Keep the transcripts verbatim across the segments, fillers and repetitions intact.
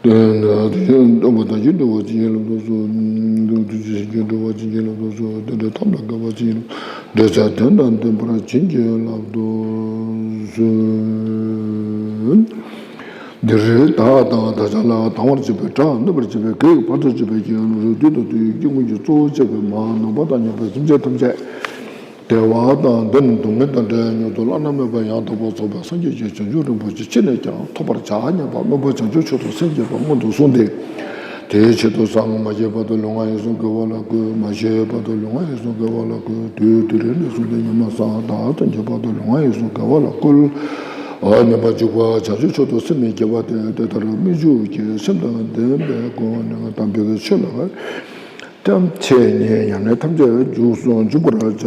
སྟོན་ན་དེ་ཡང་སྟོན་པ་དང་བཞིན་དུ་བ་ཅི་ཡིན་ལབ་དུས་སུ། འདུ་འདུ་བྱེད་ཀྱི་འགྲོ་བ་ཅི་ཡིན་ལབ་དུས་སུ། དེ་འདྲའི་ཐབས་ལ་དགའ་བ་ཅི་ཡིན་ལབ། འདོད་ཆགས་དོན་དང་ལྡན་པར་བྱིན་གྱིས་བརླབ་ཏུ་གསོལ། འདིར་བདག་དང་བདག་ཅག་ལ་དང་བར་བྱེད་པའི་སྒྲ། གནོད་པར་བྱེད་པའི་གེགས། བར་དུ་གཅོད་པའི་རྐྱེན། རིགས་དྲུག་ཏུ་ཡོད་པའི་སྐྱེ་དངོས་ཀྱི་གཙོ་བོ་བཅས་པའི་མ་ནམ་མཁའ་དང་མཉམ་པའི་སེམས་ཅན་ཐམས་ཅད། བདེ་བ་དང་ལྡན། སྡུག་བསྔལ་དང་བྲལ། མྱུར་དུ་བླ་ན་མེད་པ་ཡང་དག་པར་རྫོགས་པའི་སངས་རྒྱས་ཀྱི་བྱང་ཆུབ་རིན་པོ་ཆེ་ཅི་ནས་ཀྱང་ཐོབ་པར་བྱ་སྙམ་པ་སྨོན་པ་བྱང་ཆུབ་མཆོག་ཏུ་སེམས་བསྐྱེད་པ་སྔོན་དུ་སོང་སྟེ། དེའི་ཆེད་དུ་སངས་མ་རྒྱས་བར་དུ་ལུས་ངག་ཡིད་གསུམ་དགེ་བ་ལ་བཀོལ། མ་ཤི་བར་དུ་ལུས་ངག་ཡིད་གསུམ་དགེ་བ་ལ་བཀོལ། དུས་དེ་རིང་ནས་བཟུང་སྟེ་ཉི་མ་སངས་བདག་ཏུ་འགྱུར་བར་དུ་ལུས་ངག་ཡིད་གསུམ་དགེ་བ་ལ་བཀོལ། ཉམས་པར་འཇུག་པ་བྱང་ཆུབ་མཆོག་ཏུ་སེམས་མི་བསྐྱེད་པ་སྟེ། དེ་ལྟར་སྨོན་འཇུག་གི་སེམས་དང་ལྡན་པའི་སྒོ་ནས་དམ་པའི་ཆོས་ལ་ཐམས་ཅད་ཉན་ཡང་ནི་ཐམས་ཅད་འཇུག་སོ། འཇུག་པར་བྱ་བ་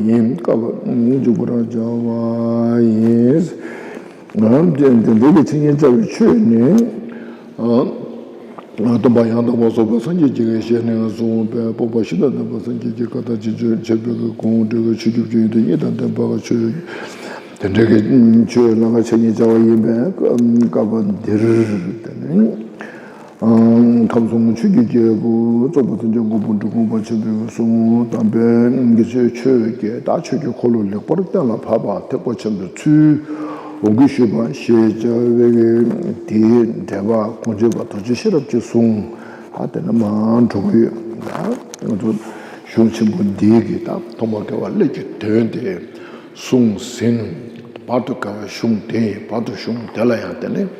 ཡིན། སྐབས་འཇུག་པར་བྱ་བ་ཡིན། ང་དེ་འདི་ལས་ཀྱི་ཆོས་ཉན་བྱ་བའི་ཆོས་ནི། སྟོན་པ་ཡང་དག་པར་རྫོགས་པའི་སངས་རྒྱས་ཀྱི་ཞལ་ནས་གསུངས་པའི་སྤོབས་པ་བཞི་དང་ལྡན་པ་སངས་རྒྱས་ཀྱི་བཀའ་དང་སྤྱི་ཆོས་འཆད་པའི་གོང་འགྲོས་ཀྱི་ཆོས་བརྒྱད་ཀྱི་ཡོན་ཏན་གཉིས་དང་ལྡན་པ་ཆོས། དེ་འདྲའི་གི་ཆོས་ལ་ང་ཆོས་ཉན་བྱ་བ་ཡིན་པས། སྐབས་འདིར་དེ་ནི། ཁམས་གསུམ་ཆོས་ཀྱི་རྒྱལ་པོ་རྫོགས་པའི་སངས་རྒྱས་མགོན་པོ་འབྲི་གུང་པ་ཆེན་པོས་གསུངས། དམ་པའི་ཆོས་ཀྱི་ད་ཆོས་ཀྱི་འཁོར་ལོ་ལེགས་པར་གཏན་ལ་ཕབ་པ་ཐེག་པ་ཆེན་པོའི་ཚུལ་འོང་གི་ཞུས་པ་ཞེས་བྱ་བའི་དེའི་འགྲེལ་པ་གོང་ཆེན་པ་རྡོ་རྗེ་ཤེས་རབ་ཀྱིས་གསུངས། ད་དེ་ནི་མར་འགྲོ་གི་ཡོད། ད་ང་ཚོ་གཞུང་ཆེན་པོ་འདིའི་གི་ད་ཐོག་མར་དགེ་བ་ཀླད་ཀྱི་དོན་དེ། གསུངས་ཟིན། བར་དུ་དགའ་བའི་གཞུང་དེ་ཡིན། བར་དུ་གཞུང་དེ་ལ་ཡང་དེ་ནས།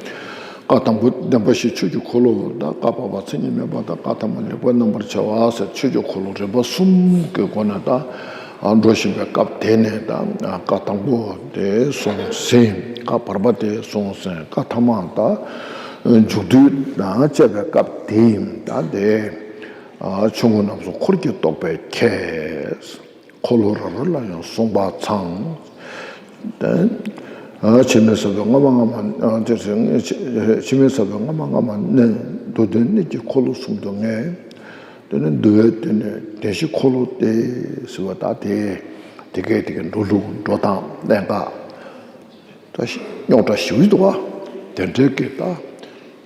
བཀའ་དང་པོ་བདེན་པ་བཞི་ཆོས་ཀྱི་འཁོར་ལོ་དང་། བཀའ་བར་པ་མཚན་ཉིད་མེད་པ་དང་། བཀའ་ཐ་མ་ལེགས་པར་རྣམ་པར་བྱ་བ་ཟེར་ཆོས་ཀྱི་འཁོར་ལོ་རིམ་པ་གསུམ་གྱི་སྒོ་ནས་ད་འགྲོ་བཞིན་པའི་སྐབས་དེ་ནས་ད་བཀའ་དང་པོ་དེ་གསུངས་ཟིན། བཀའ་བར་པ་དེ་གསུངས་ཟིན། བཀའ་ཐ་མ་ད་མཇུག་བསྡུ་དང་བཅས་པའི་སྐབས་དེ་ཡིན། ད་དེ་ཆོས་མངོན་རྣམ་གསུམ་འཁོར་གྱིས་རྟོགས་པའི་ཁྱད། འཁོར་ལོ་རབ་རིམ་ལ་ཡང་གསུངས་པ་ཚང་། ཕྱི་མའི་ས་བོན་སྔ་མ་སྔ་མ། ཕྱི་མའི་ས་བོན་སྔ་མ་སྔ་མ་ནས། མདོ་དོན་གནད་ཀྱི་འཁོར་ལོ་གསུམ་དུ་ངེས། དེ་ནས་འདུལ་བའི་དེ་ནས་བདེན་བཞིའི་འཁོར་ལོ་སྟེ་ཟེར་བ་ད་དེ། དེ་གའི་དེ་གའི་འགྲོ་ལུགས་འགྲོ་སྟངས་གནད་འགག་ད་རྙོག་དྲ་ཞེ་པོ་ཅིག་འདུག་བ། དེ་འདྲའི་གི་ད་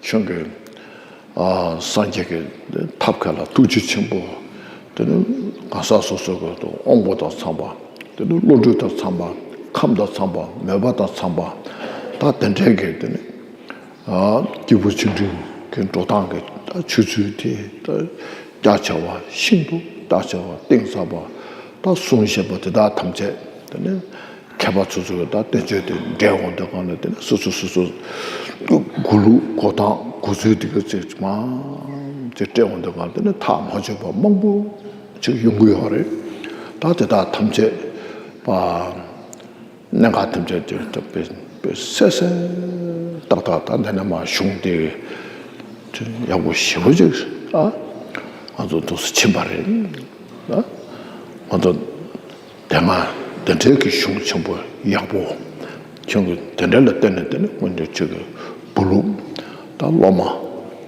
ཁྱོད་ཀྱི་སངས་རྒྱས་ཀྱི་ཐབས་མཁས་ལ་ཐུགས་རྗེ་ཆེན་པོ། དེ་ནི་གང་ཟག་སོ་སོ་གི་དབང་པོ་དང་འཚམ་པ། དེ་ནི་བློ་གྲོས་དང་འཚམ་པ། ཁམས་དང་འཚམ་པ། མོས་པ་དང་འཚམ་པ། ད་དེ་འདྲའི་གི་དེ་ནི། སྐྱེས་བུ་ཆུང་འབྲིང་གི་འགྲོ་སྟངས་ཀྱི་ད་ཆོས་ཚུལ་དེ་ད་རྒྱ་ཆེ་བ། ཤིན་ཏུ་རྒྱ་ཆེ་བ། གཏིང་ཟབ་པ། ད་གསུང་བཤད་པ་དེ་དག་ཐམས་ཅད་དེ་ནི་མཁས་པ་སོ་སོ་གི་ད་བསྟན་བཅོས་དེ་འགྲེལ་འོང་དུས་སྒང་ལ། དེ་ནི་སོ་སོ་སོ་སོ་གོ་ལུགས་གོ་སྟངས་གོ་ཚུལ་དེ་ག་ཚོད་མང་ཅིག་བཀྲལ་འོང་དུས་སྒང་ལ། དེ་ནི་ཐག་མ་ཆོད་པ་མང་པོ་ཅིག་ཡོང་གི་ཡོད་རེད། ད་དེ་དག་ཐམས་ཅད་པ། གནད་འགག་ཐམས་ཅད་དེ་དཔེ་དཔེ་གསལ་གསལ་ཏག་ཏག་ད་འདི་ནས་མར་གཞུང་དེ་ཡག་པོ་ཞེ་པོ་ཅིག་ཨ། ང་ཚོ་འདུག་སེ་ཕྱིན་པ་རེད། ཨ། ང་ཚོ་དེ་སྔ་དེ་འདྲའི་གི་གཞུང་ཆེན་པོ་ཡག་པོ་ཁྱོད་ཀྱི་དེ་འདྲ་ལ་བརྟེན་ནས། དེ་ནས་སྔོན་དུ་ཁྱོད་ཀྱི་བུ་ལུགས་ད་སློབ་མ་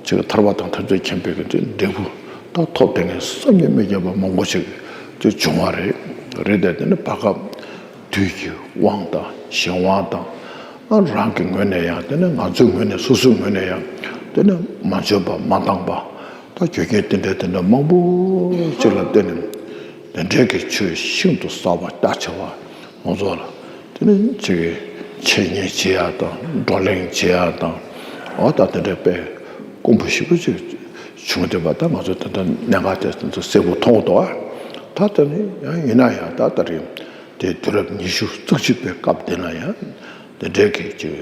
ཁྱོད་ཀྱི་ཐར་པ་དང་ཐམས་ཅད་མཁྱེན་པའི་གི་འབྲས་བུ་ད་ཐོབ་སྟེ་ངས་བསམ་གྱིས་མི་ཁྱབ་པ་མང་པོ་ཞིག་ཅིག་བྱུང་བ་རེད། རེད་དེ་དེ་ནས་བར་སྐབས། དུས་ཀྱི་དབང་དང་གཞན་དབང་དང་། ཨ། རང་གི་ངོས་ནས་ཡང་། དེ་ནས་ང་ཚོའི་ངོས་ནས། སོ་སོའི་ངོས་ནས་ཡང་། དེ་ནས་མ་འཇོན་པ་མ་འདང་པ། ད་རྒྱུ་རྐྱེན་དེ་འདྲ་དེ་འདྲ་མང་པོ་ཅིག་ལ་བརྟེན་ནས། དེ་འདྲའི་གི་ཆོས་ཤིན་ཏུ་གསར་པ་རྒྱ་ཆེ་བ་ང་ཚོ་ལ། དེ་ནས་ཅིག་འཆད་ཉན་བྱེད་ཡ་དང་། བགྲོ་གླེང་བྱེད་ཡ་དང་། འོ་ད་དེ་འདྲའི་དཔེ་དཀོན་པོ་ཞེ་པོ་ཅིག་བྱུང་བསྡད་པ། ད་ང་ཚོ་ད་ལྟ་གནད་འགག་དེ་ཚོ་གསལ་པོ་མཐོང་འདུག་ཨ། ད་དེ་ནས་ཡང་ཡིན་ན་ཡང་། ད་ད་རེས་དེ་དུས་རབས་ཉི་ཤུ་རྩ་གཅིག་པའི་སྐབས་དེ་ན་ཡང་དེ་འདྲའི་གི་ཅིག་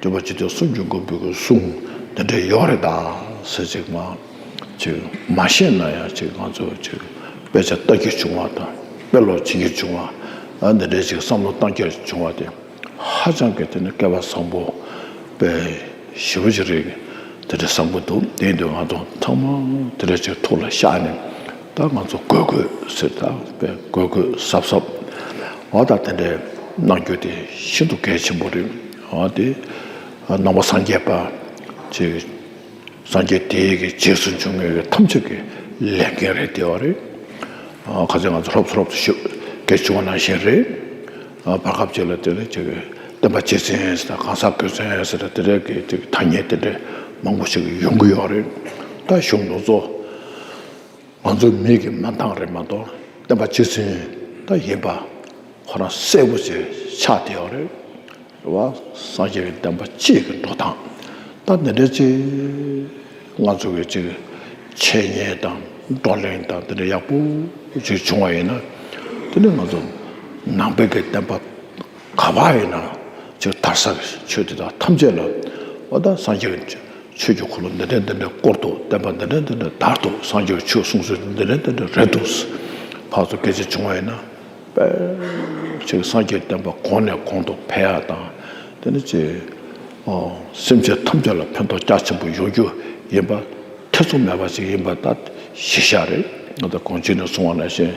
སྟོན་པ་ཇི་ལྟར་གསུང་གི་མགོན་པོའི་གི་གསུང་དེ་འདྲ་ཡོད་རེད་ད་ཟེར། ཅིག་མ་ཅིག་མ་ཤེས་ན་ཡང་། ཅིག་ང་ཚོ་ཅིག་དཔེ་ཆ་ལྟ་རྒྱུ་བྱུང་བ་དང་། དཔེ་ཀློག་བྱེད་རྒྱུ་བྱུང་བ། ཨ། འདི་འདྲའི་ཅིག་བསམ་བློ་གཏོང་རྒྱུ་བྱུང་བ་དེ་ཧ་ཅང་གི་དེ་ནི་སྐལ་བ་བཟང་པོ་དཔེ་ཞེ་པོ་ཅིག་རེད། དེ་འདྲ་བཟང་པོ་འདུག་དེ་ཡིན་དུས་ང་ཚོ་ཚང་མ་དེ་འདྲ་ཅིག་ཐུགས་ལ་བཞག་ནས། ད་ང་ཚོ་དགོས་དགོས་ཟེར། ད་དཔེ་དགོས་དགོས་གཟབ་གཟབ། འོ་ད་དེ་འདྲའི་གནང་རྒྱུ་དེ་ཤིན་ཏུ་གལ་ཆེན་པོ་རེད། འོ་དེ་ནང་པ་སངས་རྒྱས་པ་ཅིག་སངས་རྒྱས་དེའི་གི་རྗེས་སུ་འཇུག་མཁན་གྱི་ཐམས་ཅད་ཀྱི་ལས་འགན་རེད་བསྡད་པ་རེད། ཨ། ཁ་སང་ང་ཚོ་སློབ་གསོ་སློབ་གསོ་ཞུ་གལ་བྱུང་བ་ནང་བཞིན་རེད། ཨ། བར་སྐབས་ཅིག་ལ་དེ་ནས་ཅིག་བསྟན་པ་རྗེས་འཛིན་ཟེར་དང་། གང་ཟག་རྒོད་འཛིན་ཟེར་དང་། དེ་འདྲའི་གི་ཅིག་ཐ་སྙད་དེ་འདྲ་ མང་པོ་ཞིག་ཡོང་གི་ཡོད་རེད། ད་གཞུང་དེ་ཚོ་ང་ཚོའི་མིག་གི་མངའ་ཐང་རེད་མ་གཏོགས་བསྟན་པ་སྤྱི་མཚུངས་ད་ཡིན་པ་ཁོ་རང་གསལ་པོ་ཞིག་ཆགས་བསྡད་ཡོད་རེད། རེད་བ། སངས་རྒྱས་ཀྱི་བསྟན་པ་སྤྱི་གི་འགྲོ་སྟངས་ད་འདི་འདྲ་ཅིག་ང་ཚོ་གི་ཅིག་འཆད་ཉན་དང་བགྲོ་གླེང་དང་འདི་འདྲ་ཡག་པོ་ཅིག་བྱུང་བ་ཡིན་ན། དེ་ནི་ང་ཚོ་ནང་པའི་གི་བསྟན་པ་ག་པར་ཡིན་ན་ཅིག་དར་ས་གི་ཆོས་དེ་དག་ཐམས་ཅད་ལ་འོ་ད་སངས་རྒྱས་ཀྱི་ཆོས་ཀྱི་འཁོར་ལོ་འདི་འདྲ་འདི་འདྲ་བསྐོར་འདུག། བསྟན་པ་འདི་འདྲ་འདི་འདྲ་དར་འདུག། སངས་རྒྱས་ཀྱི་ཆོས་གསུངས་ཚུལ་འདི་འདྲ་འདི་འདྲ་རེད་འདུག། ཕར་ཚུར་སྐད་ཆ་བྱུང་བ་ཡིན་ན། དཔེ་ཅིག་སངས་རྒྱས་བསྟན་པ་གོང་ནས་གོང་དུ་འཕེལ་ཡག་དང་། དེ་ནི་ཅིག་ཨོ་སེམས་ཅན་ཐམས་ཅད་ལ་ཕན་ཐོགས་རྒྱ་ཆེན་པོ་ཡོང་རྒྱུ་ཡིན་པ་ཐེ་ཚོམ་མེད་པ་ཞིག་ཡིན་པ་ད་གཞི་བཞག་རེད། ང་ཚོ་གོང་ཆེན་ནས་གསུངས་པ་ནང་བཞིན་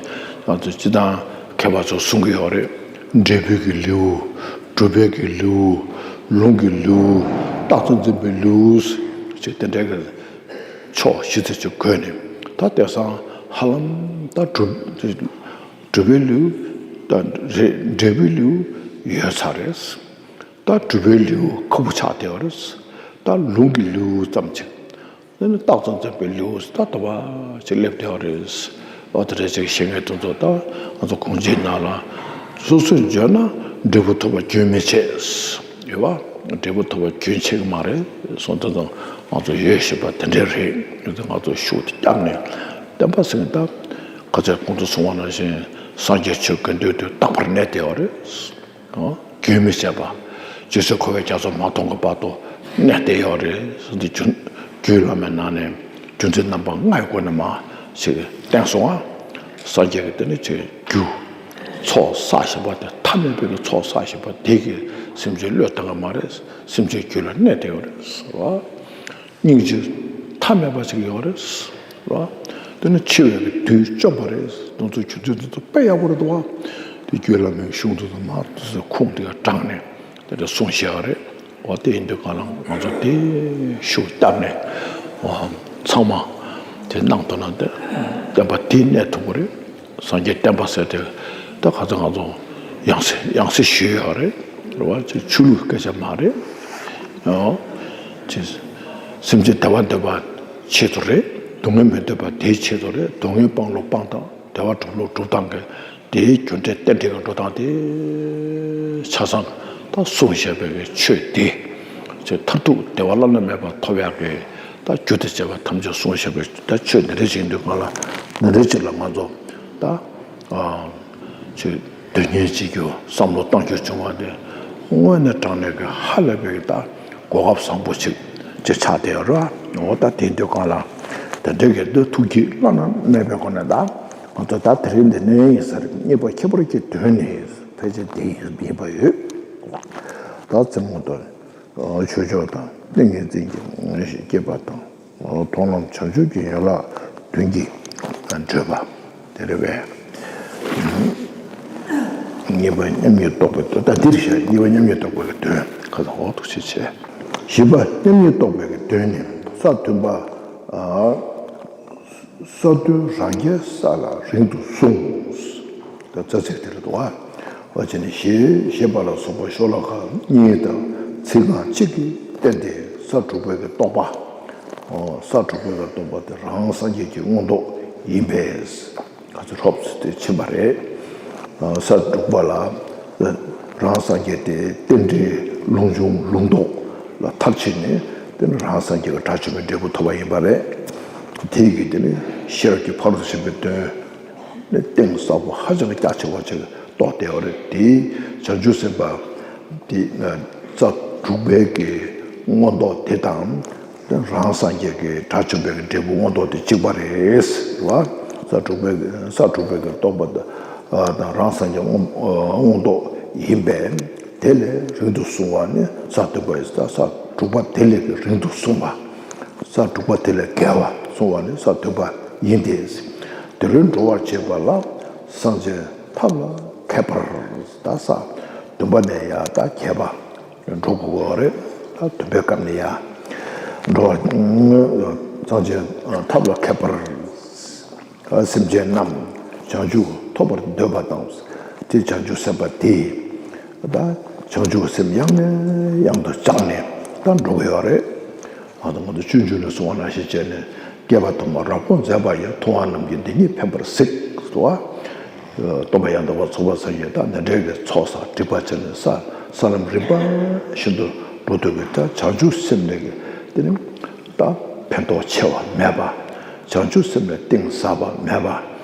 ང་ཚོ་སྤྱི་བཏང་མཁས་པ་ཚོ་གསུང་གི་ཡོད་རེད། འབྲས་བུ་གི་ལེའུ། སྒྲུབ་པའི་གི་ལེའུ། ལུང་གི་ལེའུ། རྟགས་གསལ་འཛིན་པའི་ལེའུ། ཅིག་དེ་འདྲའི་གི་ཕྱོགས་བཞི་ཚོ་ཅིག་བགོས་ནས་ད་དེང་སང་ཧ་ལམ་ད་སྒྲུབ། སྒྲུབ་པའི་ལེའུ་དང་རེ་འབྲས་བུའི་ལེའུ་ཡོད་ཚར་རེད། ད་སྒྲུབ་པའི་ལེའུ་ཁག་པོ་ཆགས་བསྡད་པ་རེད། ད་ལུང་གི་ལེའུ་ཙམ་ཅིག་ཨ་ནི་རྟགས་ཙམ་འཛིན་པའི་ལེའུ་ད་དུ་བ་ཅིག་སླེབས་བསྡད་པ་རེད། འོ་དེ་འདྲ་ཅིག་བཤད་མཁན་དེ་ཚོ་ད་ང་ཚོ་གོང་ཆེན་ནང་ལ་སོ་སོས་འཇོན་ན་འབྲས་བུ་ཐོབ་པ་རྒྱུན་མི་ཆད། ཡོད་བ། འབྲས་བུ་ཐོབ་པ་རྒྱུན་ཆད་ཀྱི་མ་རེད་གསུངས། དེ་ཚོ་ང་ཚོ་ཡོད་ཤེས་པ་དེ་འདྲ་རེད། ཡོད་ཚེ་ང་ཚོ་ཤུགས་དེ་བརྒྱབ་ནས་བསྟན་པ་ཟེར་ན་ད་ཁ་ཚ་གོང་དུ་གསུངས་པ་ནང་བཞིན་སངས་རྒྱས་ཆོས་དགེ་འདུན་དེ་རྟག་པར་གནས་བསྡད་པ་རེད། ཨོ། རྒྱུན་མི་ཆད་པ། རྗེས་སུ་འཁོར་བའི་རྒྱ་མཚོ་མ་མཐོང་གི་བར་དུ་གནས་བསྡད་ཡོད་རེད་ཟེར་ཏེ་རྒྱུན། རྒྱུད་བླ་མའི་ནང་ནས་རྒྱུ་མཚན་རྣམ་པ་ལྔ་ཡི་སྒོ་ནས་མར་ཞིག་བསྟན་སོང་ང་། སངས་རྒྱས་ཀྱི་དེ་ནི་ཅིག་རྒྱུ། ཚོགས་བསགས་བཞག་པ་དེ་ཐ་མལ་པའི་གི་ཚོགས་བསགས་བཞག་པ་དེ་གིས་སེམས་ཅན་བློས་བཏང་གི་མ་རེད། སེམས་ཅན་རྒྱུད་ལ་གནས་བསྡད་ཡོད་རེད་ཟེར་བ། སྙིང་རྗེ་མཐའ་མེད་པ་ཞིག་ཡོད་རེད། རེད་བ། དེ་ནི་འཆི་བའི་དུས་བཅོམ་པ་རེད། དེ་ཚོ་རྒྱུ་མཚན་དེ་ཚོ་དཔེ་ཡག་པོ་རེད་འདུག་བ། དེ་རྒྱུད་བླ་མའི་གཞུང་དེ་ཚོ་མར་དེ་ཚོ་ཁུངས་དེ་ག་དྲངས་ནས་དེ་འདྲ་གསུངས་བཞག་རེད། འོ་དེ་ཡིན་དུས་གང་ལ་ང་ཚོ་དེ་ཤུགས་བཏབ་ནས་འོ་ཚང་མ་དེ་གནང་ཐུབ་ན་དེ་བསྟན་པ་དེ་གནས་ཐུབ་ཀྱི་རེད། སངས་རྒྱས་བསྟན་པ་ཟེར་དེ་ད་ག་ཚོད་ང་ཚོ་ཡང་སེ་ཡང་སེ་ཞུས་ཡོད་རེད། རེད་བ། ཅིག་ཆོས་ལུགས་སྐད་ཆ་མ་རེད། ཨོ། ཅིག་སེམས་ཅན་བདེ་བ་འདོད་པ་ཆེད་དུ་རེད། སྡུག་བསྔལ་མི་འདོད་པ་དེའི་ཆེད་དུ་རེད། སྡུག་བསྔལ་སྤང་ལུགས་སྤང་སྟངས་བདེ་བ་སྒྲུབ་ལུགས་སྒྲུབ་སྟངས་ཀྱི་དེའི་རྒྱུ་འབྲས་རྟེན་འབྲེལ་གྱི་འགྲོ་སྟངས་དེ་ཆ་ཚང་ད་གསུངས་བཞག་པའི་ཆོས་དེ་ཅིག་མཐར་ཐུག་བདེ་བ་བླ་ན་མེད་པ་ཐོབ་ཡག་གི་ད་རྒྱུ་དང་བཅས་པ་ཐམས་ཅད་གསུངས་བཞག་པའི་ད་ཆོས་འདི་འདྲ་ཞིག་ཡིན་དུས་གང་ལ་འདི་འདྲ་ཅིག་ལ་ང་ཚོ་ད་ཨ་ཅིག་སྡུག་བསྔལ་ཅིག་གི་བསམ་བློ་གཏོང་རྒྱུ་བྱུང་བ་དེ་དངོས་གནས་དྲང་གནས་ཀྱི་ཧ་ལས་པའི་ད་གོ་སྐབས་བཟང་པོ་ཅིག་ཅིག་ཆགས་བསྡད་ཡོད་རེད། འོ་ད་དེ་ཡིན་དུས་གང་ལ་དེ་འདྲ་གི་འདི་ཐུགས་ཀྱི་བླ་ན་མེད་པའི་སྒོ་ནས་ད་ང་ཚོ་ད་དེ་རིང་འདི་ནས་ཡིན་ཟེར་རྙེད་པ་ཁྱད་པར་གྱི་དོན་ནི་ཕལ་ཆེར་འདི་ཡིན་པ་ཡོད། ད་རྩེ་མོ་དང་། ཆོས་མཆོག་དང་ཏིང་ངེ་འཛིན་གྱི་ངོ་བོ་ཞེས་བསྐྱེད་པ་དང་། མཐོང་ལམ་བྱང་ཆུབ་ཀྱི་ཡན་ལག་བདུན་གྱི་བགྲོད་པ་དེ་རེད་པས། གཉིས་པ་མཉམ་ཉིད་རྟོགས་པའི་དོན་ད་འདིར་བཤད། གཉིས་པ་མཉམ་ཉིད་རྟོགས་པའི་དོན་ཁ་སང་འོག་ཏུ་ཞེས་བྱས། བཞི་པ་མཉམ་ཉིད་རྟོགས་པའི་དོན་ནི་ས་བདུན་པ། ས་བདུན་རང་རྒྱལ་ས་ལ་རིང་དུ་གསུངས། ད་རྩ་ཚིག་དེ་རེད་འདུག་ཨ། འོ་བྱས་ནས་ཞེས་ཞེས་པ་ལ་སོགས་པ་ཤོ་ལོ་ཀ་གཉིས་དང་ཚིག་རྐང་གཅིག་གིས་བསྟན་ཏེ་ས་དྲུག་པའི་གི་རྟོགས་པ། ཨོ་ས་དྲུག་པའི་གི་རྟོགས་པ་དེ་རང་སངས་རྒྱས་ཀྱི་མངོན་རྟོགས་ཡིན་པས། ག་ཚོད་ཧྲོབ་ཙམ་དེ་ཕྱིན་པ་རེད། ཨ་ས་དྲུག་པ་ལ་རང་སངས་རྒྱས་དེ་རྟེན་འབྲེལ་ལུང་འབྱུང་ལུང་རྟོགས་ལ་མཐར་ཕྱིན་ནས་དེ་ནི་རང་སངས་རྒྱས་ཀྱི་དགྲ་བཅོམ་པའི་འབྲས་བུ་ཐོབ་པ་ཡིན་པ་རེད། དེའི་གི་དེ་ནི་ཤེས་རབ་ཀྱི་ཕ་རོལ་ཏུ་ཕྱིན་པའི་དོན། ནི་གཏིང་ཟབ་པོ་ཧ་ཅང་རྒྱ་ཆེ་བ་ཅིག་རྟོགས་བསྡད་པ་རེད། དེའི་བྱང་ཆུབ་སེམས་དཔའ་དེ་རྩ་དྲུག་པའི་གི་མངོན་རྟོགས་དེ་དང་རང་སངས་རྒྱས་ཀྱི་དགྲ་བཅོམ་པའི་གི་འབྲས་བུ་མངོན་རྟོགས་དེ་གཅིག་པ་རེད་ལ། རྩ་དྲུག་པའི་གི་ས་དྲུག་པའི་གི་རྟོགས་པ་དང་རང་སངས་རྒྱས་མངོན་མངོན་རྟོགས་ཡིན་པས་དེ་ལས་རིང་དུ་གསུངས་པ་ནི་ས་བདུན་པ་ཡིན། ས་དྲུག་པ་དེ་ལས་གི་རིང་དུ་གསུངས་པ། ས་དྲུག་པ་དེ་ལས་བརྒལ་བ་གསུངས་པ་ནི་ས་བདུན་པ་ཡིན་ཏེ། དེ་ལས་འགྲོ་བར་བྱེད་པ་ལ་སངས་རྒྱས་ཐབས་ལ་མཁས་པར། ད་ས་བདུན་པ་ནས་ཡར་ད་བརྒལ་བ་འགྲོ་དགོས་པ་རེད། ད་བདུན་པའི་སྐབས་ནས་ཡར་འགྲོ་བ་སངས་རྒྱས་ཐབས་ལ་མཁས་པར། ད་སེམས་ཅན་རྣམས་བྱང་ཆུབ་ཐོབ་པར་འདོད་པ་དང་དེ་བྱང་ཆུབ་སེམས་དཔའ་དེས་ད་བྱང་ཆུབ་སེམས་ཡང་ནས་ཡང་དུ་བཅངས་ནས་ད་འགྲོ་གི་ཡོད་རེད། ང་ཚོ་ང་ཚོ་སྤྱོད་འཇུག་ནས་གསུངས་པ་ནང་བཞིན་བྱས་ནས། བསྐལ་པ་དུ་མར་རབ་དགོངས་མཛད་པ་ཡི། མཐོང་བ་རྣམས་ཀྱིས་འདི་ཉིད་ཕན་པར་གཟིགས། ཟེར་བ། སྟོན་པ་ཡང་དག་པར་རྫོགས་པའི་སངས་རྒྱས་དང་། འདི་འདྲའི་གི་ཚོགས་བསགས་སྒྲིབ་པ་བྱས་ནས་ས་ས་ལམ་རིམ་པ་བཞིན་དུ་འགྲོ་དུས་ཀྱི་ད་བྱང་ཆུབ་སེམས་ལས་ཀྱི་དེ་ནི་ད་ཕན་ཐོགས་ཆེ་བ་མེད་པ། བྱང་ཆུབ་སེམས་ལས་གཏིང་ཟབ་པ་མེད་པ།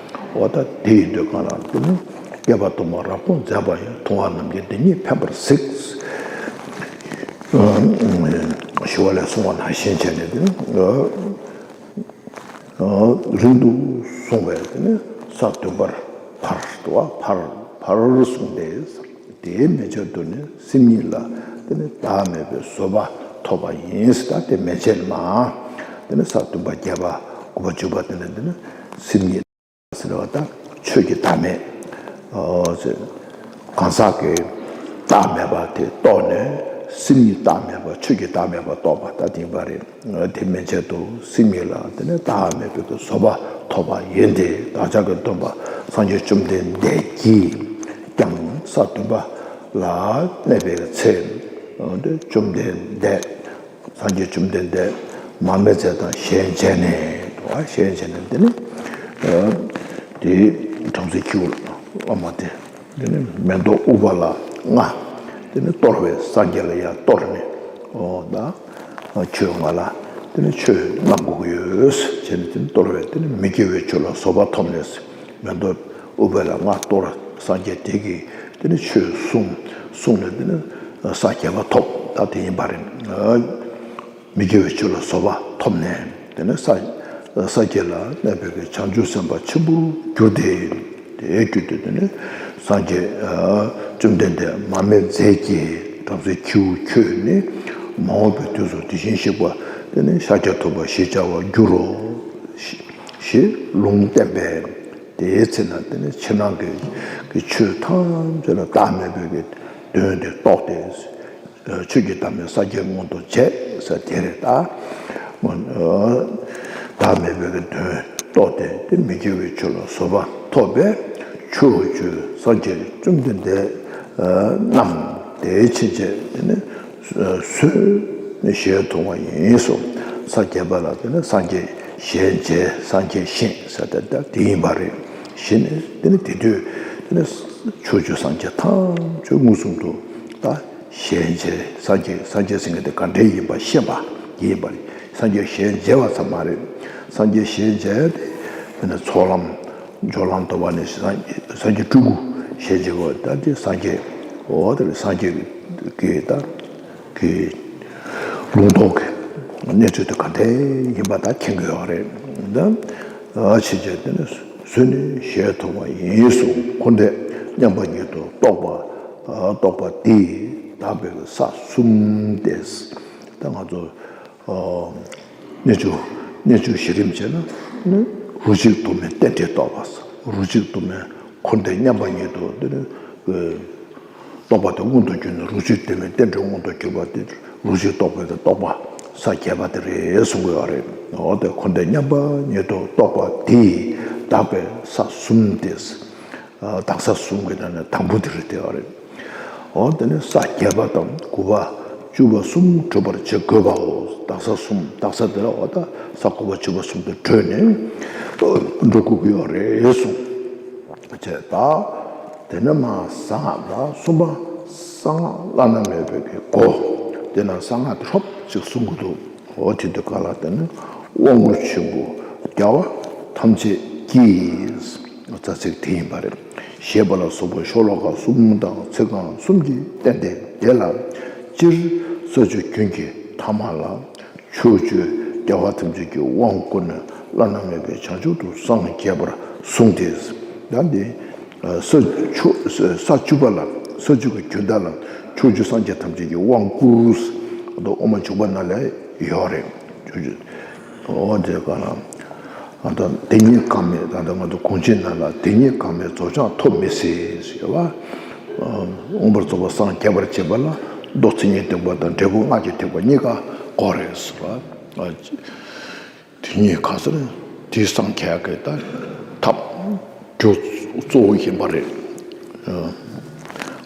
འོ་ད་དེ་ཡིན་དུས་གང་ལ་དེ་ནི་བསྐལ་པ་དུ་མར་རབ་དགོངས་མཛད་པ་ཡི། མཐོང་བ་རྣམས་ཀྱིས་འདི་ཉིད་ཕན་པར་གཟིགས། ཞི་བ་ལྷས་གསུངས་པ་ནང་བཞིན་བྱས་ནས་དེ་ནི། རིང་དུ་སོང་བས་དེ་ནི་ས་བདུན་པར་ཕར་དུ་བ་ཕར་ཕར་སོང་སྟེ། དེའི་མན་ཆད་དུ་ནི་སེམས་ཉིད་ལ་དེ་ནི་བདག་མེད་པའི་བཟོད་པ་ཐོབ་པ་ཡིན། ད་དེ་མན་ཆད་མ་དེ་ནི་ས་བདུན་པ་བརྒྱད་པ་དགུ་པ་བཅུ་པ་དེ་ནི་དེ་ནི་སེམས་ཉིད་ཟེར་བ་དང་ཆོས་ཀྱི་བདག་མེད། ཨོ་ཟེར། གང་ཟག་གི་བདག་མེད་པ་དེ་རྟོགས་ནས་སེམས་ཉིད་བདག་མེད་པ་ཆོས་ཀྱི་བདག་མེད་པ་རྟོགས་པ་ད་དེ་ཡིན་པ་རེད། དེ་མན་ཆད་དུ་སེམས་ཉིད་ལ་དེ་ནི་བདག་མེད་པའི་བཟོད་པ་ཐོབ་པ་ཡིན་ཏེ། བདག་ཅག་གི་སྟོན་པ་སངས་རྒྱས་བཅོམ་ལྡན་འདས་ཀྱིས་ཀྱང་ས་བདུན་པ་ལ་གནས་པའི་ཚེ། དེ་བཅོམ་ལྡན་འདས་སངས་རྒྱས་བཅོམ་ལྡན་འདས་མར་མེ་མཛད་དང་ཞལ་མཇལ་ནས། དུ་བ་ཞལ་མཇལ་ནས་དེ་ནི། དེ་བྲམ་ཟེ་ཁྱེའུ་བླ་མ་དེ་དེ་ནི་མེ་ཏོག་ཨུཏྤ་ལ་ལྔ་དེ་ནི་གཏོར་བས་སངས་རྒྱས་ལ་ཡར་གཏོར་ནས། ཨོ་ད་ཁྱོད་ང་ལ་དེ་ནི་ཆོས་གནང་དགོས་ཀྱི་ཡོད་ཟེར་ནས་དེ་ནི་གཏོར་བས་དེ་ནི་མི་དགེ་བའི་ཆོས་ལ་བཟོད་པ་ཐོབ་ནས། མེ་ཏོག་ཨུཏྤ་ལ་ལྔ་གཏོར་སངས་རྒྱས་དེ་གིས་དེ་ནི་ཆོས་གསུངས་གསུངས་ནས་དེ་ནི་ས་བརྒྱད་པ་ཐོབ། ད་དེ་ཡིན་པ་རེད། མི་དགེ་བའི་ཆོས་ལ་བཟོད་པ་ཐོབ་ནས་དེ་ནས་ས་ས་སྐྱ་ལ་གནས་པའི་གི་བྱང་ཆུབ་སེམས་དཔའ་ཆེན་པོར་གྱུར་ཏེ། དེ་གྱུར་ཏེ་དེ་ནས་སངས་རྒྱས་བཅོམ་ལྡན་འདས་མར་མེ་མཛད་ཀྱིས་བྲམ་ཟེ་ཁྱེའུ་ཁྱོད་ནི་མ་འོངས་པའི་དུས་སུ་དེ་བཞིན་གཤེགས་པ་དེ་ནས་ཤཱཀྱ་ཐུབ་པ་ཞེས་བྱ་བར་འགྱུར་རོ། ཞེས་ལུང་བསྟན་པས། དེའི་ཚེ་ན་དེ་ནས་ཕྱི་ནང་གི་གི་ཆོས་ཐམས་ཅད་ལ་བདག་མེད་པའི་གི་དོན་དེ་རྟོགས་ཏེ། ཆོས་ཀྱི་བདག་མེད་ས་སྐྱའི་མངོན་དུ་བྱས་ཟེར་དེ་རེད་ད། བདག་མེད་པའི་གི་དོན་རྟོགས་ཏེ་དེ་མི་དགེ་བའི་ཆོས་ལ་བཟོད་པ་ཐོབ་པས། ཕྱོགས་བཅུའི་སངས་རྒྱས་བཅོམ་ལྡན་འདས་རྣམས་དེ་ཕྱིན་ཆད་དེ་ནི་བཟོད་ནས་ཞལ་མཐོང་བ་ཡིན་གསུངས། ས་བརྒྱད་པ་ལ་དེ་ནི་སངས་རྒྱས་ཞལ་མཇལ་སངས་རྒྱས་ཤེས་ཟེར་ཏེ་ད་དེ་ཡིན་པ་རེད། ཞེས་ནས་དེ་ནི་དེ་དུས་དེ་ནི་ཕྱོགས་བཅུའི་སངས་རྒྱས་ཐམས་ཅད་མངོན་སུམ་དུ་ད་ཞལ་མཇལ། སངས་རྒྱས་སངས་རྒྱས་ཟེར་མཁན་དེ་ག་འདྲའི་ཡིན་པ་ཤེས་པ་ཡིན་པ་རེད། སངས་རྒྱས་ཞལ་མཇལ་བ་ཙམ་མ་རེད། སངས་རྒྱས་ཞལ་མཇལ་ཏེ་དེ་ནི་ཚོགས་ལམ་སྦྱོར་ལམ་དུ་བ་ནས་སངས་སངས་རྒྱས་སྤྲུལ་སྐུ་ཞལ་མཇལ་བ་ད་དེ་སངས་རྒྱས། འོ་དེ་ལ་སངས་རྒྱས་ཀྱི་ད་གི་ལུང་རྟོགས་ཀྱི་གནས་ཚུལ་དེ་ག་འདྲ་ཡིན་པ་ད་མཁྱེན་གྱི་ཡོད་རེད། ད་ཕྱིན་ཆད་དེ་ནི་བཟོད་ནས་ཞལ་མཐོང་བ་ཡིན་གསུངས། འཁོར་འདས་མཉམ་པ་ཉིད་དུ་རྟོགས་པ་རྟོགས་པ་འདི་དག་པའི་ས་གསུམ་སྟེ། ད་ང་ཚོ་གནས་བཅུ་གནས་བཅུ་གཞི་རིམ་བྱས་ན་ནི་རོ་གཅིག་ཐོགས་མེད་རྟེན་འབྲེལ་རྟོགས་པ། རོ་གཅིག་ཐོགས་མེད་འཁོར་འདས་མཉམ་པ་ཉིད་དུ་དེ་ནི། རྟོགས་པ་དེ་མངོན་དུ་གྱུར་ནས་རོ་གཅིག་ཐོགས་མེད་རྟེན་འབྲེལ་མངོན་དུ་གྱུར་པ་དེ་རོ་གཅིག་རྟོགས་པའི་གི་རྟོགས་པ་ས་བརྒྱད་པ་དེ་རེད་གསུང་གི་ཡོད་རེད། འོ་དེ་འཁོར་འདས་མཉམ་པ་ཉིད་དུ་རྟོགས་པ་དེས་དག་པའི་ས་གསུམ་སྟེ། དག་ས་གསུམ་གྱི་ནང་ནས་དང་པོ་དེ་རེད་དེ་ཡོད་རེད། འོ་དེ་ནས་ས་བརྒྱད་པ་དང་དགུ་པ་བཅུ་པ་གསུམ་གྲུབ་པར་བྱེད་དགོས་པའོ། དག་ས་གསུམ་དག་ས་དེ་ལ་འོ་ད་ས་དགུ་པ་བཅུ་པ་གསུམ་དུ་གྲོལ་ནས་འགྲོ་དགོས་ཀྱི་ཡོད་རེད་གསུངས། བྱས་ད། དེ་ནས་མ་གསང་སྔགས་དང་གསུམ་པ་གསང་སྔགས་བླ་ན་མེད་པའི་གི་སྒོ། དེ་ན་གསང་སྔགས་དེ་ཧྲོབ་ཅིག་གསུང་གི་འདུག། འོ་དེ་དུས་ག་ལ་དེ་ནི་དབང་པོ་ཆེན་པོ་རྒྱལ་བ་ཐམས་ཅད་ཀྱིས། རྩ་ཚིག་དེ་ཡིན་པ་རེད། ཞེས་པ་ལ་སོགས་པ་ཤོ་ལོ་ཀ་གསུམ་དང་ཚིག་རྐང་གསུམ་གྱིས་བསྟན་ཏེ། དེ་ལ་སྤྱིར་ས་བཅུ་རྒྱུན་གྱི་ཐ་མ་ལ། ཕྱོགས་བཅུའི་རྒྱལ་བ་ཐམས་ཅད་ཀྱི་དབང་བསྐུར་ནས་བླ་ན་མེད་པའི་བྱང་ཆུབ་ཏུ་སངས་རྒྱས་པར་གསུངས་ཏེ། ད་འདི་ས་ཕྱོགས་ས་བཅུ་པ་ལ་ས་བཅུ་གི་རྒྱུན་ལྟར་ལ་ཕྱོགས་བཅུའི་སངས་རྒྱས་ཐམས་ཅད་ཀྱི་དབང་བསྐུར། ད་དབུ་མ་འཇུག་པ་ན་ལས་ཡོད་རེད། ཕྱོགས་བཅུ། འོ་དེ་ག་ལ། ད་དེ་ཉིད་གང་མེད་ད་ལྟ་ང་ཚོ་གོང་ཆེན་ན་ལ་དེ་ཉིད་གང་མེད་རྫོགས་བྱང་ཐོབ་མི་སྲིད་ཟེར་བ། མངོན་པར་རྫོགས་པ་སངས་རྒྱས་པར་བྱེད་པ་ལ་མདོ་མཚན་ཉིད་ཐེག་པ་དང་འབྲས་བུ་སྔགས་ཀྱི་ཐེག་པ་གཉིས་ཀ་དགོས་རེད་ཟེར་བ། དེ་ཉིད་གང་ཟེར་དེ་སངས་རྒྱས་ཀྱི་ད་ཐབས་རྒྱུ་གཙོ་བོ་ཡིན་པ་རེད།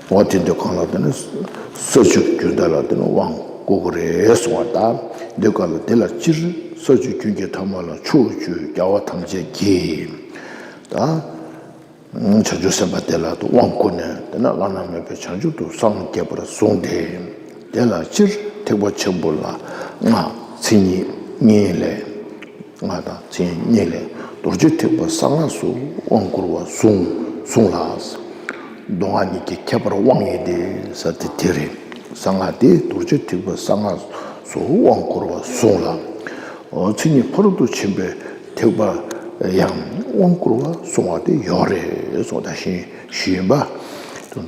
འོ་དེ་འདི་གང་ལ་དེ་ནི་ས་བཅུ་རྒྱུན་ལྟར་ལ་དེ་ནི་དབང་ བསྐོར་དགོས་རེད་གསུང་བ་དང་། འདི་སྐབས་ལ་དེ་ལ་སྤྱིར་ས་བཅུ་རྒྱུན་གྱི་ཐ་མ་ལ་ཕྱོགས་བཅུའི་རྒྱལ་བ་ཐམས་ཅད་ཀྱིས་ད་བྱང་ཆུབ་སེམས་དཔའ་དེ་ལ་དབང་བསྐུར་ནས། དེ་ནས་བླ་ན་མེད་པའི་བྱང་ཆུབ་ཏུ་སངས་རྒྱས་པར་གསུངས་ཏེ། དེ་ལ་སྤྱིར་ཐེག་པ་ཆེན་པོ་ལ་སྔགས་མཚན་ཉིད་གཉིས་ལས། སྔགས་དང་མཚན་ཉིད་གཉིས་ལས་རྡོ་རྗེ་ཐེག་པ་གསང་སྔགས་སུ་དབང་བསྐུར་བ་གསུངས་གསུངས་ལ། མདོ་སྔགས་གཉིས་ཀྱི་ཁྱད་པར་དབང་ཡིན་ཏེ་ཟེར་ཏེ་དེ་རེད། གསང་སྔགས་དེ་རྡོ་རྗེ་ཐེག་པ་གསང་སྔགས་སུ་དབང་བསྐུར་བ་གསུངས་ལ། མཚན་ཉིད་ཕ་རོལ་ཏུ་ཕྱིན་པའི་ཐེག་པ་ཡང་དབང་བསྐུར་བ་གསུངས་པ་དེ་ཡོད་རེད་གསུངས། ད་གིན་ཞུས་ཡིན་པ། དེ་ཚོ་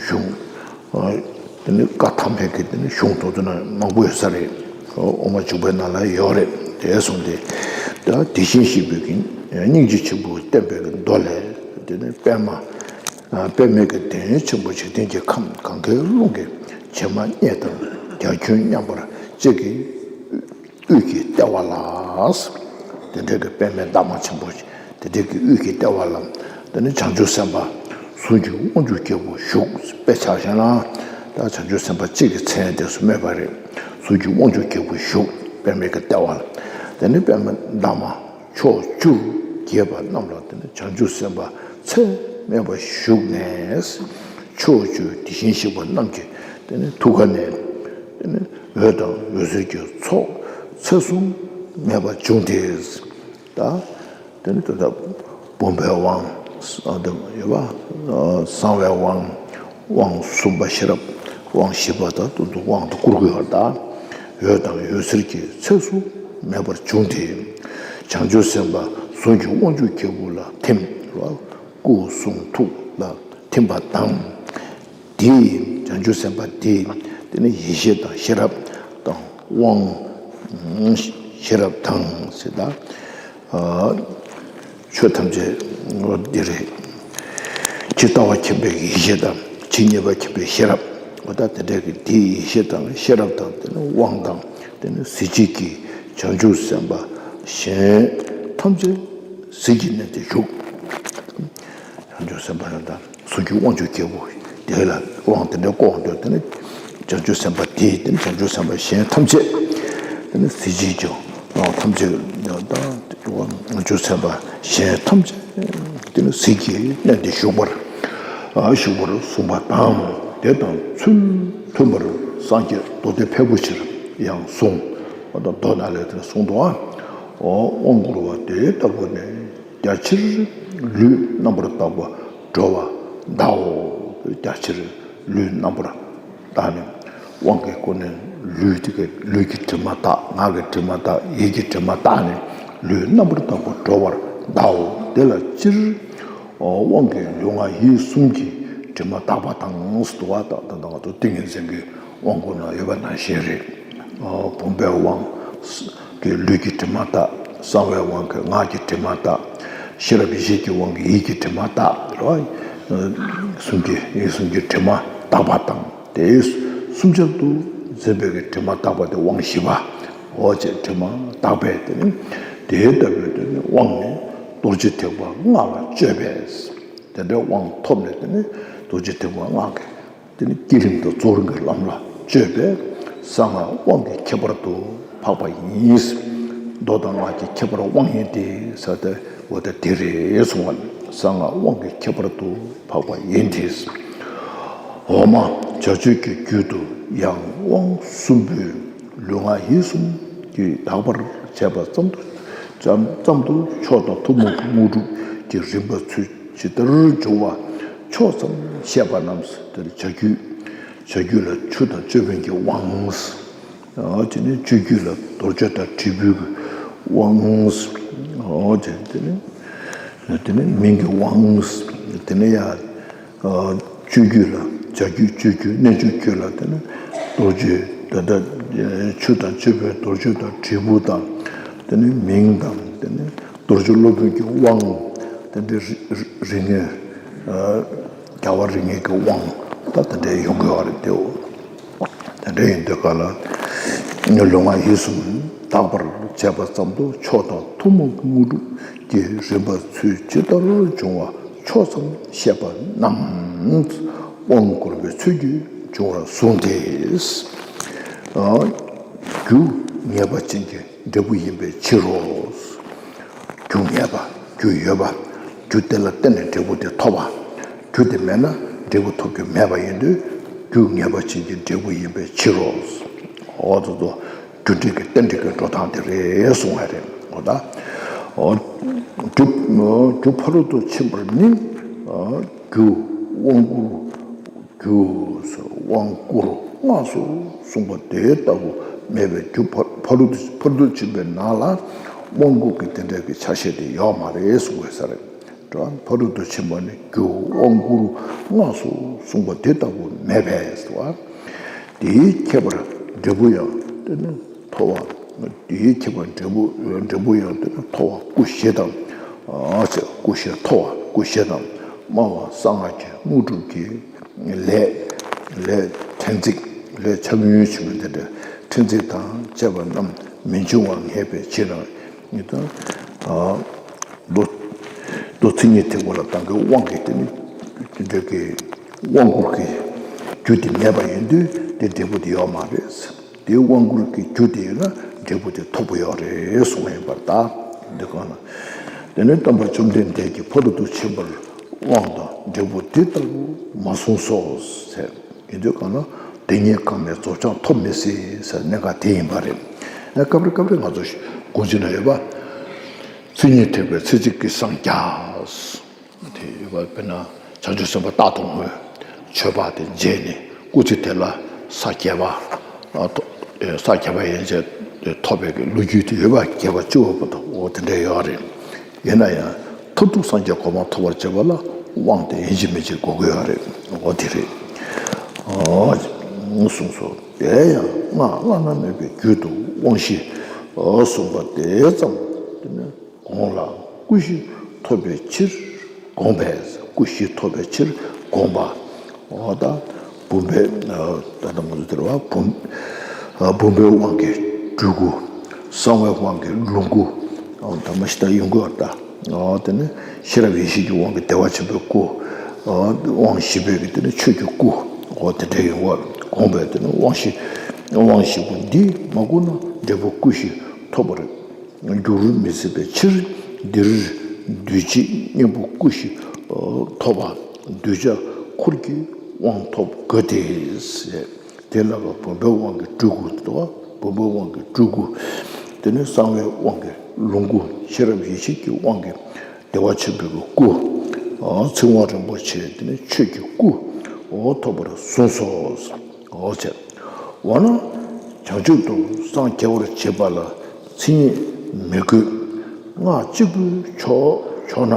གཞུང་། དེ་ནི་བཀའ་ཐམས་ཅད་ཀྱི་དེ་ནི་གཞུང་དེ་ཚོ་ནང་མང་པོ་ཡོད་ས་རེད། དབུ་མ་འཇུག་པའི་ནང་ལ་ཡོད་རེད། དེ་གསུངས་ཏེ། ད་དེ་བཞིན་གཤེགས་པའི་གི་སྙིང་རྗེ་ཆེན་པོས་བསྟན་པའི་གི་མདོ་ལས། དེ་ནི་པདྨ་པདྨའི་གི་གདན་ཆེན་པོ་འཇིག་རྟེན་གྱི་ཁམས་གང་གཱའི་ཀླུང་གི་བྱེ་མ་སྙེད་དང་རྒྱ་ཁྱོན་མཉམ་པར་གཅིག་གི་དབུས་ཀྱི་ལྟེ་བ་ལ། དེ་འདྲའི་གི་པདྨའི་འདབ་མ་ཆེན་པོ་དེ་འདྲའི་གི་དབུས་ཀྱི་ལྟེ་བ་ལ། དེ་ནི་བྱང་ཆུབ་སེམས་དཔའ་ཟུང་གི་དབང་ཕྱུག་རྒྱལ་པོ་བཞུགས། དཔེ་ཆ་བཞག་ན་ད་བྱང་ཆུབ་སེམས་དཔའ་གཅིག་གི་མཚན་དེ་ཚོ་སྨོས་པ་རེད། ཟུང་གི་དབང་ཕྱུག་རྒྱལ་པོ་བཞུགས། པདྨའི་གི་ལྟེ་བ་ལ། དེ་ནི་པདྨ་འདབ་མ་ཕྱོགས་བཅུར་རྒྱས་པ་རྣམས་ལ། དེ་ནི་བྱང་ཆུབ་སེམས་དཔའ་ཚད་མེད་པ་བཞུགས་ནས། ཕྱོགས་བཅུའི་དེ་བཞིན་གཤེགས་པ་རྣམས་ཀྱི་དེ་ནི་ཐུགས་ཀ་ནས། དེ་ནི་འོད་དང་འོད་ཟེར་གྱི་ཚོགས་ཚད་བཟུང་མེད་པར་བྱུང་སྟེ། ད་དེ་ནི་ད་ལྟ་བུམ་པའི་དབང་ཨ་དེ་ཡོད་པ། གསང་བའི་དབང་། དབང་གསུམ་པ་ཤེས་རབ། དབང་བཞི་པ་དང་དུ་དུ་དབང་དུ་བསྐུར་དགོས་པར་གདའ། འོད་དང་འོད་ཟེར་གྱི་ཚད་བཟུང་མེད་པར་བྱུང་སྟེ། བྱང་ཆུབ་སེམས་དཔའ་ཟུང་གི་དབང་ཕྱུག་རྒྱལ་པོ་ལ་ཐིམ། སྐུ་གསུང་ཐུགས་ལ་ཐིམ་པ་དང་། དེའི་བྱང་ཆུབ་སེམས་དཔའ་དེའི་དེ་ནི་ཡེ་ཤེས་དང་ཤེས་རབ་དང་དབང་། ཤེས་རབ་དང་ཟེར་ད། ཆོས་ཐམས་ཅད་འོ་འདི་རེད། ཇི་ལྟ་བ་མཁྱེན་པའི་ཡེ་ཤེས་དང་། ཇི་སྙེད་པ་མཁྱེན་པའི་ཤེས་རབ། འོ་ད་དེ་འདྲ་གི་དེའི་ཡེ་ཤེས་དང་ཤེས་རབ་དང་། དེ་ནི་དབང་དང་། དེ་ནི་གཟི་བརྗིད་ཀྱི་བྱང་ཆུབ་སེམས་དཔའ་གཞན་ཐམས་ཅད་གཟི་བརྗིད་གནས་ཏེ་བཞུགས། བྱང་ཆུབ་སེམས་དཔའ་ཡང་དག་ཟུང་གི་དབང་ཕྱུག་རྒྱལ་པོ་དེ་ལ་དབང་དེ་འདྲ་བསྐུར་འདོད། དེ་ནི་བྱང་ཆུབ་སེམས་དཔའ་དེས་དེ་ནི་བྱང་ཆུབ་སེམས་དཔའ་གཞན་ཐམས་ཅད་དེ་ནི་གཟི་བརྗིད་ཀྱང་ཐམས་ཅད་དང་། བྱང་ཆུབ་སེམས་དཔའ་གཞན་ཐམས་ཅད་དེ་ནི་གཟི་བརྗིད་གནས་ཏེ་བཞུགས་པར་བཞུགས་པར་གསུངས་པ་དང་། དེ་དང་ཚུལ་མཐུན་པར་སངས་རྒྱས་མདོ་སྡེ་ཕལ་པོ་ཆེར་ཡང་གསུངས། མདོ་ནང་ལས་དེ་གསུངས་འདུག། དབང་བསྐུར་བ་དེ་ལྟ་བུ་ནི། རྒྱ་ཆེར་ལུས་རྣམ་པར་དག་པ་འགྲོ་བ་བདའོ། རྒྱ་ཆེར་ལུས་རྣམ་པར་དག་ནས། དབང་གི་སྒོ་ནས་ལུས་དེ་གི་ལུས་ཀྱི་དྲི་མ་དག། ངག་གི་དྲི་མ་དག། ཡིད་ཀྱི་དྲི་མ་དག་ནས། ལུས་རྣམ་པར་དག་པ་འགྲོ་བར་བདའོ། དེ་ལ་སྤྱིར་དབང་གི་ལུས་ངག་ཡིད་གསུམ་གྱི་དྲི་མ་དག་པ་དང་ཟེར་འདུག་པ། ད་ད་ང་ཚོ་ཏིང་ངེ་འཛིན་གྱི་དབང་བསྐུར་ན་ཡོད་པ་ནང་བཞིན་རེད། བུམ་པའི་དབང་གི་ལུས་ཀྱི་དྲི་མ་དག། གསང་བའི་དབང་གི་ངག་གི་དྲི་མ་དག། ཤེས་རབ་ཡེ་ཤེས་ཀྱི་དབང་གི་ཡིད་ཀྱི་དྲི་མ་དག་རེད་བ། གསུམ་གྱི་ཡིད་གསུམ་གྱི་དྲི་མ་དག་པ་དང་། དེ་གསུམ་ཆར་དུ་འཛིན་པའི་གི་དྲི་མ་དག་པ་དེ་དབང་བཞི་པ། འོ་ཅེས་དྲི་མ་དག་པས་དེ་ནི་དེ་ལྟ་བུའི་དེ་ནི་དབང་ནི་རྡོ་རྗེ་ཐེག་པ་སྔགས་ལ་སྤྱོད་པས། དེ་འདྲའི་དབང་ཐོབ་ནས་དེ་ནི་རྡོ་རྗེ་ཐེག་པ་སྔགས་ཀྱི་དེ་ནི་བསྐྱེད་རིམ་དང་རྫོགས་རིམ་གྱི་ལམ་ལ་སྤྱོད་པས། གསང་སྔགས་དབང་གི་ཁྱད་པར་དུ་འཕགས་པ་ཡིན། མདོ་དང་སྔགས་ཀྱི་ཁྱད་པར་དབང་ཡིན་ཏེ་ཟེར་ཏེ། འོ་ད་དེ་རེད་གསུང་བ། གསང་སྔགས་དབང་གི་ཁྱད་པར་དུ་འཕགས་པ་ཡིན་ཏེ། འོག་མ་བྱ་སྤྱོད་ཀྱི་རྒྱུད་དུ་ཡང་དབང་གསུམ་པོས་ལུས་ངག་ཡིད་གསུམ་གྱི་དག་པར་བྱས་པ་ཙམ་དུ་ཙམ་ཙམ་དུ་མཆོག་དང་ཐུན་མོང་གི་དངོས་གྲུབ་ཀྱི་རིམ་པ་ཚུལ་ཇི་ལྟར་འབྱུང་བ་ཕྱོགས་ཙམ་བཤད་པ་རྣམས། དེར་བྱ་རྒྱུད། བྱ་རྒྱུད་ལ་ཆུ་དང་ཅོད་པན་གྱི་དབང་། དེ་ནས་སྤྱོད་རྒྱུད་ལ་རྡོ་རྗེ་དང་དྲིལ་བུ་གི་དབང་། དེ་ནས་དེ་ནས་མིང་གི་དབང་། དེ་ནས་ཡང་སྤྱོད་རྒྱུད་ལ་བྱ་རྒྱུད་སྤྱོད་རྒྱུད་རྣལ་འབྱོར་རྒྱུད་ལ་དེ་ནས་རྡོ་རྗེ་ད་ལྟ་ཆུ་དང་ཅོད་པན། རྡོ་རྗེ་དང་དྲིལ་བུ་དང་། དེ་ནས་མིང་དང་། དེ་ནས་རྡོ་རྗེ་སློབ་དཔོན་གྱི་དབང་། དེ་འདྲའི་རིགས་ལྔའི། རྒྱལ་བ་རིགས་ལྔའི་གི་དབང་ད་དེ་འདྲའི་ཡོང་གི་ཡོད་རེད་དེའོ། དེ་འདྲ་ཡིན་དུས་ག་ལ་ལུས་ངག་ཡིད་གསུམ་དག་པར་བྱས་པ་ཙམ་དུ་མཆོག་དང་ཐུན་མོང་གི་དངོས་གྲུབ་ཀྱི་རིམ་པ་ཚུལ་ཇི་ལྟར་འབྱུང་བ་ཕྱོགས་ཙམ་བཤད་པ་རྣམས་དབང་བསྐུར་བའི་ཚུལ་གྱིས་འབྱུང་བར་གསུངས་ཏེ། རྒྱུ་ངེས་པ་ཅན་གྱི་འབྲས་བུ་ཡིན་པའི་ཕྱིར་རོ། རྒྱུ་ངེས་པ། རྒྱུ་ཡོད་པ། རྒྱུ་དེ་ལ་བརྟེན་ནས་འབྲས་བུ་དེ་ཐོབ་པ། རྒྱུ་དེ་མེད་ན་འབྲས་བུ་ཐོབ་རྒྱུ་མེད་པ་ཡིན་དུས། རྒྱུ་ངེས་པ་ཅན་གྱི་འབྲས་བུ་ཡིན་པའི་ཕྱིར་རོ། འོ་དོ་དོ། རྒྱུ་འབྲས་ཀྱི་རྟེན་འབྲེལ་གྱི་འགྲོ་སྟངས་དེ་རེད་གསུང་བ་རེད། འོ་ད། འོ། རྒྱུ། རྒྱུ་ཕ་རོལ་ཏུ་ཕྱིན་པར་ནི། རྒྱུ་དབང་བསྐུར། རྒྱུ་དབང་བསྐུར་སྔགས་སུ་གསུངས་པ་དེ་ལྟ་བུ་མེད་པས། རྒྱུ་ཕ་ཕ་རོལ་ཏུ་ཕ་རོལ་ཏུ་ཕྱིན་པའི་ནང་ལ་དབང་བསྐུར་གྱི་དེ་འདྲ་གི་ཆ་ཤས་དེ་ཡོད་མ་རེད་གསུང་བའི་ས་རེད། ཕ་རོལ་ཏུ་ཕྱིན་པ་ནི་རྒྱུ་དབང་བསྐུར་སྔགས་སུ་གསུངས་པ་དེ་ལྟ་བུ་མེད་པས་སོ། དེའི་ཁྱད་པར་འབྲས་བུ་ཡང་དེ་ནི་ཐོབ་པ། དེའི་ཁྱད་པར་འབྲས་བུ་འབྲས་བུ་ཡང་དེ་ནི་ཐོབ་པ་སྐུ་བཞི་དང་། ཨ་ཅེ་སྐུ་བཞི་ཐོབ་པ་སྐུ་བཞི་དང་། སྨྲ་བ་གསང་སྔགས་ཀྱི་དངོས་གྲུབ་ཀྱི་ལས། ལས་ཕྲན་ཚེགས་ལས་ཆ་མིན་ཆུ་མིན་དེ་འདྲ་ཕྲན་ཚེགས་དང་བཅས་པ་རྣམས་མི་འབྱུང་བར་ངེས་པའི་ཕྱིར་ན། ཉིད་དང་། མདོ། མདོ་མཚན་ཉིད་ཐེག་པ་ལ་བདག་གི་དབང་གིས་དེ་ནི་དེ་འདྲ་གི་དབང་བསྐུར་གྱི་རྒྱུ་དེ་མེད་པ་ཡིན་དུས་དེ་འབྲས་བུ་དེ་ཡོད་མ་རེད། དེའི་དབང་བསྐུར་གྱི་རྒྱུ་དེ་ཡོད་ན་འབྲས་བུ་དེ་ཐོབ་པ་ཡོད་རེད་གསུངས་ཡིན་པར་གདའ། འདི་གང་ན། དེ་ནས་བསྟན་པ་བཅོམ་ལྡན་འདས་ཀྱིས་ཕ་རོལ་ཏུ་ཕྱིན་པར་དབང་དང་འབྲས་བུ་དེ་ལྟ་བུ་མ་གསུངས་སོ་ཟེར། ཡིན་དུས་གང་ན་དེ་ཉིད་གང་མེད་རྫོགས་བྱང་ཐོབ་མི་སྲིད་ཟེར་གནད་འགག་དེ་ཡིན་པ་རེད། ཨ་སྐབས་རེ་སྐབས་རེ་ང་ཚོ་དགོངས་གཞི་ན་ཡོད་པ། མཚན་ཉིད་ཐེག་པའི་ཚེ་གཅིག་གི་སངས་རྒྱས། དེ་ཡོད་པ་དཔེར་ན་བྱང་ཆུབ་སེམས་དཔའ་རྟག་ཏུ་ངུ་བའི་མཆོད་པ་དེ་མཇལ་ནས་སྐུ་ཚེ་དེ་ལ་ས་བརྒྱད་པ། ཨ་ཐོ་ཨེ་ས་བརྒྱད་པ་ཡན་ཆད་ཐོབ་པའི་གི་ལོ་རྒྱུས་དེ་ཡོད་པ། བརྒྱད་པ་བཅུ་པ་བར་དུ་འོ་དེ་འདྲ་ཡོད་རེད། ཡིན་ན་ཡང་མཐར་ཐུག་སངས་རྒྱས་གོ་འཕང་ཐོབ་པར་བྱེད་པ་ལ་དབང་དེ་ཡིན་གཅིག་མིན་གཅིག་དགོས་ཀྱི་ཡོད་རེད། འོ་དེ་རེད། ཨ་གསུངས་སོ། དེ་ཡང་སྔགས་བླ་ན་མེད་པའི་རྒྱུད་དུ་དབང་བཞི་གསུངས་པ་དེ་ཙམ་དེ་ནི། གོང་ལ་སྐུ་བཞི་ཐོབ་པའི་ཕྱིར་དགོངས་པས། སྐུ་བཞི་ཐོབ་པའི་ཕྱིར་དགོངས་པ། འོ་ད་བུམ་པའི་ད་ལྟ་ང་ཚོ་དེར་བ་བུམ་བུམ་པའི་དབང་གིས་སྤྲུལ་སྐུ། གསང་བའི་དབང་གིས་ལོངས་སྐུ། ད་མ་ཤི་ད་ཡོང་གི་བར་ད། འོ་དེ་ནི་ཤེས་རབ་ཡེ་ཤེས་ཀྱི་དབང་གིས་བདེ་བ་ཆེན་པོའི་སྐུ། དབང་བཞི་པའི་གི་དེ་ནི་ཆོས་ཀྱི་སྐུ། འོ་དེ་འདྲ་ཡོང་བ་དགོངས་པས། དེ་ནི་དབང་བཞི་དབང་བཞི་པོ་འདི་མ་བསྐུར་ན་འབྲས་བུ་སྐུ་བཞི་ཐོབ་པར་འགྱུར་མི་སྲིད་པའི་ཕྱིར། འདིར་འདུས་བྱས་གཉེན་པོ་སྐུ་བཞི་ཐོབ་པ་གདུལ་བྱ་འཁོར་གྱི་དབང་ཐོབ་དགོས་ཏེ། དེ་ལ་བ་བུམ་པའི་དབང་གིས་སྤྲུལ་སྐུ་དང་། བུམ་པའི་དབང་གིས་སྤྲུལ་སྐུ། དེ་ནས་གསང་བའི་དབང་གིས་ལོངས་སྐུ། ཤེས་རབ་ཡེ་ཤེས་ཀྱི་དབང་གིས་བདེ་བ་ཆེན་པོའི་སྐུ། ཚིག་དབང་རིན་པོ་ཆེ་དེ་ནས་ཆོས་ཀྱི་སྐུ། འོ་ཐོབ་པར་གསུངས་སོ། འོ་ཅེ། འོ་ན་བྱང་ཆུབ་ཏུ་སངས་རྒྱ་བར་བྱེད་པ་ལ་མཚན་ཉིད་མི་དགོས། སྔགས་གཅིག་པུས་ཆོག་ཆོག་ན།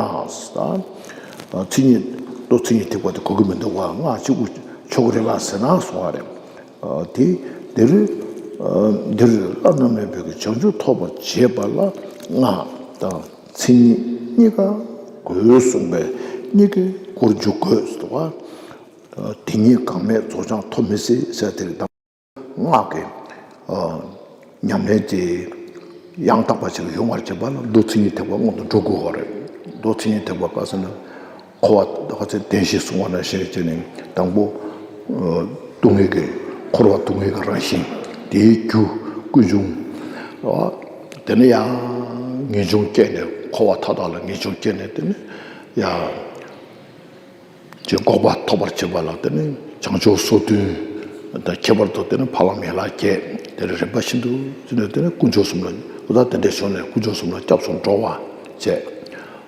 མཚན་ཉིད་མདོ་མཚན་ཉིད་ཐེག་པ་དེ་དགོས་ཀྱི་མི་འདུག་བ། སྔགས་གཅིག་པུས་ཆོག་གི་རེད་པ་ཟེར་ན་གསུང་བ་རེད། དེ་འདིར་འདིར་བླ་ན་མེད་པའི་བྱང་ཆུབ་ཐོབ་པར་བྱེད་པ་ལ་སྔགས་དང་མཚན་ཉིད་གཉིས་ཀ་དགོས་གསུངས་པས་གཉིས་ཀའི་སྒོར་འཇུག་དགོས་ཟེར་བ། དེ་ཉིད་གང་མེད་རྫོགས་བྱང་ཐོབ་མི་སྲིད་ཟེར། དེ་རེད་དམ། སྔགས་ཀྱི་ཨ་ཉམས་ལེན་དེ་ཡང་དག་པ་ཞིག་ཡོང་བར་བྱེད་པ་ལ་མདོ་མཚན་ཉིད་ཐེག་པ་སྔོན་དུ་འགྲོ་དགོས་པ་རེད། མདོ་མཚན་ཉིད་ཐེག་པ་ག་ཟེར་ན། འཁོར་བ་ད་ག་ཚོད་བདེན་བཞི་གསུང་བ་ནང་བཞིན་བྱས་ནས་དང་པོ་ཨ་སྡུག་བསྔལ་གྱི་འཁོར་བ་སྡུག་བསྔལ་གྱི་རང་བཞིན། དེའི་རྒྱུ་ཀུན་འབྱུང་། ཨ་དེ་ནས་ཡང་ངེས་འབྱུང་སྐྱེས་ནས་འཁོར་བ་མཐའ་དག་ལ་ངེས་འབྱུང་སྐྱེས་ནས་དེ་ནས་ཡང་། ཅེས་འགོག་པ་ཐོབ་པར་བྱེད་པ་ལ་དེ་ནི་བྱང་ཆུབ་སོ་བདུན་དང་། ཁྱད་པར་དུ་དེ་ནི་ཕ་ལམ་ཡན་ལག་བརྒྱད་དེ་ནི་རིམ་པ་བཞིན་དུ་བྱས་ནས་དེ་ནི་དཀོན་མཆོག་གསུམ་ལ་འོ་ད་དེ་འདྲའི་ཕྱོགས་ནས་དཀོན་མཆོག་གསུམ་ལ་སྐྱབས་སུ་འགྲོ་བ་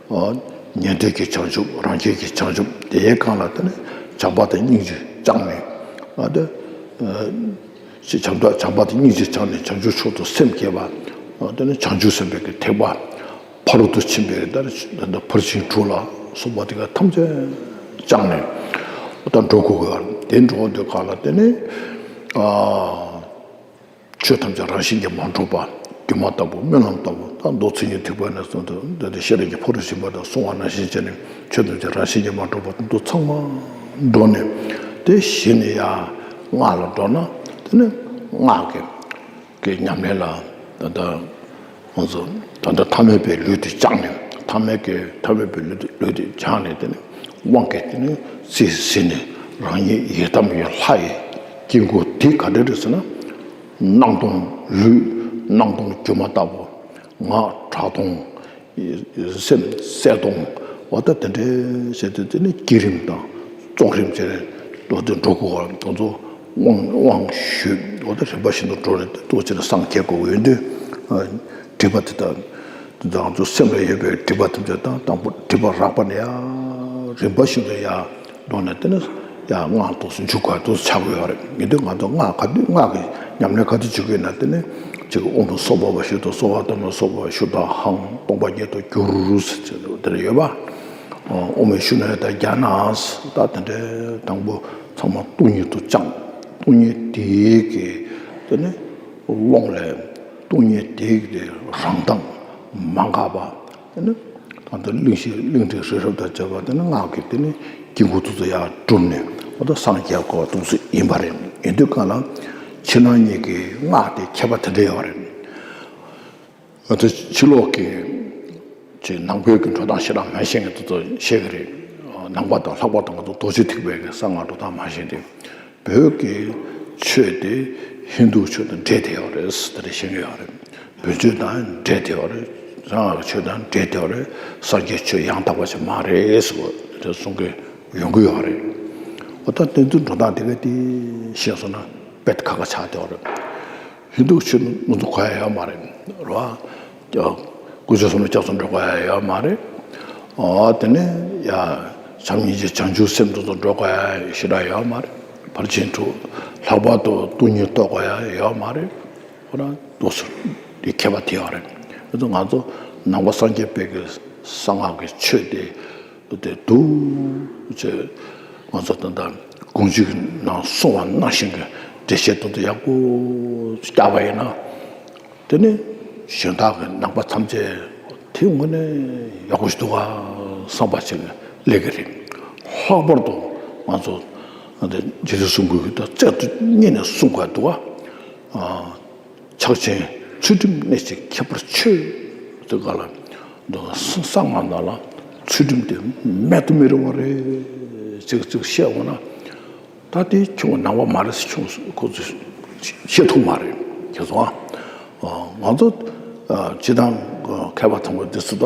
བྱས། ཉན་ཐོས་ཀྱི་བྱང་ཆུབ། རང་རྒྱལ་གྱི་བྱང་ཆུབ། དེའི་སྒང་ལ་དེ་ནི་བྱམས་པ་དང་སྙིང་རྗེ་བཅངས་ནས་ཨ་དེ། ཞེས་བྱམས་པ་བྱམས་པ་དང་སྙིང་རྗེ་བཅངས་ནས་བྱང་ཆུབ་མཆོག་ཏུ་སེམས་བསྐྱེད་པ། དེ་ནི་བྱང་ཆུབ་སེམས་དཔའི་གི་ཐེག་པ། ཕ་རོལ་ཏུ་ཕྱིན་པའི་ད་ནི་ཕར་ཕྱིན་དྲུག་ལ་སོགས་པ་དེ་ག་ཐམས་ཅད་བཅངས་ནས་ད་འགྲོ་དགོས་ཀྱི་ཡོད་རེད། དེ་འགྲོ་དུས་ག་ལ་དེ་ནི་ཨ་ཆོས་ཐམས་ཅད་རང་བཞིན་གྱིས་མ་གྲུབ་པ། སྒྱུ་མ་ལྟ་བུ། རྨི་ལམ་ལྟ་བུ། ད་མདོ་མཚན་ཉིད་ཐེག་པ་ནས་བཟུང་སྟེ་འདི་ནི་ཤེས་རབ་ཀྱི་ཕ་རོལ་ཕྱིན་པ་དང་གསུང་བ་ནང་བཞིན་བྱས་ནས་ཆོས་ཐམས་ཅད་རང་བཞིན་གྱིས་མ་གྲུབ་པ་དེ་ཚོ་ཚང་མ་འགྲོ་ནས་དེ་གཞི་ནས་ཡང་སྔགས་ལ་འགྲོ་ན་དེ་ནི་སྔགས་ཀྱི་ཀྱི་ཉམས་ལེན་ལ་ད་ལྟ་ང་ཚོ་ད་ལྟ་ཐ་མལ་པའི་ལུས་དེ་བཅངས་ནས། ཐ་མལ་གྱི་ཐ་མལ་པའི་ལུས་དེ་ལུས་དེ་བཅངས་ནས་དེ་ནི་དབང་གིས་དེ་ནི་རྩིས་ཟིན་ནས་རང་ཉིད་ཡི་དམ་གྱི་ལྷ་ཡི་དཀྱིལ་འཁོར་དེ་ག་འདྲ་རེད་ཟེར་ན། སྣང་སྟོང་ལུས། སྣང་སྟོང་སྒྱུ་མ་ལྟ་བུ། ངག་གྲགས་སྟོང་། སེམས་གསལ་སྟོང་། འོ་ད་དེ་འདྲའི་བྱས་ཏེ་དེ་ནི་བསྐྱེད་རིམ་དང་རྫོགས་རིམ་བྱས་ནས་འགྲོ་དེ་འགྲོ་དགོས་པ་དེ་ཚོ་དབང་དབང་ཞུས། འོ་ད་རིམ་པ་བཞིན་དུ་འགྲོ་ནས་ཏོག་ཙམ་སངས་རྒྱས་དགོས་ཡོད་དུས། སྒྲིབ་པ་དེ་དག་དེ་དག་ང་ཚོ་སེམས་ལ་ཡོད་པའི་སྒྲིབ་པ་ཐམས་ཅད་དང་དང་པོ་སྒྲིབ་པ་རགས་པ་ནས་ཡང་རིམ་པ་བཞིན་དུ་ཡང་འགྲོ་ནས་དེ་ནས་ཡང་སྔགས་ཏོག་ཙམ་འཇུག་དགོས་ཏོག་ཙམ་ཆགས་ཀྱི་ཡོད་རེད། ཡིན་དུས་ང་ཚོ་སྔགས་ག་དུས་སྔགས་ཀྱི་ཉམས་ལེན་ག་དུས་བྱེད་ཀྱི་ཡོད་ན་དེ་ནི་ཅིག་ཨོཾ་སྭ་བྷཱ་ཝ་ཤུདྡྷ་སྭ་བྷཱ་ཏ་མ་སྭ་བྷཱ་ཤུདྡྷ་ཧཾ་སྟོང་པ་ཉིད་དུ་གྱུར་ཟེར་དེ་འདྲ་ཡོད་པ། ཨོཾ་ཤུ་ན་ཡ་ཏ་ཛྙཱ་ན་ཟེར། ད་དེ་འདྲའི་དང་པོ་ཚང་མ་སྟོང་ཉིད་དུ་བཅངས། སྟོང་ཉིད་དེའི་གི་དེ་ནི་ཀློང་ལས་སྟོང་ཉིད་དེའི་གི་རང་མདངས་མ་འགགས་པ་དེ་ནི། ད་ལྟ་གླིང་བཞི་གླིང་ཕྲན་རི་རབ་དང་བཅས་པ་དེ་ནི་སྔགས་ཀྱི་དེ་ནི་དཀྱིལ་འཁོར་དེ་ཚོ་ཡར་གྲུབ་ནས་འོ་ད་སངས་རྒྱས་དགོས་པ་དེ་ཚོ་ཡིན་པ་རེད། ཡིན་དུས་གང་ལ་ཕྱི་ནང་གཉིས་ཀྱི་སྔགས་དེ་ཁྱད་པར་དེ་འདྲ་ཡོད་རེད། ང་ཚོ་ཕྱི་ལོགས་ཀྱི་ཅིག་ནང་པའི་གི་འགྲོ་སྟངས་ཤེས་རབ་མ་ཤེས་མཁན་དེ་ཚོ་ཤེས་ཀྱི་རེད། ནང་པ་དང་ལྷག་པར་དུ་ང་ཚོ་རྡོ་རྗེ་ཐེག་པའི་གི་གསང་སྔགས་འགྲོ་སྟངས་མ་ཤེས་ཏེ། བོད་ཀྱི་ཆོས་དེ་ཧིན་རྡུ་ཆོས་དང་འདྲེས་ཏེ་ཡོད་རེད་ཟེར་དེ་འདྲ་བཤད་ཀྱི་ཡོད་རེད། བོད་ཆོས་དང་འདྲེས་ཏེ་ཡོད་རེད། གསང་སྔགས་ཆོས་དང་འདྲེས་ཏེ་ཡོད་རེད། སངས་རྒྱས་ཆོས་ཡང་དག་པ་ཞིག་མ་རེད་ཟེར་བ་དེ་གསུང་གི་ཡོང་གི་ཡོད་རེད། འོ་ད་དེ་ཚོའི་འགྲོ་སྟངས་དེ་ག་དེ་ཤེས་སོང་ན་དཔེ་ཁག་ཁག་ཆགས་བསྡད་ཡོད་རེད། ཧིན་རྡུ་ཆོས་ནི་ང་ཚོ་གོ་ཡ་ཡོད་མ་རེད། རེད་བ། དཀོན་མཆོག་གསུམ་ལ་སྐྱབས་སུ་འགྲོ་དགོས་ཡ་ཡོད་མ་རེད། ཨོ་དེ་ནས་ཡ་བྱམས་སྙིང་རྗེ་བྱང་ཆུབ་སེམས་དེ་ཚོ་འགྲོ་དགོས་ཡ་ཞེ་དྲག་ཡོད་མ་རེད། ཕར་ཕྱིན་དྲུག་ལྷག་པར་དུ་སྟོང་ཉིད་རྟོགས་དགོས་ཡ་ཡོད་མ་རེད། ཁོ་རང་འདུག་སེ་དེ་ཁྱད་པར་དེ་ཡོད་རེད། ཨ་ཙི་ང་ཚོ་ནང་པ་སངས་རྒྱས་པའི་གི་གསང་སྔགས་ཀྱི་ཆོས་དེ། དེ་འདུག་ཅེས་ང་ཚོ་ད་ལྟ་དགོངས་གཅིག་ནང་གསུངས་པ་ནང་བཞིན་གྱི་འགྲེལ་བཤད་དེ་ཚོ་ཡག་པོ་བརྒྱབ་པ་ཡིན་ན། དེ་ནི་གཞན་དག་གི་ནང་པ་ཐམས་ཅད་དེ་དངོས་གནས་ཡག་པོ་ཞིག་འདུག་ག་བསམ་པ་ཞིག་སླེབས་ཀྱི་རེད། ལྷག་པར་དུ་ང་ཚོ་འདི་རྗེ་བཙུན་གསུང་མགུར་གྱི་ད་རྩལ་དུ་བསྙེན་ནས་གསུང་དགོས་འདུག་ག་ཕྱག་ཆེན་ཚུལ་ཁྲིམས་གནད་གཅིག་ཁྱད་པར་ཆོས་ཟེར་ག་ལ། འདི་གསང་སྔགས་ནང་ལ་ཚུལ་ཁྲིམས་དེ་མེད་དུ་མི་རུང་བ་རེད་ཅིག་ཅིག་བཤད་འོང་ན། ད་དེ་ཁྱོད་ནང་པ་མ་རེད་ཟེར་ཁྱོད་ཁོ་ཚོས་བཤད་ཐུབ་མ་རེད། ཁྱེད་ཚོ་ཨ། ང་ཚོ་སྤྱི་བཏང་མཁས་པ་ཐོན་པ་འདི་ཚོ་ད་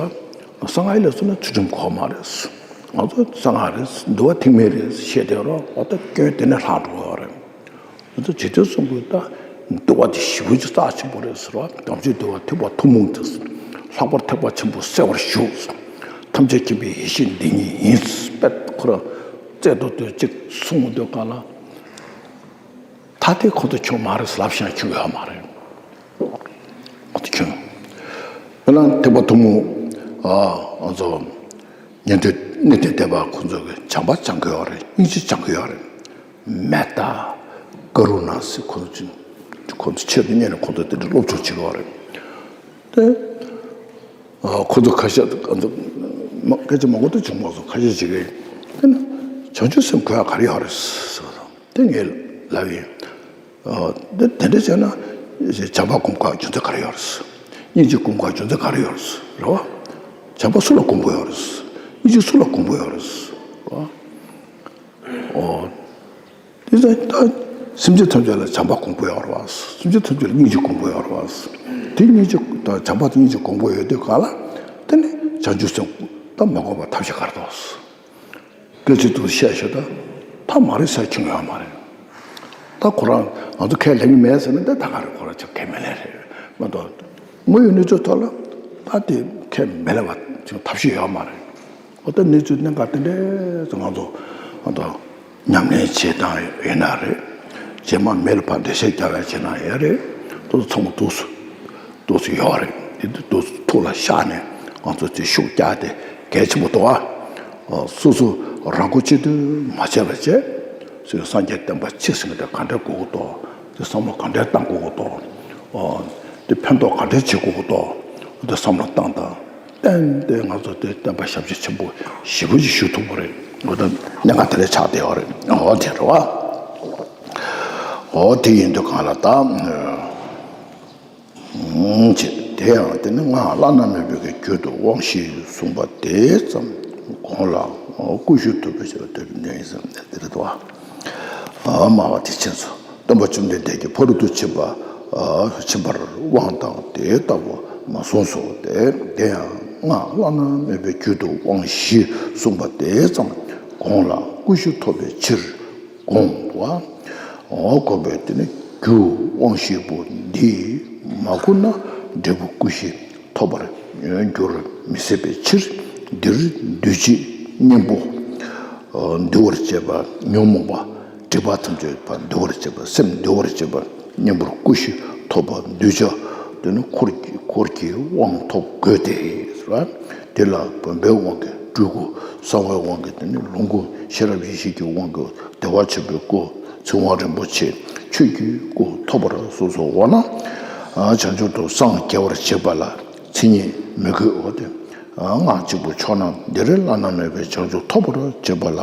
གསང་སྔགས་ལ་སོང་ན་ཚུལ་ཁྲིམས་གོ་མ་རེད། ང་ཚོ་གསང་སྔགས་རེད། འདུལ་བ་ཐེག་དམན་རེད་བཤད་དེ་རོགས་འོ་ད་སྐྱོན་དེ་ནས་ལྷག་འགྲོ་བ་རེད། ང་ཚོ་རྗེ་བཙུན་གསུང་མགུར་ད་འདུལ་བ་དེ་ཞེ་པོ་ཅིག་རྩ་ཆེན་པོ་རེད་ཟེར་བ། དམ་ཆོས་འདུལ་བ་ཐེག་པ་ཐུན་མོང་དུ་ལྷག་པར་ཐེག་པ་ཆེན་པོ་གསལ་བར་ཞུ། ཐམས་ཅད་མཁྱེན་པའི་ཡེ་ཤེས་འདི་ཉིད་ཡིན། དཔེ་ཁོ་ར་རྩལ་དུ་བཏོན་ཅིག་གསུང་འདོད་ག་ལ། ད་དེ་ཁོ་ཚོ་ཁྱོད་མ་རེད་ལབ་ཤང་ཁྱོད་ཡོད་མ་རེད། ཁོ་ཚོ་ཁྱོད་དཔེར་ན་ཐེག་པ་ཐུན་མོང་ཨ་ང་ཚོ་ཉན་ཐོས་གནས་བརྟན་སྡེ་པ་ཁོ་ཚོ་གི་བྱམས་པ་སྦྱང་གི་ཡོད་རེད། སྙིང་རྗེ་སྦྱང་གི་ཡོད་རེད། མེད་ད་ཀ་རུ་ན་ཟེར་ཁོ་ཚོ་ཁོ་ཚོ་ཆེད་དུ་གཉེར་ནས་ཁོ་ཚོ་དེ་འདྲ་སློབ་སྦྱོང་བྱེད་ཀྱི་ཡོད་རེད། དེ་ཨ་ཁོ་ཚོ་ཁ་ཤས་ཨ་ཚོ་སྐད་ཆ་མང་པོ་ད་བྱུང་མ་སོང་། ཁ་ཤས་ཅིག་གིས་དེ་ན་བྱང་ཆུབ་སེམས་དགོས་ཡ་ག་རེ་ཡོད་རེད་ཟེར་བ་དང་། དེ་ངས་ལབ་ཡིན། ཨ་དེ་དེ་འདྲ་བྱས་ན་བྱམས་པ་སྒོམ་དགོས་རྒྱུ་མཚན་ག་རེ་ཡོད་རེད། སྙིང་རྗེ་སྒོམ་དགོས་རྒྱུ་མཚན་ག་རེ་ཡོད་རེད། རེད་བ། བྱམས་པ་སུ་ལ་སྒོམ་དགོས་ཡོད་རེད། སྙིང་རྗེ་སུ་ལ་སྒོམ་དགོས་ཡོད་རེད། རེད་བ། ཨོ། དེ་ཚོ་ད་སེམས་ཅན་ཐམས་ཅད་ལ་བྱམས་པ་སྒོམ་དགོས་ཡོད་རེད་བ། སེམས་ཅན་ཐམས་ཅད་ལ་སྙིང་རྗེ་སྒོམ་དགོས་ཡོད་རེད་བ། དེ་སྙིང་རྗེ་དང་བྱམས་པ་དང་སྙིང་རྗེ་སྒོམ་དགོས་ཡོད་དུས་ག་ལ་དེ་ནི་བྱང་ཆུབ་སེམས་ད་མ་སྒོམ་པ་ཐབས་ཤེས་ག་རེ་འདུག་སྐད་ཆ་དུ་བཤད་ཤོད་ད། ད་མ་རེད་ཟེར་ཁྱོན་ཡོད་མ་རེད། ད་ཁོ་རང་ང་ཚོ་ཁས་ལེན་གྱི་མེད་ཟེར་ན་ད་ད་ག་རེད། ཁོ་རང་ཚོ་ཁས་མི་ལེན་རེད་མ་གཏོགས། དངོས་ཡོད་གནས་ཚུལ་ཐོག་ལ་ད་དེ་ཁས་མི་ལེན་པ་ཅིག་ཐབས་ཤེས་ཡོད་མ་རེད། འོ་ད་གནས་ཚུལ་གནད་འགག་དེ་འདྲས་ང་ཚོ་ང་ཚོ་ཉམས་ལེན་བྱེད་སྟངས་ཡིན་ན་རེད། རྗེས་མ་མི་ལ་ཕར་འགྲེལ་བཤད་རྒྱག་ཡ་བྱེད་ན་ཡང་རེད། ཏོག་ཙམ་ཚང་མ་འདུག་སེ་འདུག་སེ་ཡོད་རེད། དེ་འདུག་སེ་ཐུགས་ལ་བཞག་ནས་ང་ཚོ་དེ་ཤུགས་རྒྱག་དེ་གལ་ཆེན་པོ་འདུག་ཨ། སོ་སོ་རང་མགོ་གཅིག་ཏུ་མ་བྱས་པ་བྱས། སོ་སོ་སངས་རྒྱས་བསྟན་པ་སྤྱི་ཟིན་དེ་ག་འདྲས་དགོས་ཀྱི་འདུག་དེ་བསམ་བློ་ག་འདྲས་གཏང་དགོས་ཀྱི་འདུག་དེ་ཕན་ཐོགས་ག་འདྲས་བྱེད་དགོས་ཀྱི་འདུག་དེ་བསམ་བློ་བཏང་དང་། ཏན་ཏན་ང་ཚོ་དེ་བསྟན་པ་ཞབས་ཕྱི་ཆེན་པོ་ཞེ་པོ་ཅིག་ཞུ་ཐུབ་པ་རེད། འོ་ད་གནད་འགག་དེ་ལས་ཆགས་བསྡད་ཡོད་རེད། འོ་དེ་རེད་བ། འོ་དེ་ཡིན་དུས་གང་ལ་ད་ཅེས་དེ་ཡང་དེ་ནི་སྔགས་བླ་ན་མེད་པའི་གི་རྒྱུད་དུ་དབང་བཞི་གསུངས་པ་དེ་ཙམ་གོང་ལ་ཀུ་ཤུ་ཐུབ་པའི་ཕྱིར་དེ་ནས་ཟེར་དེ་རེད་བ། སྨྲ་བ་དེ་ཕྱིན་སོ། སྟོན་པ་བཅོམ་ལྡན་འདས་ཀྱིས་ཕ་རོལ་ཏུ་ཕྱིན་པ་ ཕྱིན་པར་དབང་དང་དེ་ལྟ་བུ་མ་གསུངས་སོ། དེ་དེ་ཡང་སྔགས་བླ་ན་མེད་པའི་རྒྱུད་དུ་དབང་བཞི་གསུངས་པ་དེ་ཙམ་གོང་ལ་ཀུ་ཤུ་ཐོབ་པའི་ཕྱིར་དགོངས་པ། འོ་དགོངས་པའི་དེ་ནི་རྒྱུ་དབང་བཞི་པོ་འདི་མ་བསྐུར་ན་འབྲས་བུ་ཀུ་ཤུ་ཐོབ་པར་འགྱུར་མི་སྲིད་པའི་ཕྱིར། འདིར་འདུས་བྱས་གཉེན་པོ་འདུལ་བར་བྱེད་པ་ཉོན་མོངས་པ། སྒྲིབ་པ་ཐམས་ཅད་པ་འདུལ་བར་བྱེད་པ། སེམས་འདུལ་བར་བྱེད་པ་གཉེན་པོར་ཀུ་ཤུ་ཐོབ་པ་འདུལ་བྱ་དེ་ནི་འཁོར་གྱི་འཁོར་གྱི་དབང་ཐོབ་དགོས་ཏེ། དེ་ལ་བུམ་པའི་དབང་གིས་སྤྲུལ་སྐུ། གསང་བའི་དབང་གིས་དེ་ནི་ལོངས་སྐུ། ཤེས་རབ་ཡེ་ཤེས་ཀྱི་དབང་གིས་བདེ་བ་ཆེན་པོའི་སྐུ། ཚིག་དབང་རིན་པོ་ཆེ། ཆོས་ཀྱི་སྐུ་ཐོབ་པར་སོ་སོ་འོ་ན། བྱང་ཆུབ་ཏུ་སངས་རྒྱས་པར་བྱེད་པ་ལ་མཚན་ཉིད་མི་དགོས་འོ་དེ། སྔགས་གཅིག་པུ་ཕྱོགས་ན་འདིར་བླ་ན་མེད་པའི་བྱང་ཆུབ་ཐོབ་པར་བྱེད་པ་ལ་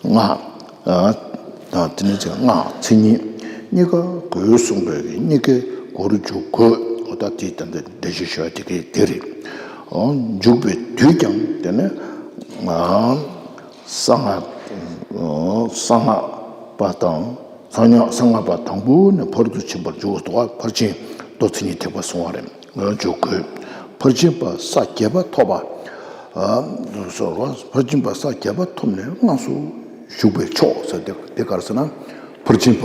སྔགས་དང་དེ་ནི་ཚེ་སྔགས་མཚན་ཉིད་གཉིས་ཀ་དགོས་གསུངས་པའི་གཉིས་ཀའི་སྒོར་འཇུག་དགོས་འོ། ད་དེ་ད་འདི་འགྲེལ་བཤད་ཞུ་བ་དེ་གའི་དེ་རེད། འཇུག་པའི་དུས་ཀྱང་དེ་ནི་གསང་སྔགས་གསང་སྔགས་པ་དང་གསང་སྔགས་གསང་སྔགས་པ་དང་པོ་ནས་ཕར་དུ་ཕྱིན་པར་འཇུག་པ་ཕར་ཕྱིན་མདོ་མཚན་ཉིད་ཐེག་པ་གསུང་བ་རེད། འཇུག་དགོས། ཕར་ཕྱིན་པ་ས་བརྒྱད་པ་ཐོབ་པ། ཕར་ཕྱིན་པ་ས་བརྒྱད་པ་ཐོབ་ནས་སྔགས་སུ་ཞུགས་པས་ཆོག་ཟེར་ཏེ། དེ་ག་རེ་ཟེར་ན། ཕར་ཕྱིན་པ་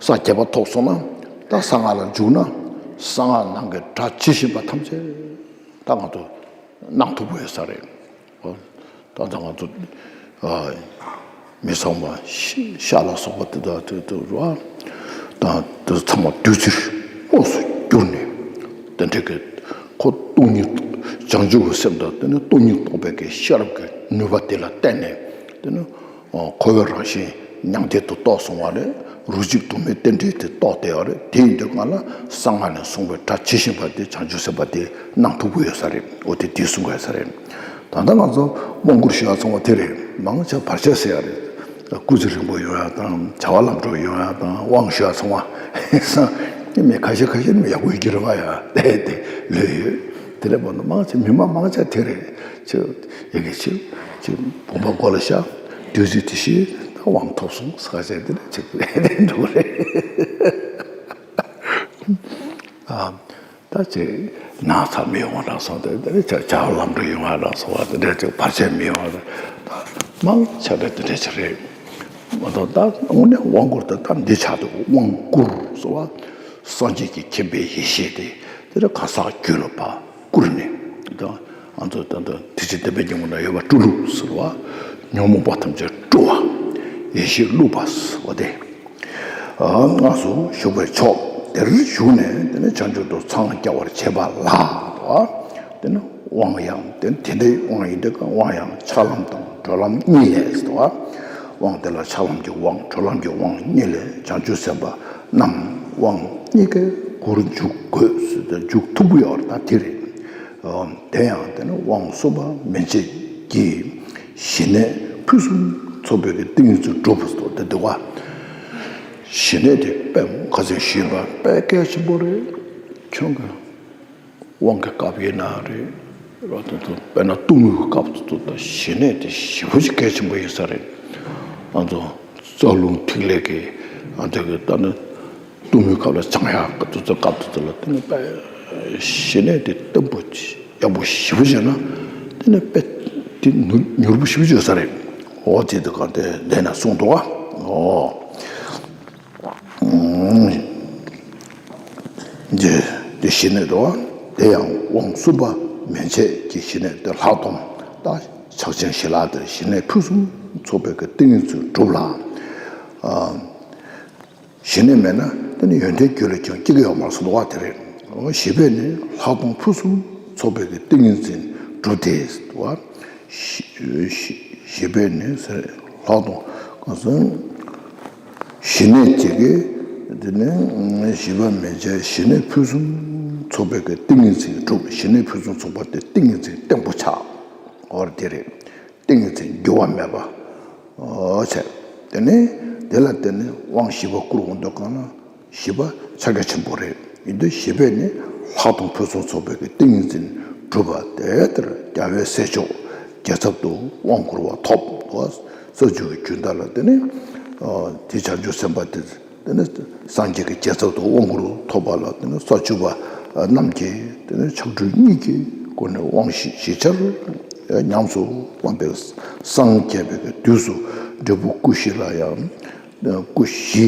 ས་བརྒྱད་པ་ཐོབ་སོང་ན་ད་གསང་སྔགས་ལ་འཇུག་ན་གསང་སྔགས་ནང་གི་སྒྲ་ཇི་བཞིན་པ་ཐམས་ཅད་ད་ང་ཚོ་གནང་ཐུབ་ཀྱི་ཡོད་ས་རེད། ད་ལྟ་ང་ཚོ་མི་ཚང་མ་ཤ་ལ་སོགས་པ་དེ་དག་དེ་དག་རུ་ཨ་དང་དེ་ཚང་མ་བདུད་རྩིར་དངོས་སུ་གྱུར་ནས་དེ་འདྲ་གི་ཁོ་སྟོང་ཉིད་བྱང་ཆུབ་ཀྱི་སེམས་དང་དེ་ནི་སྟོང་ཉིད་རྟོགས་པའི་གི་ཤེས་རབ་ཀྱི་ནུས་པ་དེ་ལ་བརྟེན་ནས་དེ་ནི་འཁོར་བའི་རང་བཞིན་མྱང་འདས་དུ་རྟོགས་སོང་བ་རེད། རོ་གཅིག་དུ་མའི་རྟེན་འབྲེལ་དེ་རྟོགས་བསྡད་ཡོད་རེད། དེ་ཡིན་དུས་ང་ལ་གསང་སྔགས་ནས་གསུངས་པའི་སྒྲ་ཇི་བཞིན་པ་དེ་བྱང་ཆུབ་སེམས་དཔའ་དེ་གནང་ཐུབ་ཀྱི་ཡོད་ས་རེད། འོ་དེ་དེ་གསུང་གི་ཡོད་ས་རེད། ད་ལྟ་ང་ཚོ་དབང་བསྐུར་ཞུ་ཡ་ཚང་བ་དེ་རེད། མང་ཆེ་བར་ཆད་ཟེར་ཡ་རེད། སྐུ་ཚེ་རིང་པོ་ཡོང་ཡ་དང་བྱ་བ་ལམ་འགྲོ་ཡོང་ཡ་དང་དབང་ཞུ་ཡ་ཚང་བ་སང་མི་ཁ་ཤས་ཁ་ཤས་ནི་ཡག་པོ་ཡོད་ཀྱི་རེད་བ། ཡ་དེ་དེ་ལོས་ཡོད། དེ་རེད་པ་ནི་མང་ཆེ་མི་མང་མང་ཆེ་དེ་རེད། ཆེ་ཡ་གི་ཆེ་ཆེ་བུམ་པ་མགོ་ལ་བཞག་བདུད་རྩི་དེ་ཤི་ད་དབང་ཐོབ་སོང་ས་ཆ་དེ་ནས་ཆེ་དེ་འགྲོ་རེད། ཨ། ད་ཅིག་ན་ཚ་མི་ཡོང་བ་ལ་སོགས་དེ་དེ་ནས་བྱ་བྱ་བ་ལམ་འགྲོ་ཡོང་བ་ལ་སོགས་པ་དེ་འདྲ་ཅིག་བར་ཆད་མི་ཡོང་བ་ལ་ད་མང་ཆེ་བ་དེ་འདྲ་ཅིག་རེད་མ་གཏོགས། ད་དངོས་གནས་དབང་བསྐུར་དེ་ད་འདི་ཆགས་འདུག་དབང་བསྐུར་ཟེར་བ་སངས་རྒྱས་ཀྱི་མཁྱེན་པའི་ཡེ་ཤེས་དེ་དེ་ལ་གང་ཟག་རྒྱུད་ལ་ཕར་བསྐུར་ནས་ད་ང་ཚོ་ད་ལྟ་དེ་ཅི་བསྟན་པའི་སྙིང་པོ་ན་ཡོད་པ་སྤྲུལ་བསྐུར་ཟེར་བ་ཉོན་མོངས་པ་ཐམས་ཅད་བཀྲུ་བ་ཡེ་ཤེས་བླུགས་པ་ཟེར་བ་དེ། སྔགས་སུ་ཞུགས་པས་ཆོག་དེར་ཞུགས་ནས་དེ་ནས་བྱང་ཆུབ་ཏུ་འཚང་རྒྱ་བར་བྱེད་པ་ལ། དེ་ནི་དབང་ཡང་དེ་དེ་འདྲའི་དབང་ཡིན་དུས་ཀྱང་དབང་ཡང་ཆགས་ལམ་དང་གྲོལ་ལམ་གཉིས་ལས། དབང་དེ་ལ་ཆགས་ལམ་གྱི་དབང་གྲོལ་ལམ་གྱི་དབང་གཉིས་ལས། བྱང་ཆུབ་སེམས་དཔའ་རྣམས་དབང་གཉིས་ཀའི་སྒོར་འཇུག་དགོས་ཟེར་ཏེ་འཇུག་ཐུབ་ཀྱི་ཡོད་རེད། ད་དེ་རེད། དེ་ཡང་དེ་ནི་དབང་གསུམ་པ་མན་ཆད་ཀྱི་ཞི་གནས་ཕུན་སུམ་ཚོགས་པའི་གི་ཏིང་ངེ་འཛིན་སྒྲུབ་པ་དེ་འདུག་ག་ཞི་གནས་དེ་དཔེ་ཁ་སང་ཞུས་པ་དཔེ་གལ་ཆེན་པོ་རེད། ཁྱོད་ཀྱི་དབང་གི་སྐབས་ཡིན་ན་རེད། རོ་དེ་ཚོ་དཔེར་ན་གཏུམ་མོའི་སྐབས་དེ་ཚོ་ད་ཞི་གནས་དེ་ཞེ་པོ་ཅིག་གལ་ཆེན་པོ་ཡིན་ས་རེད། ང་ཚོ་རྩ་རླུང་ཐིག་ལེ་གི་ཨ་འདི་གི་ད་ནི། གཏུམ་མོའི་སྐབས་ལ་བྱང་ཡག་གི་དུས་ཚོད་སྐབས་དེ་ཚོ་ལ་དེ་ནི་དཔེ་ཞི་གནས་དེ་བརྟན་པོ་ཡག་པོ་ཞེ་པོ་བྱས་ན་དེ་ནི་དཔེ་དེ་མྱུར་མྱུར་པོ་ཞེ་པོ་བྱེད་ས་རེད། འོ་དེ་དུས་གང་དེ་ལས་ན་གསུངས་འདུག་ག་འོ། འདི་འདི་ཞི་གནས་འདུག་ག་དེ་ཡང་དབང་གསུམ་པ་མན་ཆད་ཀྱི་ཞི་གནས་དེ་ལྷག་མཐོང་ད་ཕྱག་ཆེན་ཞི་ལྷག་དེ་ཞི་གནས་ཕུན་སུམ་ཚོགས་པའི་གི་ཏིང་ངེ་འཛིན་སྒྲུབ་ལ། ཞི་གནས་མེད་ན་དེ་ནི་ཡོན་ཏན་རྒྱུད་ལ་ཀྱང་སྐྱེ་གི་ཡོད་མ་རེད་ཟེར་འདུག་ག་དེ་རེད། ཞི་བས་ནི་ལྷག་མཐོང་ཕུན་སུམ་ཚོགས་པའི་གི་ཏིང་ངེ་འཛིན་སྒྲུབ་སྟེ་ཟེར་འདུག་ག་ཞི་བས་ནི་ལྷག་མཐོང་གང་ཟེར། ཞི་གནས་ཀྱི་གི་དེ་ནི་ཞི་བ་མན་ཆད་ཞི་གནས་ཕུན་སུམ་ཚོགས་པའི་གི་ཏིང་ངེ་འཛིན་སྒྲུབ། ཞི་གནས་ཕུན་སུམ་ཚོགས་པ་དེ་ཏིང་ངེ་འཛིན་བརྟན་པོ་ཆགས། འོ་དེ་རེད། ཏིང་ངེ་འཛིན་འགྱུར་བ་མེད་པ། འོ་བྱས། དེ་ནས་དེ་ལ་བརྟེན་ནས་དབང་བཞི་པ་བསྐུར་འོང་དུས་གང་ན་བཞི་པ་ཕྱག་རྒྱ་ཆེན་པོ་རེད། ཡིན་དུས་བཞི་པས་ནི་ལྷག་མཐོང་ཕུན་སུམ་ཚོགས་པའི་གི་ཏིང་ངེ་འཛིན་སྒྲུབ་པ་དེ་ལྟར་རྒྱལ་བའི་སྲས་མཆོག་རྒྱལ་ཚབ་ཏུ་དབང་བསྐུར་བ་ཐོབ། ས་བཅུ་གི་རྒྱུན་དག་ལ་བརྟེན་ནས་དེ་བྱང་ཆུབ་སེམས་དཔའ་དེ། དེ་ནི་སངས་རྒྱས་ཀྱི་རྒྱལ་ཚབ་ཏུ་དབང་བསྐུར་ཐོབ་པ་ལ། དེ་ནི་ས་བཅུ་པ་རྣམས་ཀྱིས་དེ་ནི་ཕྱག་འབྲུ་གཉིས་ཀྱི་སྒོ་ནས་དབང་བཞི་ཞི་བྱར་ཉམས་སུ་བླངས་པས། སངས་རྒྱས་པའི་དུས་སུ་འབྲས་བུ་སྐུ་བཞི་ལ་ཡང་། སྐུ་བཞི་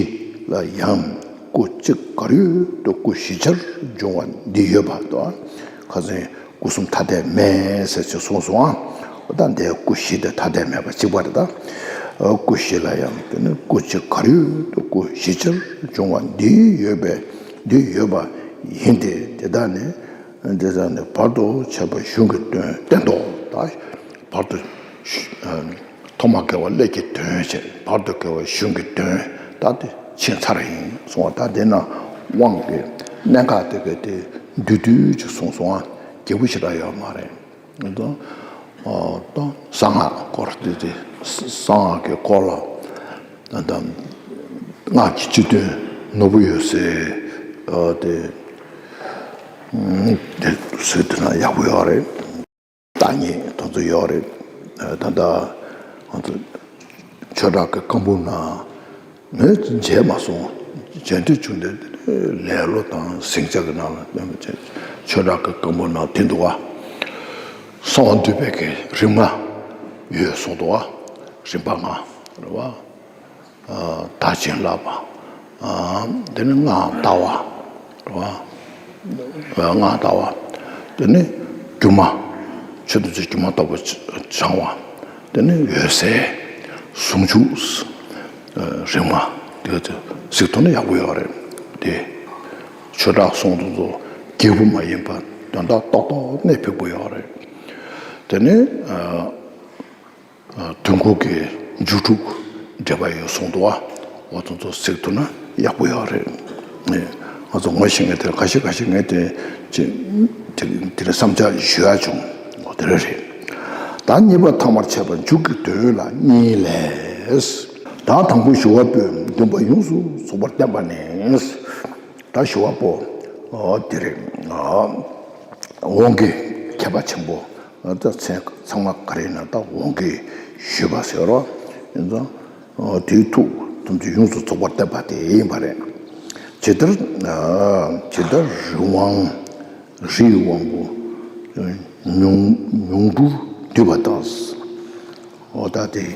ལ་ཡང་སྐུ་གཅིག་གར་ཡོད་དུ་སྐུ་བཞི་ཆར་འབྱུང་བ་འདི་ཡོད་པ་དང་། ཁ་སང་སྐུ་གསུམ་ཐ་དད་མེད་ཟེར་ཅིག་གསུངས་སོང་ཨ། ད་འདིའི་སྐུ་བཞི་དེ་ཐ་དད་མེད་པ་གཅིག་པ་རེད་ད། སྐུ་བཞི་ལ་ཡང་དེ་ནི་སྐུ་གཅིག་གར་ཡོད་དུ་སྐུ་བཞི་ཆར་འབྱུང་བ་འདི་ཡོད་པས། འདི་ཡོད་པ་ཡིན་ཏེ། དེ་དག་ནི། དེ་དག་ནི་བར་དུ་ཆད་པ་གཞུང་གི་དོན་བསྟན་ཏོ། ད་བར་དུ་ཐོག་མ་དགེ་བ་ཀླད་ཀྱི་དོན་བྱས། བར་དུ་དགེ་བ་གཞུང་གི་དོན་ད་དེ་ཕྱིན་ཚར་ཡིན་གསུང་བ། ད་དེ་ན་དབང་གི་གནད་འགག་དེ་གའི་དེ་བསྡུས་བསྡུས་ཅིག་གསུངས་སོང་ཨ། རྒྱས་པོ་ཞེ་དྲག་ཡོད་མ་རེད། ད་ད་གསང་སྔགས་སྐོར་དེ་དེ་གསང་སྔགས་ཀྱི་སྐོར་ལ་ད་ད་སྔགས་ཀྱི་སྤྱི་དོན་ནོར་བུ་འོད་གསལ་དེ་དེ་ཟེར་དེ་ན་ཡག་པོ་ཡོད་རེད། བདག་ཉིད་དེ་ཚོ་ཡོད་རེད། ད་ལྟ་ང་ཚོ་ཆོས་གྲགས་ཀྱི་བཀའ་འབུམ་ནང་ངས་མཇལ་མ་སོང་། མཇལ་འདོད་བྱུང་སྟེ་ལེ་ལོ་དང་ཟིང་ཆ་གི་ནང་ལ་ཆོས་གྲགས་ཀྱི་བཀའ་འབུམ་ནང་དེ་འདུག་བ། གསང་བ་འདུས་པའི་གི་རིམ་ལྔ་ཡོད་གསུངས་འདུག་བ། རིམ་པ་ལྔ་རེད་བ། བདག་བྱིན་བརླབ་པ། དེ་ནས་སྔགས་བཟླ་བ། སྔགས་བཟླ་བ། དེ་ནས་སྒྱུ་མ། ཆོས་ཐམས་ཅད་སྒྱུ་མ་ལྟ་བུ་སྦྱང་བ། དེ་ནས་འོད་གསལ། ཟུང་འཇུག་རིམ་ལྔ་དེ་གཟིགས་ཐུབ་ན་ཡག་པོ་ཡོད་རེད་དེ། ཆོས་གྲགས་གསུང་དོན་ཚོ་རྒྱས་པོ་མ་ཡིན་པ་དོན་དག་ཏོག་ཏོག་གནད་ཕིགས་པོ་ཡོད་རེད། དེ་ནས། དུས་འཁོར་གྱི་རྒྱུད་དྲུག་འགྲེལ་པ་ཡོད་གསུངས་འདུག་བ། འོ་དེ་ཚོ་གཟིགས་ཐུབ་ན་ཡག་པོ་ཡོད་རེད། ང་ཚོ་ངོ་ཤེས་མཁན་དེ་ཁ་ཤས་ཁ་ཤས་ངས་དེ་ཅི་དེ་དེ་རེད་བསམ་འཆར་ཞུ་ཡ་བྱུང་། འོ་དེ་རེད་རེད། ད་གཉིས་པ་ཐ་མར་ཆད་པ་མཇུག་གི་དོན་ལ་གཉིས་ལས། ད་དང་པོ་ཞི་བ་པོས་འདུན་པ་ཡོངས་སུ་རྫོགས་པར་བསྟན་པ་ནི། ད་ཞི་བ་པོ། འོ་དེ་རེད། དབང་གི་མཁས་པ་ཆེན་པོ། ད་མཚན་ཚང་མ་ག་རེ་ཡིན་ན་ད་དབང་གི་ཞི་བ་ཟེར་རོ། ཡིན་ཙང་། དེའི་ཐུགས་ཐམས་ཅད་ཡོངས་སུ་རྫོགས་པར་བསྟན་པ་དེ་ཡིན་པ་རེད། ཇི་ལྟར། ཇི་ལྟར་རི་དབང་། རིའི་དབང་པོ། མྱོང་མྱོང་གྲོལ་བསྡུས་པ་དང་། འོ་ད་དེ།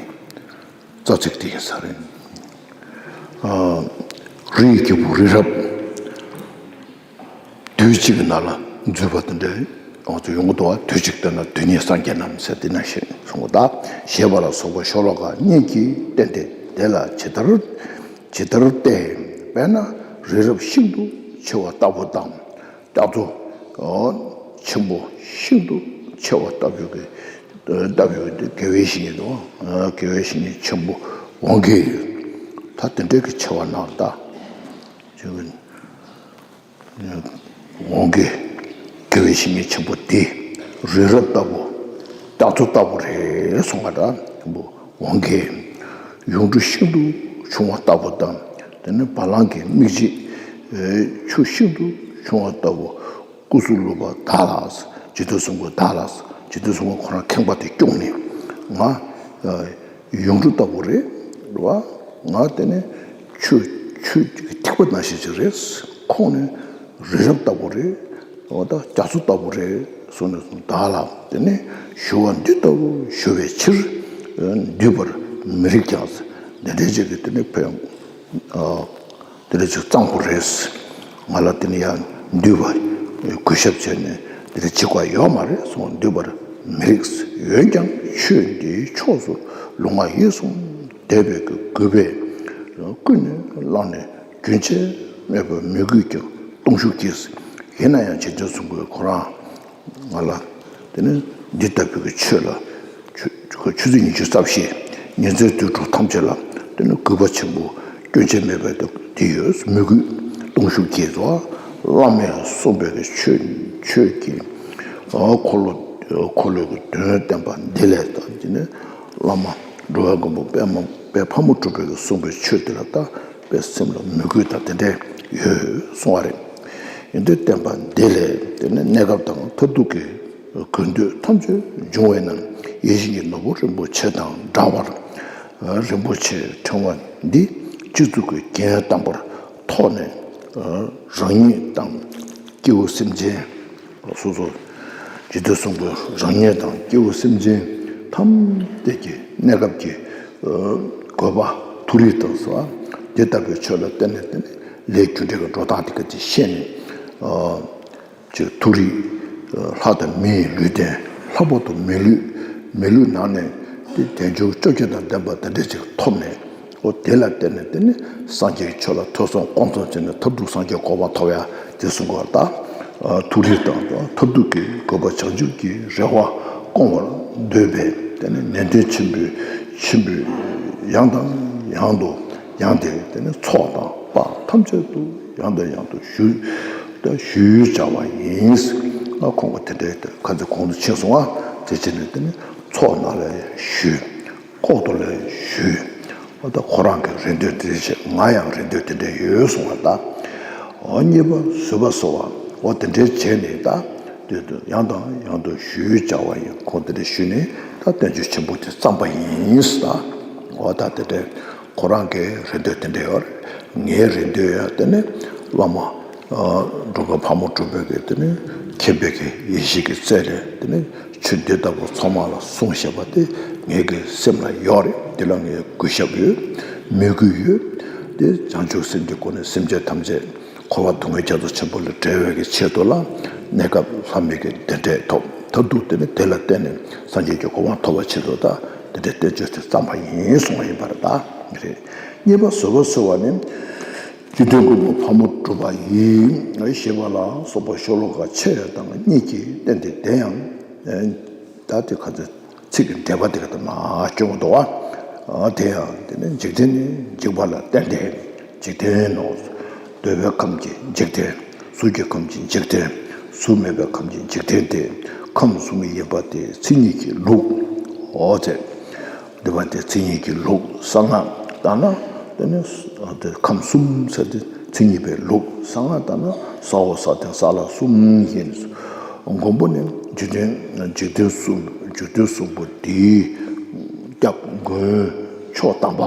རྩ་ཚིག་དེ་ཡིན་ས་རེད། རིའི་རྒྱལ་པོ་རི་རབ། དུས་གཅིག་གི་ནང་ལ་འཛུལ་བ་དེ་འདྲ་ང་ཚོ་ཡོང་གི་འདུག་བ། དུས་གཅིག་ལྟར་ན་དུས་གཉིས་སངས་རྒྱས་རྣམས་ཟེར་དེ་ནང་བཞིན་གསུངས་པ་དང་། ཞེས་པ་ལ་སོགས་པ་ཤོ་ལོ་ཀ་གཉིས་ཀྱིས་བསྟན་ཏེ། དེ་ལ་ཇི་ལྟར་ཇི་ལྟར་བསྟན་པས་ན་རི་རབ་ཤིན་ཏུ་ཆེ་བ་ལྟ་བུ་དང་། རྒྱ་མཚོ་ཆེན་པོ་ཤིན་ཏུ་ཆེ་བ་ལྟ་བུ་གི་ལྟ་བུ་གི་དགེ་བའི་བཤེས་གཉེན་དང་། དགེ་བའི་བཤེས་གཉེན་ཆེན་པོ་དབང་གི་ད་དེ་འདྲ་གི་ཆེ་བ་ནང་ལྟ། དབང་གི་དགེ་བའི་བཤེས་གཉེན་ཆེན་པོ་དེ་རི་རབ་ལྟ་བུ། རྒྱ་མཚོ་ལྟ་བུ་རེད་གསུངས་པ་འདྲ། དབང་གི་ཡུངས་འབྲུ་ཤིན་ཏུ་ཆུང་བ་ལྟ་བུ་དང་། དེ་ནས་བ་ལང་གི་མིག་འབྱེད་ཆུ་ཤིན་ཏུ་ཆུང་བ་ལྟ་བུ། སྐུ་གཟུགས་ལུས་པ་བདག་ལ། འཇིག་རྟེན་གསུམ་མགོན་བདག་ལ། འཇིག་རྟེན་གསུམ་མགོན་ཁོ་རང་ཁེངས་པ་དེ་སྐྱོང་ནས། ང་ཡུངས་འབྲུ་ལྟ་བུ་རེད་བ། ང་དེ་ནས་ཆུ་ཆུ་ཐིགས་པ་ནང་བཞིན་ཅིག་རེད། ཁོང་ནི་རི་རབ་ལྟ་བུ་རེད། འོ་ད་རྒྱ་མཚོ་ལྟ་བུ་རེད་གསུངས་ནས་བདག་ལ། དེ་ནས་ཞི་བ་འདི་ལྟ་བུ་ཞི་བའི་ཕྱིར། འདུས་པར་མི་རིགས་ཀྱང་། འདི་འདྲའི་ཅིག་གི་དེ་ནས་ཕན། དེ་འདྲ་ཅིག་གཙང་པོ་རེད། ང་ལ་དེ་ནས་ཡང་འདུས་པ་གུས་ཞབས་བྱས་ནས་དེ་འདྲ་བྱེད་དགོས་ཡོད་མ་རེད་གསུངས། འདུས་པར་མི་རིགས། འོན་ཀྱང་ཆོས་འདིའི་ཕྱོགས་སུ་ལུས་ངག་ཡིད་གསུམ་དད་པའི་གུས་པས་ཀུན་ནས་བསླངས་ནས་རྒྱུན་ཆད་མེད་པར་མོས་གུས་ཀྱང་གཏོང་ཤུགས་ཀྱིས། ཡིན་ན་ཡང་འཇིག་རྟེན་གསུམ་མགོན་ཁོ་རང་ང་ལ་དེ་ནས་འདི་ལྟ་བུའི་ཆོས་ལ་ཆུ་ཆུ་ཚོད་ཉི་ཤུ་རྩ་བཞི་ཉིན་མཚན་དུས་དྲུག་ཐམས་ཅད་ལ་དེ་ནས་གུས་པ་ཆེན་པོ་སྐྱོན་ཆ་མེད་པའི་དེ་ཡོད་མོས་གུས་གཏོང་ཤུགས་ཀྱིས་སོ། བླ་མས་གསུངས་པའི་ཆོས་ཆོས་ཀྱི་འཁོར་ལོ་འཁོར་ལོའི་དོན་བསྟན་པ་འདི་ལས་དང་དེ་ནས་བླ་མ་འགྲོ་བའི་མགོན་པོ་པདྨ་དཔལ་ཕག་མོ་གྲུ་པས་གསུངས་པའི་ཆོས་དེ་ལ་ད་དཔེ་སེམས་ལ་མོས་གུས་དང་དེ་འདྲ་ཡོད་གསུང་བ་རེད། ཡིན་དུས་བསྟན་པ་འདི་ལས་དེ་ནས་གནས་སྐབས་དང་མཐར་ཐུག་གི་དགོས་འདོད་ཐམས་ཅད་འབྱུང་བས་ན། ཡིད་བཞིན་གྱི་ནོར་བུ་རིན་པོ་ཆེ་དང་འདྲ་བར། རིན་པོ་ཆེའི་ཕྲེང་བ་འདི་སྤྱི་གཙུག་གི་རྒྱན་དམ་པར་ ཐོག་ནས་རང་ཉིད་དང་སྐྱེ་བོ་སེམས་ཅན། སོ་སོ་རྗེ་བཙུན་གསུམ་པོ་རང་ཉིད་དང་སྐྱེ་བོ་སེམས་ཅན་ཐམས་ཅད་ཀྱི་གནས་སྐབས་ཀྱི་དགོས་པ་མཐོ་རིས་དང་ཟེར་བ་དེ་ལྟ་བུའི་ཆོས་ལ་བརྟེན་ནས་བརྟེན་ནས་ལས་རྒྱུ་འབྲས་ཀྱི་འགྲོ་སྟངས་དེ་ག་དེ་ཤེས་ནས། ཅིག་མཐོ་རིས་ལྷ་དང་མིའི་ལུས་རྟེན། ལྷག་པར་དུ་མི་ལུས། མི་ལུས་ནང་ནས་དེ་དལ་འབྱོར་བཅོ་བརྒྱད་དང་ལྡན་པ་དེ་འདྲ་ཅིག་ཐོབ་ནས། འོ་དེ་ལ་བརྟེན་ནས་བརྟེན་ནས་སངས་རྒྱས་ཀྱི་ཆོས་ལ་ཐོས་བསམ་སྒོམ་གསུམ་བྱས་ནས་མཐར་ཐུག་སངས་རྒྱས་གོ་འཕང་ཐོབ་ཡ་དེ་གསུང་གི་ཡོད་རེད་ད། མཐོ་རིས་དང་མཐར་ཐུག་གི་དགོས་པ་བྱང་ཆུབ་ཀྱི་རེ་བ་སྐོང་བར་འདོད་པས་དེ་ནི་ནན་ཏན་ཆེན་པོས་ཆེན་པོས་ཡང་དང་ཡང་དུ་ཡང་དེ་དེ་ནི་ཚོགས་དང་དཔག་ཐམས་ཅད་དུ་ཡང་དང་ཡང་དུ་ཞུ། ད་ཞུས་བྱ་བ་ཡིན། ཨ་ཁོང་གིས་དེ་འདྲའི་ཁ་ཚིག་གོང་དུ་ཕྱིན་སོང་ང་། དེ་བྱས་ནས་དེ་ནི་ཚོགས་ནང་ལ་ཞུས། ལྐོག་ཏུ་ལ་ཞུས། ཨ་ད་ཁོ་རང་གི་རེ་འདོད་དེ་བྱས། ང་ཡང་རེ་འདོད་དེ་འདྲ་ཡོད་གསུང་བ་ད། འོ་གཉིས་པ་བཟོད་པ་ཟེར་བ་འོ་དེ་འདྲའི་བྱས་ནས་ད། དེ་དུ་ཡང་དང་ཡང་དུ་ཞུས་བྱ་བ་ཡིན། ཁོང་དེ་འདྲ་ཞུས་ནས་ད་བསྟན་བཅོས་ཆེན་པོ་དེ་བརྩམས་པ་ཡིན་ད། འོ་ད་དེ་འདྲའི་ཁོ་རང་གི་རེ་འདོད་དེ་འདྲ་ཡོད་རེད། ངའི་རེ་འདོད་ཡང་དེ་ནི་བླ་མ་འབྲུག་པ་ཕག་མོ་གྲུ་པའི་གི་དེ་ནི་མཁྱེན་པའི་གི་ཡེ་ཤེས་ཀྱི་རྩལ་ལས་དེ་ནི་ཆོས་འདི་ལྟ་བུ་ཚང་མ་ལ་གསུངས་བཞག་པ་དེ་ངའི་གི་སེམས་ལ་ཡོད་རེད། དེ་ལ་ངས་གུས་ཞབས་ཡོད། མོས་གུས་ཡོད། དེ་བྱང་ཆུབ་སེམས་ཀྱི་སྒོ་ནས་སེམས་ཅན་ཐམས་ཅད་འཁོར་བ་སྡུག་བསྔལ་རྒྱ་མཚོ་ཆེན་པོ་ལས་བསྒྲལ་བའི་གི་ཆེད་དུ་ལ་གནས་སྐབས་ལྷ་མི་གི་བདེ་འབྲས་ཐོབ། མཐར་ཐུག་དེ་ནི་དེ་ལ་བརྟེན་ནས་སངས་རྒྱས་ཀྱི་གོ་འཕང་ཐོབ་པ་ཆེད་དུ་ད་དེ་འདྲའི་བསྟན་བཅོས་དེ་བརྩམས་པ་ཡིན་གསུང་བ་ཡིན་པར་ད་རེད། གཉིས་པ་བཟོད་པ་ཟེར་བ་ནི། སྤྱི་དོན་ཀུན་པོ་ཕག་མོ་གྲུ་པ་ཡིས་ཞེས་པ་ལ་སོགས་པ་ཤོ་ལོ་ཀ་ཆེ་བ་དང་གཉིས་ཀྱིས་བསྟན་ཏེ། དེ་ཡང་ད་དེ་ག་ཚོད་ཚིག་གི་འགྲེལ་པ་དེ་ག་དེ་མ་སྐྱོན་འདུག་བ། དེ་ཡང་དེ་ནི་འཇིག་རྟེན་ནི་འཇིག་པ་ལ་བརྟེན་ཏེ། འཇིག་རྟེན་ནོ། འདོད་པའི་ཁམས་ཀྱི་འཇིག་རྟེན། གཟུགས་ཀྱི་ཁམས་ཀྱི་འཇིག་རྟེན། གཟུགས་མེད་པའི་ཁམས་ཀྱི་འཇིག་རྟེན་ཏེ། ཁམས་གསུམ་ཡིན་པ་དེ་མཚན་ཉིད་ཀྱི་ལུགས། འོ་དེ། འདི་བ་དེ་མཚན་ཉིད་ཀྱི་ལུགས། གསང་སྔགས་ལྟར་ན་དེ་ནི་དེ་ཁམས་གསུམ་ཟེར་ཏེ་མཚན་ཉིད་པའི་ལུགས། གསང་སྔགས་ལྟར་ན་ས་འོག་ས་སྟེང་ས་བླ་གསུམ་ཡིན། མགོན་པོ་ནི་འཇིག་རྟེན་འཇིག་རྟེན་གསུམ་འཇིག་རྟེན་གསུམ་པོ་འདིའི་སྐྱབས་མགོན་མཆོག་དམ་པ།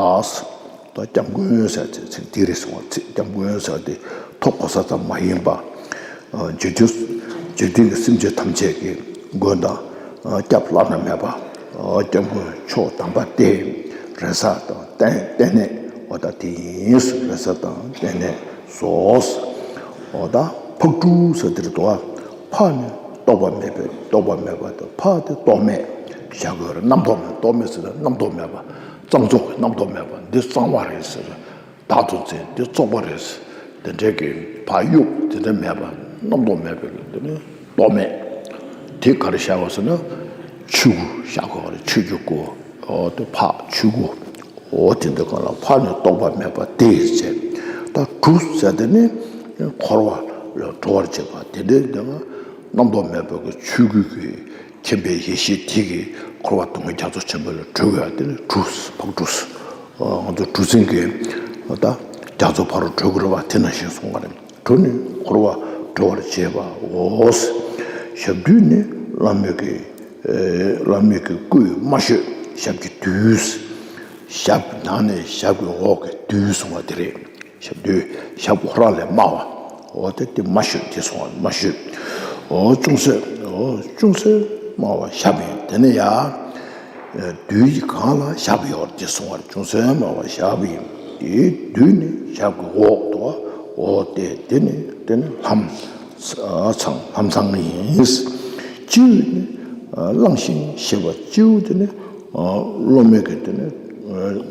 ད་སྐྱབས་མགོན་ཟེར་ཚེ་ཚིག་འདི་རེད་གསུང་བ། ཚིག་སྐྱབས་མགོན་ཟེར་དེ་ཐོབ་གོ་ས་ཙམ་མ་ཡིན་པ། འཇིག་རྟེན་འཇིག་རྟེན་གྱི་སེམས་ཅན་ཐམས་ཅད་ཀྱི་མགོན་དང་སྐྱབས་བླ་ན་མེད་པ། སྐྱབས་མགོན་མཆོག་དམ་པ་སྟེ། རེ་ས་དང་རྟེན་རྟེན་གནས་འོ་ད་དེ་ཡིན། རེ་ས་དང་རྟེན་གནས་སོ། འོ་ད་ཕག་གྲུ་ཟེར་དེ་རེད་དོ། ཕག་ནི་རྟོག་པ་མེད་པའི་རྟོག་པ་མེད་པ་དང་། ཕག་དེ་རྟོག་མེད་བཞག་གི་ཡོད་རེད། རྣམ་རྟོག་མེད། རྟོག་མེད་ཟེར་ན་རྣམ་རྟོག་མེད་པ། གཙང་བཙོག་གི་རྣམ་རྟོག་མེད་པ། འདི་གཙང་བ་རེད་ཟེར། བདག་ཏུ་འཛིན། འདི་བཙོག་པ་རེད། དེ་འདྲའི་གི་ཕར་གཡུག་དེ་འདྲ་མེད་པ། རྣམ་རྟོག་མེད་པའི་གི་དེ་ནི་རྟོག་མེད། དེ་ག་རེ་བཞག་པ་ཟེར་ན་ཆོས་སྐུ་བཞག་གི་ཡོད་རེད། ཆོས་ཀྱི་སྐུ། འོ་དེ་ཕག་ཆོས་སྐུ། འོ་དེ་འདྲ་གང་ལ་ཕག་ནི་རྟོག་པ་མེད་པ་སྟེ་ཟེར། ད་གྲུ་ཟེར་དེ་ནི་འཁོར་བ་ལས་གྲོལ་བར་བྱེད་པ་དེ་འདྲའི་འདི་ལ་རྣམ་རྟོག་མེད་པའི་གི་ཆོས་སྐུ་གི་མཁྱེན་པའི་ཡེ་ཤེས་དེ་གིས་འཁོར་བ་སྡུག་བསྔལ་རྒྱ་མཚོ་ཆེན་པོ་ལས་གྲོལ་དགོས་ཡ་དེ་ནི་གྲུ། ཕག་གྲུ། ང་ཚོ་གྲུ་གཟིངས་ཀྱི་ད་རྒྱ་མཚོ་ཕ་རོལ་གྲོལ་དགོས་རེད་བ། དེ་ནང་བཞིན་གསུངས་པ་རེད། གྲུ་ནི་འཁོར་བ་གྲོལ་བར་བྱེད་པའོ། ཞབས་རྡུལ་ནི་བླ་མེད་ཀྱི་བླ་མེད་ཀྱི་སྐུའི་དམའ་ཤོས་ཞབས་ཀྱི་རྡུལ། ཞབས་ནང་ནས་ཞབས་ཀྱི་འོག་གི་རྡུལ་གསུངས་པ་དེ་རེད། ཞབས་རྡུལ། ཞབས་ཁོ་རང་ལས་དམའ་བ། འོ་དེ་དེ་དམའ་ཤོས་དེ་སོང་བ། དམའ་ཤོས། འོ་ཅུང་ཟད། འོ་ཅུང་ཟད་དམའ་བ་ཞབས་ཡིན། དེ་ནས་ཡ་རྡུལ་གྱི་སྒང་ལ་ཞབས་ཡོད་དེ་སོང་བ། ཅུང་ཟད་དམའ་བ་ཞབས་ཡིན། དེའི་རྡུལ་ནི་ཞབས་ཀྱི་འོག་ཏུ། འོ་དེ་དེ་ནི་དེ་ནི་ལྷམ་ཚང་། ལྷམ་ཚང་ཡིན། སྤྱི་བོ་ནི་བླངས་ཤིང་བཞེས་པ། སྤྱི་བོ་དེ་ནི་སློབ་མའི་གི་དེ་ནི་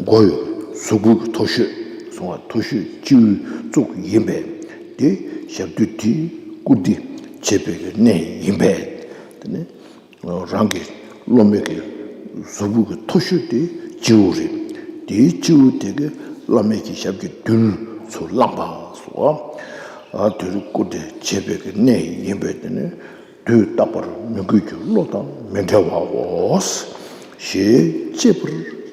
མགོ་ཡོད་གཟུགས་པོའི་གི་མཐོ་ཤོས་སོང་བ། མཐོ་ཤོས་སྤྱི་བོའི་གཙུག་ཡིན་པས། དེ་ཞབས་རྡུལ་དེ་བཀུར་སྟི་བྱེད་པའི་གི་གནས་ཡིན་པས། དེ་ནི་རང་གི་སློབ་མའི་གི་གཟུགས་པོའི་གི་མཐོ་ཤོས་དེ་སྤྱི་བོ་རེད། དེའི་སྤྱི་བོ་དེ་གི་བླ་མའི་གི་ཞབས་ཀྱི་རྡུལ་ཚུར་བླངས་པ་སོང་བ། དེ་རུ་བཀུར་སྟི་བྱེད་པའི་གི་གནས་ཡིན་པས། དེ་ནི་དུས་རྟག་པར་མོས་གུས་ཀྱི་བློ་དང་མི་འབྲལ་བའོ། ཞེས་གཅེས་པར་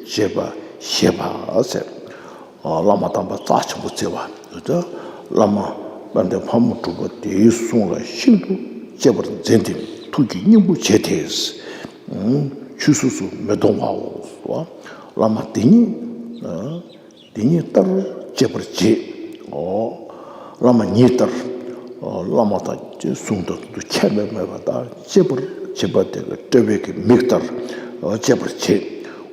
བྱེད་པ་བཞེས་པ་ཟེར། བླ་མ་དམ་པ་རྩ་ཆེན་པོ་བརྩི་བ། བླ་མ་དཔལ་ལྡན་ཕག་མོ་གྲུ་པ་དེའི་གསུང་ལ་ཤིན་ཏུ་གཅེས་པར་འཛིན་ཏེ། ཐུགས་ཀྱི་སྙིང་པོ་བྱས་ཏེ། ཆོས་སོ་སོ་མི་གཏོང་བའོ། བླ་མ་དེ་ཉིད་དེ་ཉིད་ལྟར་གཅེས་པར་བྱེད། འོ། བླ་མ་ཉིད་ལྟར། བླ་མ་དང་གསུང་དང་དུ་ཁྱད་པར་མེད་པ་དང་གཅེས་པར་བྱེད་པ་དེ་གི་དཔྲལ་བའི་གི་མིག་ལྟར་གཅེས་པར་བྱེད།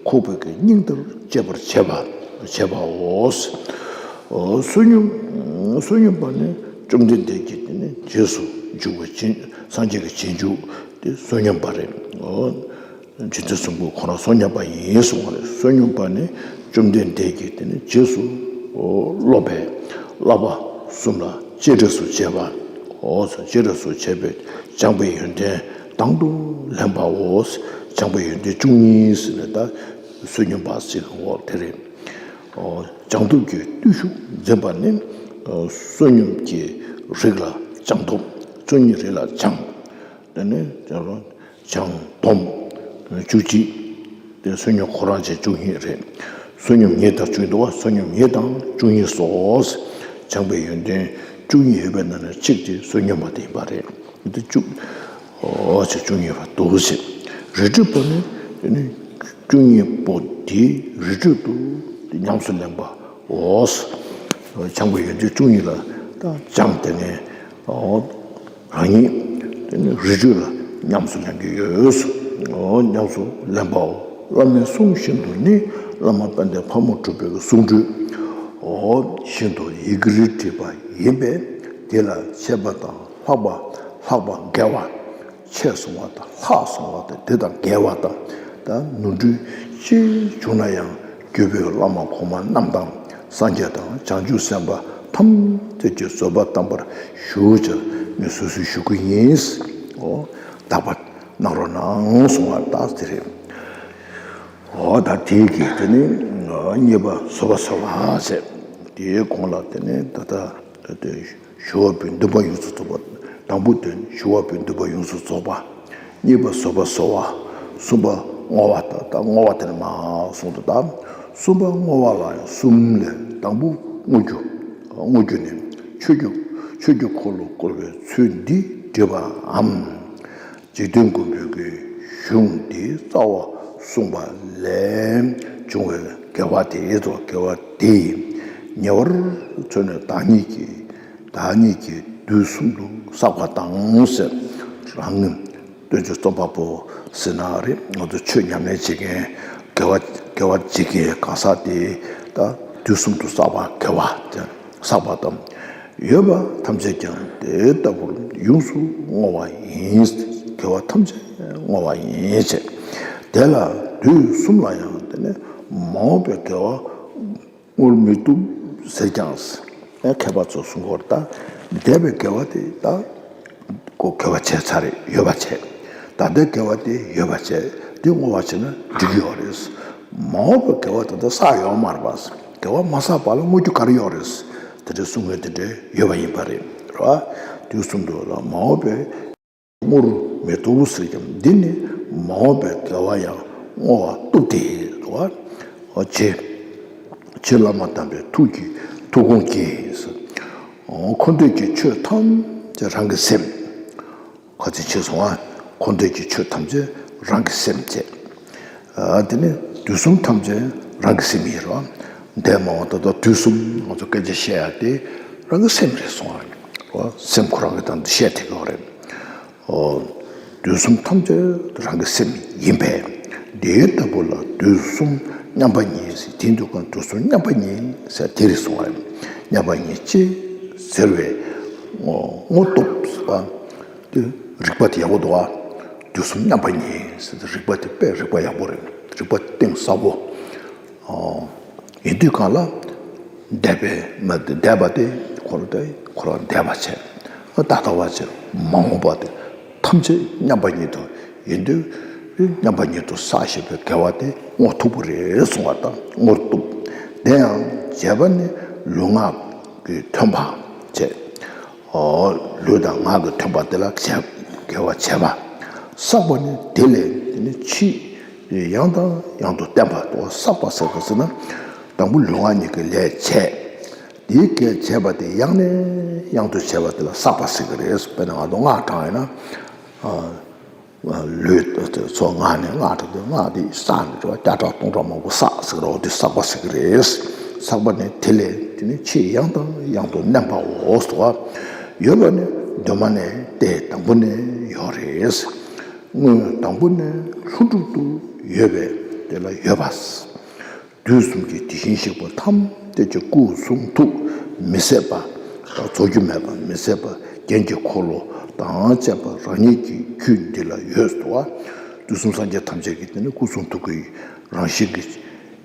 ཁོག་པའི་གི་སྙིང་ལྟར་གཅེས་པར་བྱེད་པ་བྱེད་པའོ། བསོད་སྙོམས། བསོད་སྙོམས་པ་ནི་བཅོམ་ལྡན་འདས་ཀྱི་དེ་ནི་རྗེས་སུ་འཇུག་པ་རྗེས། སངས་རྒྱས་ཀྱི་རྗེས་འཇུག་དེ་བསོད་སྙོམས་པ་རེད། རྗེ་བཙུན་སྲིན་པོ་ཁོ་རང་བསོད་སྙོམས་པ་ཡིན་གསུངས་པ་རེད། བསོད་སྙོམས་པ་ནི་བཅོམ་ལྡན་འདས་ཀྱིས་དེ་ནི་རྗེས་སུ་སློབ་པའི་བསླབ་པ་གསུམ་ལ་གཅེས་སྤྲས་སུ་བྱེད་པ། འོ་སོ་གཅེས་སྤྲས་སུ་བྱེད་པའི་སྦྱངས་པའི་ཡོན་ཏན་དང་དུ་ལེན་པའོ། སྦྱངས་པའི་ཡོན་ཏན་བཅུ་གཉིས་ཟེར་ནས་ད་བསོད་སྙོམས་པ་ཟེར་གྱི་འོ་དེ་རེད། སྦྱངས་སྟོབས་ཀྱི་བརྟུལ་ཞུགས་འཛིན་པ་ནི་བསོད་སྙོམས་ཀྱི་རིགས་ལ་སྦྱངས་སྟོབས། བསོད་སྙོམས་རིགས་ལ་སྦྱངས། དེ་ནས་སྦྱངས་སྡོམ་བཅུ་གཅིག་དེ་བསོད་སྙོམས་ཁོ་རང་བྱས་བཅུ་གཉིས་རེད། བསོད་སྙོམས་ཉིད་དང་བཅུ་གཉིས་འདུག་བ། བསོད་སྙོམས་ཉིད་དང་བཅུ་གཉིས་སོ། སྦྱངས་པའི་ཡོན་ཏན་བཅུ་གཉིས་ཡོད་པའི་ནང་ནས་གཅིག་དེ་བསོད་སྙོམས་པ་དེ་ཡིན་པ་རེད། དེ་བཅུ། འོ་བྱས་བཅུ་གཉིས་པ་འདུག་ཟེར། རི་ཁྲོད་པོ་ནི་དེ་ནི་བཅུ་གཉིས་པོ་དེའི་རི་ཁྲོད་དུ་ཉམས་སུ་ལེན་པའོ། སྦྱངས་པའི་ཡོན་ཏན་བཅུ་གཉིས་ལ་ད་སྦྱངས་དེ་ནས་འོ། རང་ཉིད་དེ་ནི་རི་ཁྲོད་ལ་ཉམས་སུ་ལེན་གྱི་ཡོད། འོ་ཉམས་སུ་ལེན་པའོ། བླ་མའི་གསུང་བཞིན་དུ་ནི་བླ་མ་དཔལ་ལྡན་ཕག་མོ་གྲུ་པའི་གསུང་སྒྲོས་འོ་བཞིན་དུ་ཡི་གེར་བྲིས་པ་ཡིན་པས། དེ་ལ་འཆད་པ་དང་ལྷག་པ་ལྷག་པ་འགལ་བ། ཆད་སོང་བ་དང་ལྷག་སོང་བ་དང་དེ་དང་འགལ་བ་དང་། ད་ནོར་འཁྲུལ་ཅི་བྱུང་ན་ཡང་། བརྒྱུད་པའི་བླ་མ་གོང་མ་རྣམས་དང་། སངས་རྒྱས་དང་བྱང་ཆུབ་སེམས་དཔའ་ཐམས་ཅད་ཀྱི་བཟོད་པ་བསྟན་པར་ཞུ་བྱ་ངས་སོ་སོས་ཞུ་གི་ཡིན། འོ། བདག་པ་གནང་རོགས་གནང་གསུང་བ་ད་དེ་རེད། འོ་ད་དེའི་གི་དེ་ནི་གཉིས་པ་བཟོད་པ་བཟོད་པ་ཟེར། དེའི་གོང་ལ་དེ་ནི་ད་ལྟ་དེ། ཞི་བ་པོའི་འདུན་པ་ཡོངས་སུ་རྫོགས་པ། དང་པོ་དེ་ཞི་བ་པོའི་འདུན་པ་ཡོངས་སུ་རྫོགས་པ། གཉིས་པ་བཟོད་པ་བཟོད་པ། གསུམ་པ་བསྔོ་བ་དང་ད་བསྔོ་བ་དེ་ནི་མ་གསུངས་ཏེ་ད། གསུམ་པ་བསྔོ་བ་ལ་ཡང་གསུམ་ལས་དང་པོ་བསྔོ་རྒྱུ། བསྔོ་རྒྱུ་ནི། ཆོས་ཀྱི་ཆོས་ཀྱི་འཁོར་ལོ་བསྐོར་བའི་ཚུལ་འདི་བྲིས་པའམ། འཇིག་རྟེན་མགོན་པོའི་གི་གཞུང་འདི་རྩ་བ་གསུངས་པ་ལས་བྱུང་བའི་དགེ་བ་དེ་དང་དགེ་བ་དེ་ཉེ་བར་མཚོན་ནས་བདག་ཉིད་ཀྱིས། བདག་ཉིད་ཀྱིས་དུས་གསུམ་དུ་བསགས་པ་དང་ཟེར། རང་ངི་སྟོན་ཆོས་རྩོམ་པ་པོ་ཟེར་ན་རེད། ང་ཚོ་ཆོས་ཉམས་ལེན་བྱེད་མཁན་དགེ་བ་དགེ་བ་བྱེད་མཁན་གང་ཟག་དེ་ད་དུས་གསུམ་དུ་བསགས་པ་དགེ་བ་དེ་བསགས་པ་དང་ཡོད་པ་ཐམས་ཅད་ཀྱང་དེ་ལྟ་བུར་ཡོངས་སུ་བསྔོ་བ་ཡིན། དགེ་བ་ཐམས་ཅད་བསྔོ་བ་ཡིན་ཟེར། དེ་ལ་དུས་གསུམ་ལ་ཡང་དེ་ནི་མ་འོངས་པའི་དགེ་བ་བསྔོར་མི་བཏུབ་ཟེར་ཀྱང་། ཨེ་མཁས་པ་ཚོ་གསུང་གི་ཡོད་རེད། ད་འདས་པའི་དགེ་བ་དེ་ད་ཁོ་དགེ་བ་བྱས་ཚར་རེད། ཡོད་པ་བྱས། ད་ལྟའི་དགེ་བ་དེ་ཡོད་པ་བྱས། དེ་བསྔོ་བ་བྱས་ན་འགྲིག་གི་ཡོད་རེད། མ་འོངས་པའི་དགེ་བ་དེ་ད་བསགས་ཡོད་མ་རེད་པ། དགེ་བ་མ་བསགས་པ་ལ་བསྔོ་རྒྱུ་ག་རེ་ཡོད་རེད། དེ་འདྲའི་གསུང་མཁན་དེ་འདྲ་ཡོད་པ་ཡིན་པ་རེད། རེད་བ། དུས་གསུམ་དུ་ལ་མ་འོངས་པའི་བསྔོར་མི་བཏུབ་ཟེར་ཀྱང་འདི་ནི་མ་འོངས་པའི་དགེ་བ་ཡང་བསྔོ་བ་བཏུབ་སྟེ་རེད་བ། ཨོ་ཆེ། ཆེ་བླ་མ་དམ་པའི་ཐུགས་ཀྱི་ཐུགས་དགོངས་ཀྱིས། འཁོར་འདས་ཀྱི་ཆོས་ཐམས་ཅད་རང་གི་སེམས། ཁ་ཚིག་ཆེ་སོང་ཨ། འཁོར་འདས་ཀྱི་ཆོས་ཐམས་ཅད་རང་གི་སེམས་བྱས། ཨ་དེ་ནི་དུས་གསུམ་ཐམས་ཅད་རང་གི་སེམས་ཡིན་རོ། འདས་མ་འོངས་ད་ལྟ་དུས་གསུམ་ང་ཚོ་སྐད་ཆ་བཤད་ཡ་དེ་རང་གི་སེམས་རེད་སོང་ཨ། རོ་སེམས་ཁོ་རང་གི་དང་དུ་བཤད་ཐེག་ཡོད་རེད། ཨོ། དུས་གསུམ་ཐམས་ཅད་རང་གི་སེམས་ཡིན་པས། དེ་ལྟ་བུ་ལ་དུས་གསུམ་མཉམ་པ་ཉིད་ཟེར། དེ་འདུག་གམ། དུས་གསུམ་མཉམ་པ་ཉིད་ཟེར་དེ་རེད་གསུངས་པ་རེད། མཉམ་པ་ཉིད་ཅེས་ཟེར་བའི་ངོ་ངོ་སྟོབས་ཟེར་བ་དེ་རིགས་པ་དེ་ཡག་པོ་འདུག་ཨ། དུས་གསུམ་མཉམ་པ་ཉིད་ཟེར་ཏེ་རིགས་པ་དེ་དཔེ་རིགས་པ་ཡག་པོ་རེད། རིགས་པ་གཏིང་ཟབ་པོ། ཨོ། ཡིན་དུས་གང་ལ། འདས་པའི་མ་འདས་པ་དེ་ཁོ་རང་དེ་ཁོ་རང་འདས་པ་བྱས། ད་ལྟ་བ་བྱས། མ་འོངས་པ་དེ་ཐམས་ཅད་མཉམ་པ་ཉིད་དུ་ཡིན་དུས། མཉམ་པ་ཉིད་དུ་བསགས་ཞེས་པའི་དགེ་བ་དེ་བསྔོ་ཐུབ་པ་རེད་གསུངས་པ་དང་བསྔོ་ཐུབ། དེ་ཡང་བྱས་པ་ནི་ལུས་ངག་གི་མཐུན་པ་བྱས། ཨོ། ལུས་དང་ངག་གི་མཐུན་པ་དེ་ལ་བྱས་དགེ་བ་བྱས་པ། བསགས་པ་ནི་དེ་ལས་དེ་ནི་ཕྱིས། ཡང་དང་ཡང་དུ་བསྟན་པ་དང་བསགས་པ་ཟེར་ག་ཟེར་ན། དང་པོ་ལུས་ངག་གཉིས་ཀྱི་ལས་བྱས། དེའི་གས་བྱས་པ་དེ་ཡང་ནས་ཡང་དུ་བྱས་པ་དེ་ལ་བསགས་པ་ཟེར་གི་རེད། དཔེར་ན་ང་ཚོ་སྔགས་བགྲང་ཡོད་ན། ལུས་ཚོ་ངག་ནས་སྔགས་བགྲང་དུས་སྔགས་དེ་བསགས་ནས་རེད་བ། བརྒྱ་ཕྲག་སྟོང་ཕྲག་མང་པོ་བསགས་ཟེར་གི་རེད་བ། དེ་བསགས་པ་ཟེར་གི་རེད། བསགས་པ་ནི་དེ་ལས་ དེ་ནི་ཆེས་ཡང་དང་ཡང་དུ་བརྣན་པའོ་ཟེར་བ། ཡོད་པ་ནི་གདོད་མ་ནས་ཏེ་དང་པོ་ནས་ཡོད་རེད། སྔོན་དང་པོ་ནས་ལྷུན་གྲུབ་ཏུ་ཡོད་པས་དེ་ལ་ཡོད་པ། དུས་གསུམ་གྱི་དེ་བཞིན་གཤེགས་པ་ཐམས་ཅད་ཀྱི་སྐུ་གསུང་ཐུགས་མི་ཟད་པ། རྫོགས་རྒྱུ་མེད་པ་མི་ཟད་པ་རྒྱན་གྱི་འཁོར་ལོ་དང་བཅས་པ་རང་ཉིད་ཀྱི་རྒྱུད་འདི་ལ་ཡོད་དོ། དུས་གསུམ་སངས་རྒྱས་ཐམས་ཅད་ཀྱི་དེ་ནི་སྐུ་གསུང་ཐུགས་ཀྱི་རང་བཞིན་གྱི་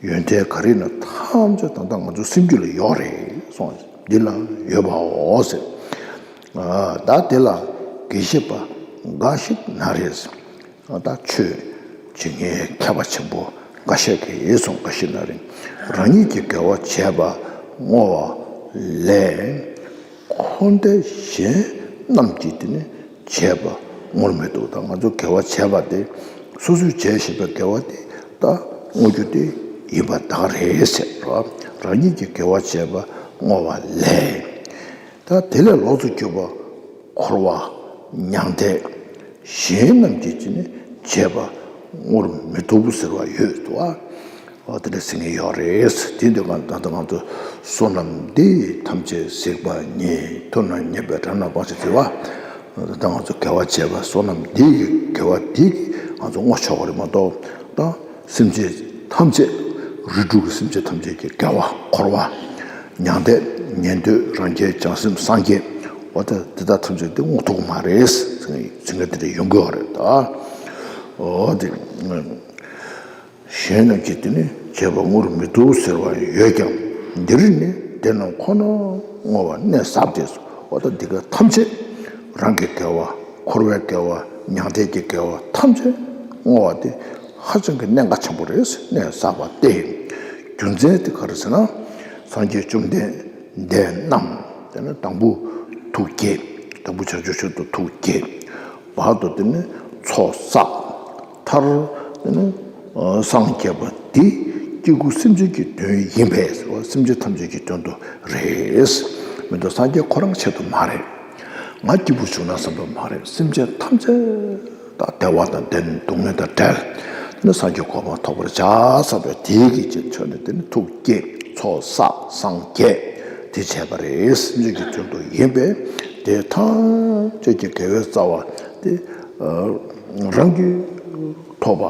ཡོན་ཏན་ག་རེ་ན་ཐམས་ཅད་ད་ལྟ་ང་ཚོ་སེམས་རྒྱུད་ལ་ཡོད་རེད་གསུངས། འདི་ལ་ཡོད་པའོ་ཟེར། ད་དེ་ལ་དགེ་བཤེས་པ་འགའ་ཞིག་ན་རེ་ཟེར། ད་ཆོས་བྱེད་མཁན་མཁས་པ་ཆེན་པོ་འགའ་ཤས་ཀྱིས་གསུངས། འགའ་ཞིག་ན་རེ་རང་ཉིད་ཀྱི་དགེ་བ་བྱས་པ་བསྔོ་བ་ལས། འཁོར་འདས་གཞན་རྣམས་ཀྱིས་དེ་ནི་བྱས་པ་བསྔོར་མི་ཐུབ། ད་ང་ཚོ་དགེ་བ་བྱས་པ་དེ་སོ་སོས་བྱས་བཞིན་པའི་དགེ་བ་དེ་ད་བསྔོ་རྒྱུ་དེ་ཡིན་པ་ད་ག་རེད་ཟེར་རོ། རང་ཉིད་ཀྱི་དགེ་བ་བྱས་པ་བསྔོ་བ་ལས། ད་དེ་ལས་ལོགས་སུ་གྱུར་པ་འཁོར་བ་མྱང་འདས་གཞན་རྣམས་ཀྱིས་ཅི་ནི་བྱས་པ་བསྔོར་མི་ཐུབ་ཟེར་བ་ཡོད་དོ། ཨ་དེ་འདྲ་ཟེར་མཁན་ཡོད་རེད། དེ་འདི་གང་ད་ལྟ་ང་ཚོ་བསོད་ནམས་འདི་ཐམས་ཅད་གཟིགས་པ་ཉིད། ཐོབ་ནས་ཉེས་པའི་དགྲ་རྣམས་སྤངས་ཤིང་བྱ་བ། ད་ང་ཚོ་དགེ་བ་བྱས་པ་བསོད་ནམས་འདི་ཡི་དགེ་བ་འདི་གིས་ང་ཚོ་བསྔོ་ཆོག་གི་རེད་མ་གཏོགས་ད། སེམས་ཅན་ཐམས་ཅད་རིགས་དྲུག་གི་སེམས་ཅན་ཐམས་ཅད་ཀྱི་དགེ་བ་འཁོར་བ་མྱང་འདས་ཉན་ཐོས་རང་རྒྱལ་བྱང་སེམས་སངས་རྒྱས་འོ་ད་དེ་དག་ཐམས་ཅད་དེ་བསྔོ་ཐུབ་ཀྱི་མ་རེད་ཟེར་ཟེར་མཁན་དེ་འདྲ་ཡོང་གི་ཡོད་རེད་ད། འོ་དེ་གཞན་རྣམས་ཀྱིས་དེ་ནི་བྱས་པ་བསྔོར་མི་ཐུབ་ཟེར་བ་ཡོད་ཀྱང་འདིར་ནི་དེ་རྣམས་ཁོ་ན་བསྔོ་བ་གནད་ཟབ་སྟེ་འོ་ད་འདི་ག་ཐམས་ཅད་རང་གི་དགེ་བ་འཁོར་བའི་དགེ་བ་མྱང་འདས་ཀྱི་དགེ་བ་ཐམས་ཅད་བསྔོ་བ་དེ། ཧ་ཅང་གི་གནད་འགག་ཆེན་པོ་རེད། གནད་ཟབ་པ་སྟེ། རྒྱུ་མཚན་དེ་ག་རེ་ཟེར་ན། སངས་རྒྱས་བཅོམ་ལྡན་འདས་རྣམས་དེ་ནི་དང་པོ་ཐུགས་བསྐྱེད། དང་པོ་བྱང་ཆུབ་མཆོག་ཏུ་ཐུགས་བསྐྱེད། བར་དུ་དེ་ནི་ཚོགས་བསགས། མཐར་དེ་ནི་སངས་རྒྱས་པ་འདི་སྐྱེ་དགུ་སེམས་ཅན་གྱི་དོན་ཡིན་པས་ཟེར་བ་སེམས་ཅན་ཐམས་ཅད་ཀྱི་དོན་དུ་རེད། མི་འདུག་སངས་རྒྱས་ཁོ་རང་ཆེད་དུ་མ་རེད། ང་སྐྱིད་པོ་བྱུང་ན་བསམ་པ་མ་རེད། སེམས་ཅན་ཐམས་ཅད་དང་བདེ་བ་དང་ལྡན། སྡུག་བསྔལ་དང་བྲལ། དེ་ནི་སངས་རྒྱས་གོ་འཕང་ཐོབ་པར་བྱ་བསམ་པའི་དེའི་གི་ཆེད་ཆོད་ནས་དེ་ནི་ཐུགས་བསྐྱེད་ཚོགས་བསགས་སངས་རྒྱས་དེ་བྱས་པ་རེད། སེམས་ཅན་གྱི་དོན་དུ་ཡིན་པས་དེ་ཐམས་ཅད་ཀྱི་དགེ་བའི་རྩ་བ་དེ་རང་གིས་ཐོབ་པ་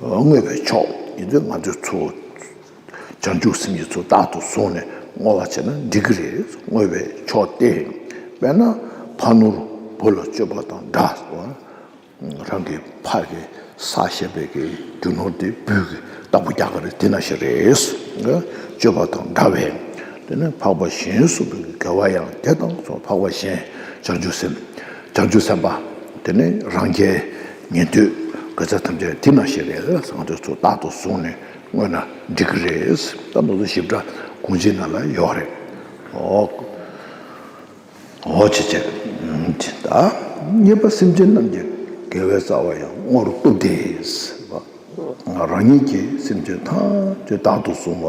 བསྔོས་པའི་མཆོག་ཡིན་ཚུལ་ང་ཚོས་ཚུར། བྱང་ཆུབ་སེམས་ཀྱི་ཚུལ་རྟག་ཏུ་བཟུང་ནས་བསྔོ་བ་བྱས་ན་འགྲིག་གི་རེད། བསྔོ་བའི་མཆོག་སྟེ། དཔེར་ན་ཕ་ནོར་བུ་ལ་སྤྱོད་པ་དང་འདྲ། རང་གི་ཕ་གིས་བསགས་བཞག་པའི་གི་རྒྱུ་ནོར་དེ་བུ་གིས་བདག་པོ་རྒྱག་གི་རེད། དེ་ནང་བཞིན་རེད། སྤྱོད་པ་དང་འདྲ་བས། དེ་ནས་འཕགས་པ་གཞན་གསུམ་པའི་གི་དགེ་བ་ཡང་དེ་དང་སོགས། འཕགས་པ་གཞན་བྱང་ཆུབ་སེམས། བྱང་ཆུབ་སེམས་དཔའ། དེ་ནས་རང་རྒྱལ་ཉན་ཐོས་དགེ་རྩ་ཐམས་ཅད་དེ་ནང་བཞིན་རེད། ང་ཚོས་ཚུར་རྟག་ཏུ་བཟུང་ནས་བསྔོས་ན་འགྲིག་གི་རེད། ད་ང་ཚོ་ཞིབ་ཕྲ་དགོངས་གཅིག་ནང་ལ་ཡོད་རེད། འོ། འོ་བྱས་བྱས། ད་གཉིས་པ་སེམས་ཅན་རྣམས་ཀྱི་དགེ་བའི་རྩ་བ་ཡང་བསྔོ་རུ་བཏུབ་སྟེ། རང་ཉིད་ཀྱིས་སེམས་ཅན་ཐམས་ཅད་བདག་ཏུ་བཟུང་བ།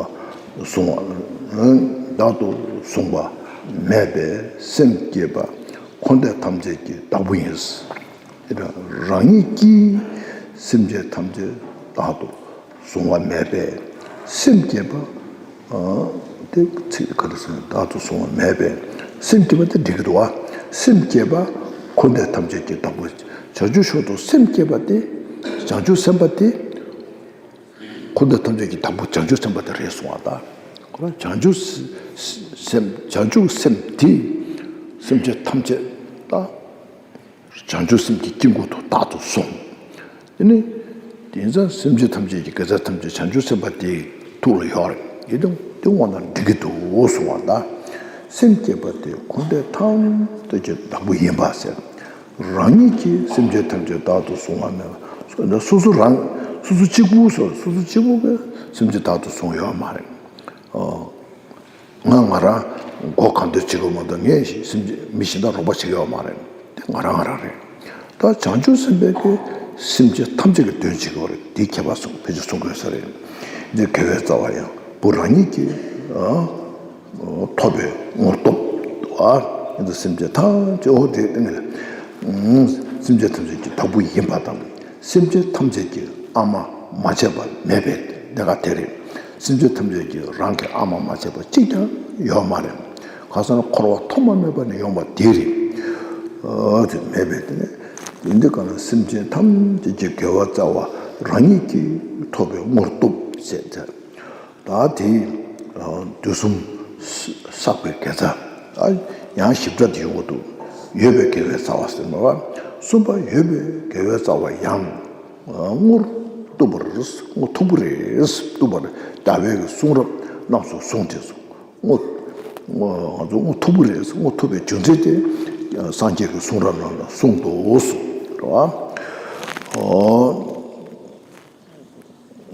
བཟུང་བ། བདག་ཏུ་བཟུང་བ་མེད་པས་སེམས་བསྐྱེད་པ་འཁོར་འདས་ཐམས་ཅད་ཀྱི་བདག་པོ་ཡིན། དེ་ལ་རང་ཉིད་ཀྱིས་སེམས་ཅན་ཐམས་ཅད་བདག་ཏུ་བཟུང་བ་མེད་པས་སེམས་བསྐྱེད་པ། ཨ། དེ་ཚིག་ག་རེ་ཟེར་ན་བདག་ཏུ་བཟུང་བ་མེད་པས་སེམས་བསྐྱེད་པ་དེ་འགྲིག་གི་འདུག་བ། སེམས་བསྐྱེད་པ་འཁོར་འདས་ཐམས་ཅད་ཀྱི་བདག་པོ། བྱང་ཆུབ་མཆོག་ཏུ་སེམས་བསྐྱེད་པ་དེ་བྱང་ཆུབ་སེམས་དཔའ་དེ་འཁོར་འདས་ཐམས་ཅད་ཀྱི་བདག་པོ་བྱང་ཆུབ་སེམས་དཔའ་དེ་རེད་གསུང་བ་དང་། ཁོ་རང་བྱང་ཆུབ་སེམས། བྱང་ཆུབ་སེམས་དེ་སེམས་ཅན་ཐམས་ཅད་དང་། བྱང་ཆུབ་སེམས་ཀྱི་དཀྱིལ་འཁོར་དུ་རྟག་ཏུ་བཟུང་། དེ་ནི་དེང་སང་སེམས་ཅན་ཐམས་ཅད་ཀྱི་དགེ་རྩ་ཐམས་ཅད་བྱང་ཆུབ་སེམས་དཔའ་དེའི་ཐུགས་ལ་ཡོད་རེད། དེ་དང་དེ་བསྔོ་ན་འགྲིག་གི་འདུག་གསུང་བ་དང་། སེམས་བསྐྱེད་པ་དེ་འཁོར་འདས་ཐམས་ཅད་ཀྱི་བདག་པོ་ཡིན་པ་ཟེར། རང་ཉིད་ཀྱིས་སེམས་ཅན་ཐམས་ཅད་བདག་ཏུ་བཟུང་བ་མེད་པ། སོ་སོ་རང་སོ་སོ་གཅིག་པུ་སོ་སོ་སོ་གཅིག་པུ་གིས་སེམས་ཅན་བདག་ཏུ་བཟུང་ཡོད་མ་རེད། ཨོ། ང་ང་རང་མགོ་གང་ཐོན་བྱེད་དགོས་མ་གཏོགས་ངས་སེམས་ཅན་མི་གཞན་དག་རོགས་པ་བྱེད་ཀྱི་ཡོད་མ་རེད། དེ་ང་རང་ང་རང་རེད། ད་བྱང་ཆུབ་སེམས་དཔའ་གིས་སེམས་ཅན་ཐམས་ཅད་ཀྱི་དོན་བྱེད་ཀྱི་ཡོད་རེད། དེ་མཁས་པ་གསུང་ཕལ་ཆེར་གསུང་དགོས་ས་རེད། འདི་དགེ་བའི་རྩ་བ་ཡང་བུ་རང་ཉིད་ཀྱིས་ཨ་ཐོབ་པའི་ངོར་ཐོབ་ཨ། འདི་སེམས་ཅན་ཐམས་ཅད་འོ་དེ་སྟེང་ལ་སེམས་ཅན་ཐམས་ཅད་ཀྱི་བདག་པོ་ཡིན་པ་དང་། སེམས་ཅན་ཐམས་ཅད་ཀྱི་ཨ་མ་མ་བྱས་པ་མེད་པའི་གནད་འགག་དེ་རེད། སེམས་ཅན་ཐམས་ཅད་ཀྱིས་རང་གི་ཨ་མ་མ་བྱས་པ་གཅིག་ཀྱང་ཡོད་མ་རེད། གང་ཟེར་ན་འཁོར་བ་ཐོག་མ་མེད་པ་ནས་ཡོང་བ་དེ་རེད། ཨ་དེ་མེད་པས་དེ་ནས་དེ་འདི་ག་ལ་སེམས་ཅན་ཐམས་ཅད་ཀྱི་དགེ་བ་རྩ་བ་རང་ཉིད་ཀྱིས་ཐོབ་པའི་དངོས་སྟོབས་ཟེར་ཏེ། ད་དེ་དུས་གསུམ་བསགས་པའི་དགེ་རྩ། ཡང་ཞིབ་ཕྲ་དེ་ཡོང་གི་འདུག་ཡོད་པའི་དགེ་བའི་རྩ་བ་ཟེར་མ་བ། གསུམ་པ་ཡོད་པའི་དགེ་བའི་རྩ་བ་ཡང་དངོས་སུ་ཐོབ་པར། དངོས་ཐོབ་པོ་རེད། ཐོབ་པར་རྒྱལ་བའི་གསུང་རབ་རྣམས་སུ་གསུངས་ཏེ་སོ། དངོས་དངོས་ང་ཚོ་དངོས་ཐོབ་པོ་རེད། དངོས་ཐོབ་པའི་རྒྱུ་མཚན་དེ་སངས་རྒྱས་ཀྱི་གསུང་རབ་རྣམས་ལ་གསུངས་འདུག་སོ། རེད་བ། ཨོ།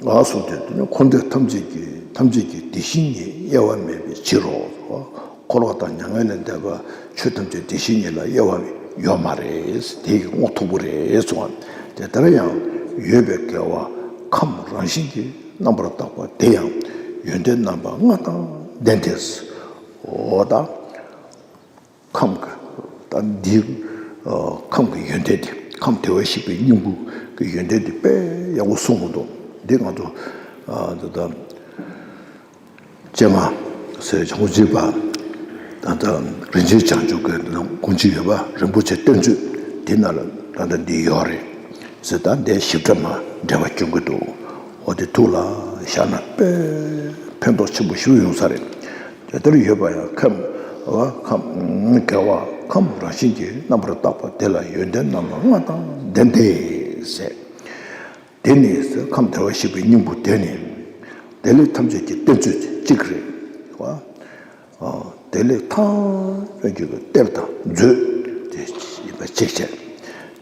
ལགས་སོ། དེ་དུས་ནི་འཁོར་འདས་ཐམས་ཅད་ཀྱི་ཐམས་ཅད་ཀྱི་དེ་བཞིན་ཉིད་དབྱེ་བ་མེད་པའི་ཕྱིར་རོ། འཁོར་བ་དང་མྱ་ངན་ལས་འདས་པ་ཆོས་ཐམས་ཅད་དེ་བཞིན་ཉིད་ལ་དབྱེ་བ་ཡོད་མ་རེད། དེ་ཡི་དངོས་ཐོབ་པོ་རེད་གསུངས་པ། དེ་ལྟར་ཡང་ཡོད་པའི་དགེ་བ་ཁམས་རང་བཞིན་གྱིས་རྣམ་པར་དག་པ་དེ་ཡང་ཡོན་ཏན་རྣམ་པ་ལྔ་དང་ལྡན་ཏེ། འོ་ད། ཁམས་ཀྱི་ད་འདི་ཁམས་ཀྱི་ཡོན་ཏན་དེ། ཁམས་བདེ་བར་གཤེགས་པའི་སྙིང་པོ་གི་ཡོན་ཏན་དེ་དཔེ་ཡག་པོ་གསུངས་འདུག་འདི་ང་ཚོ་ད་ལྟ་སྤྱན་སྔ་ཟེར་བྱང་ཆུབ་པ། ད་ལྟ་རིན་ཆེན་བྱང་ཆུབ་ཀྱི་ནང་དགོངས་གཅིག་ཡོད་པ། རིན་པོ་ཆེ་གཏེར་མཛོད་འདི་ནང་ལ་ད་ལྟ་འདི་ཡོད་རེད་ཟེར། ད་འདི་ཞིབ་ཕྲ་མ་འགྲེལ་པ་སྐྱོན་གྱི་འདུག་འོ་དེ་ཐུགས་ལ་བཞག་ན་དཔེ་ཕན་ཐོགས་ཆེན་པོ་ཞིག་ཡོང་ས་རེད། དེ་ལྟར་ཡོད་པ་ཡང་ཁམས་བ་ཁམས་དགེ་བ་ཁམས་རང་བཞིན་གྱིས་རྣམ་པར་དག་པ་དེ་ལ་ཡོན་ཏན་རྣམ་པ་ལྔ་དང་ལྡན་ཏེ་ཟེར། དེ་ནི་ཁམས་བདེ་བར་གཤེགས་པའི་སྙིང་པོ་དེ་ནི་བདེ་ལེགས་ཐམས་ཅད་ཀྱི་གཏེར་མཛོད་གཅིག་རེད་བ། བདེ་ལེགས་ཐམས་ཅད་ཀྱི་གཏེར་དང་མཛོད་དེ་ཡིན་པ་གཅིག་བྱས།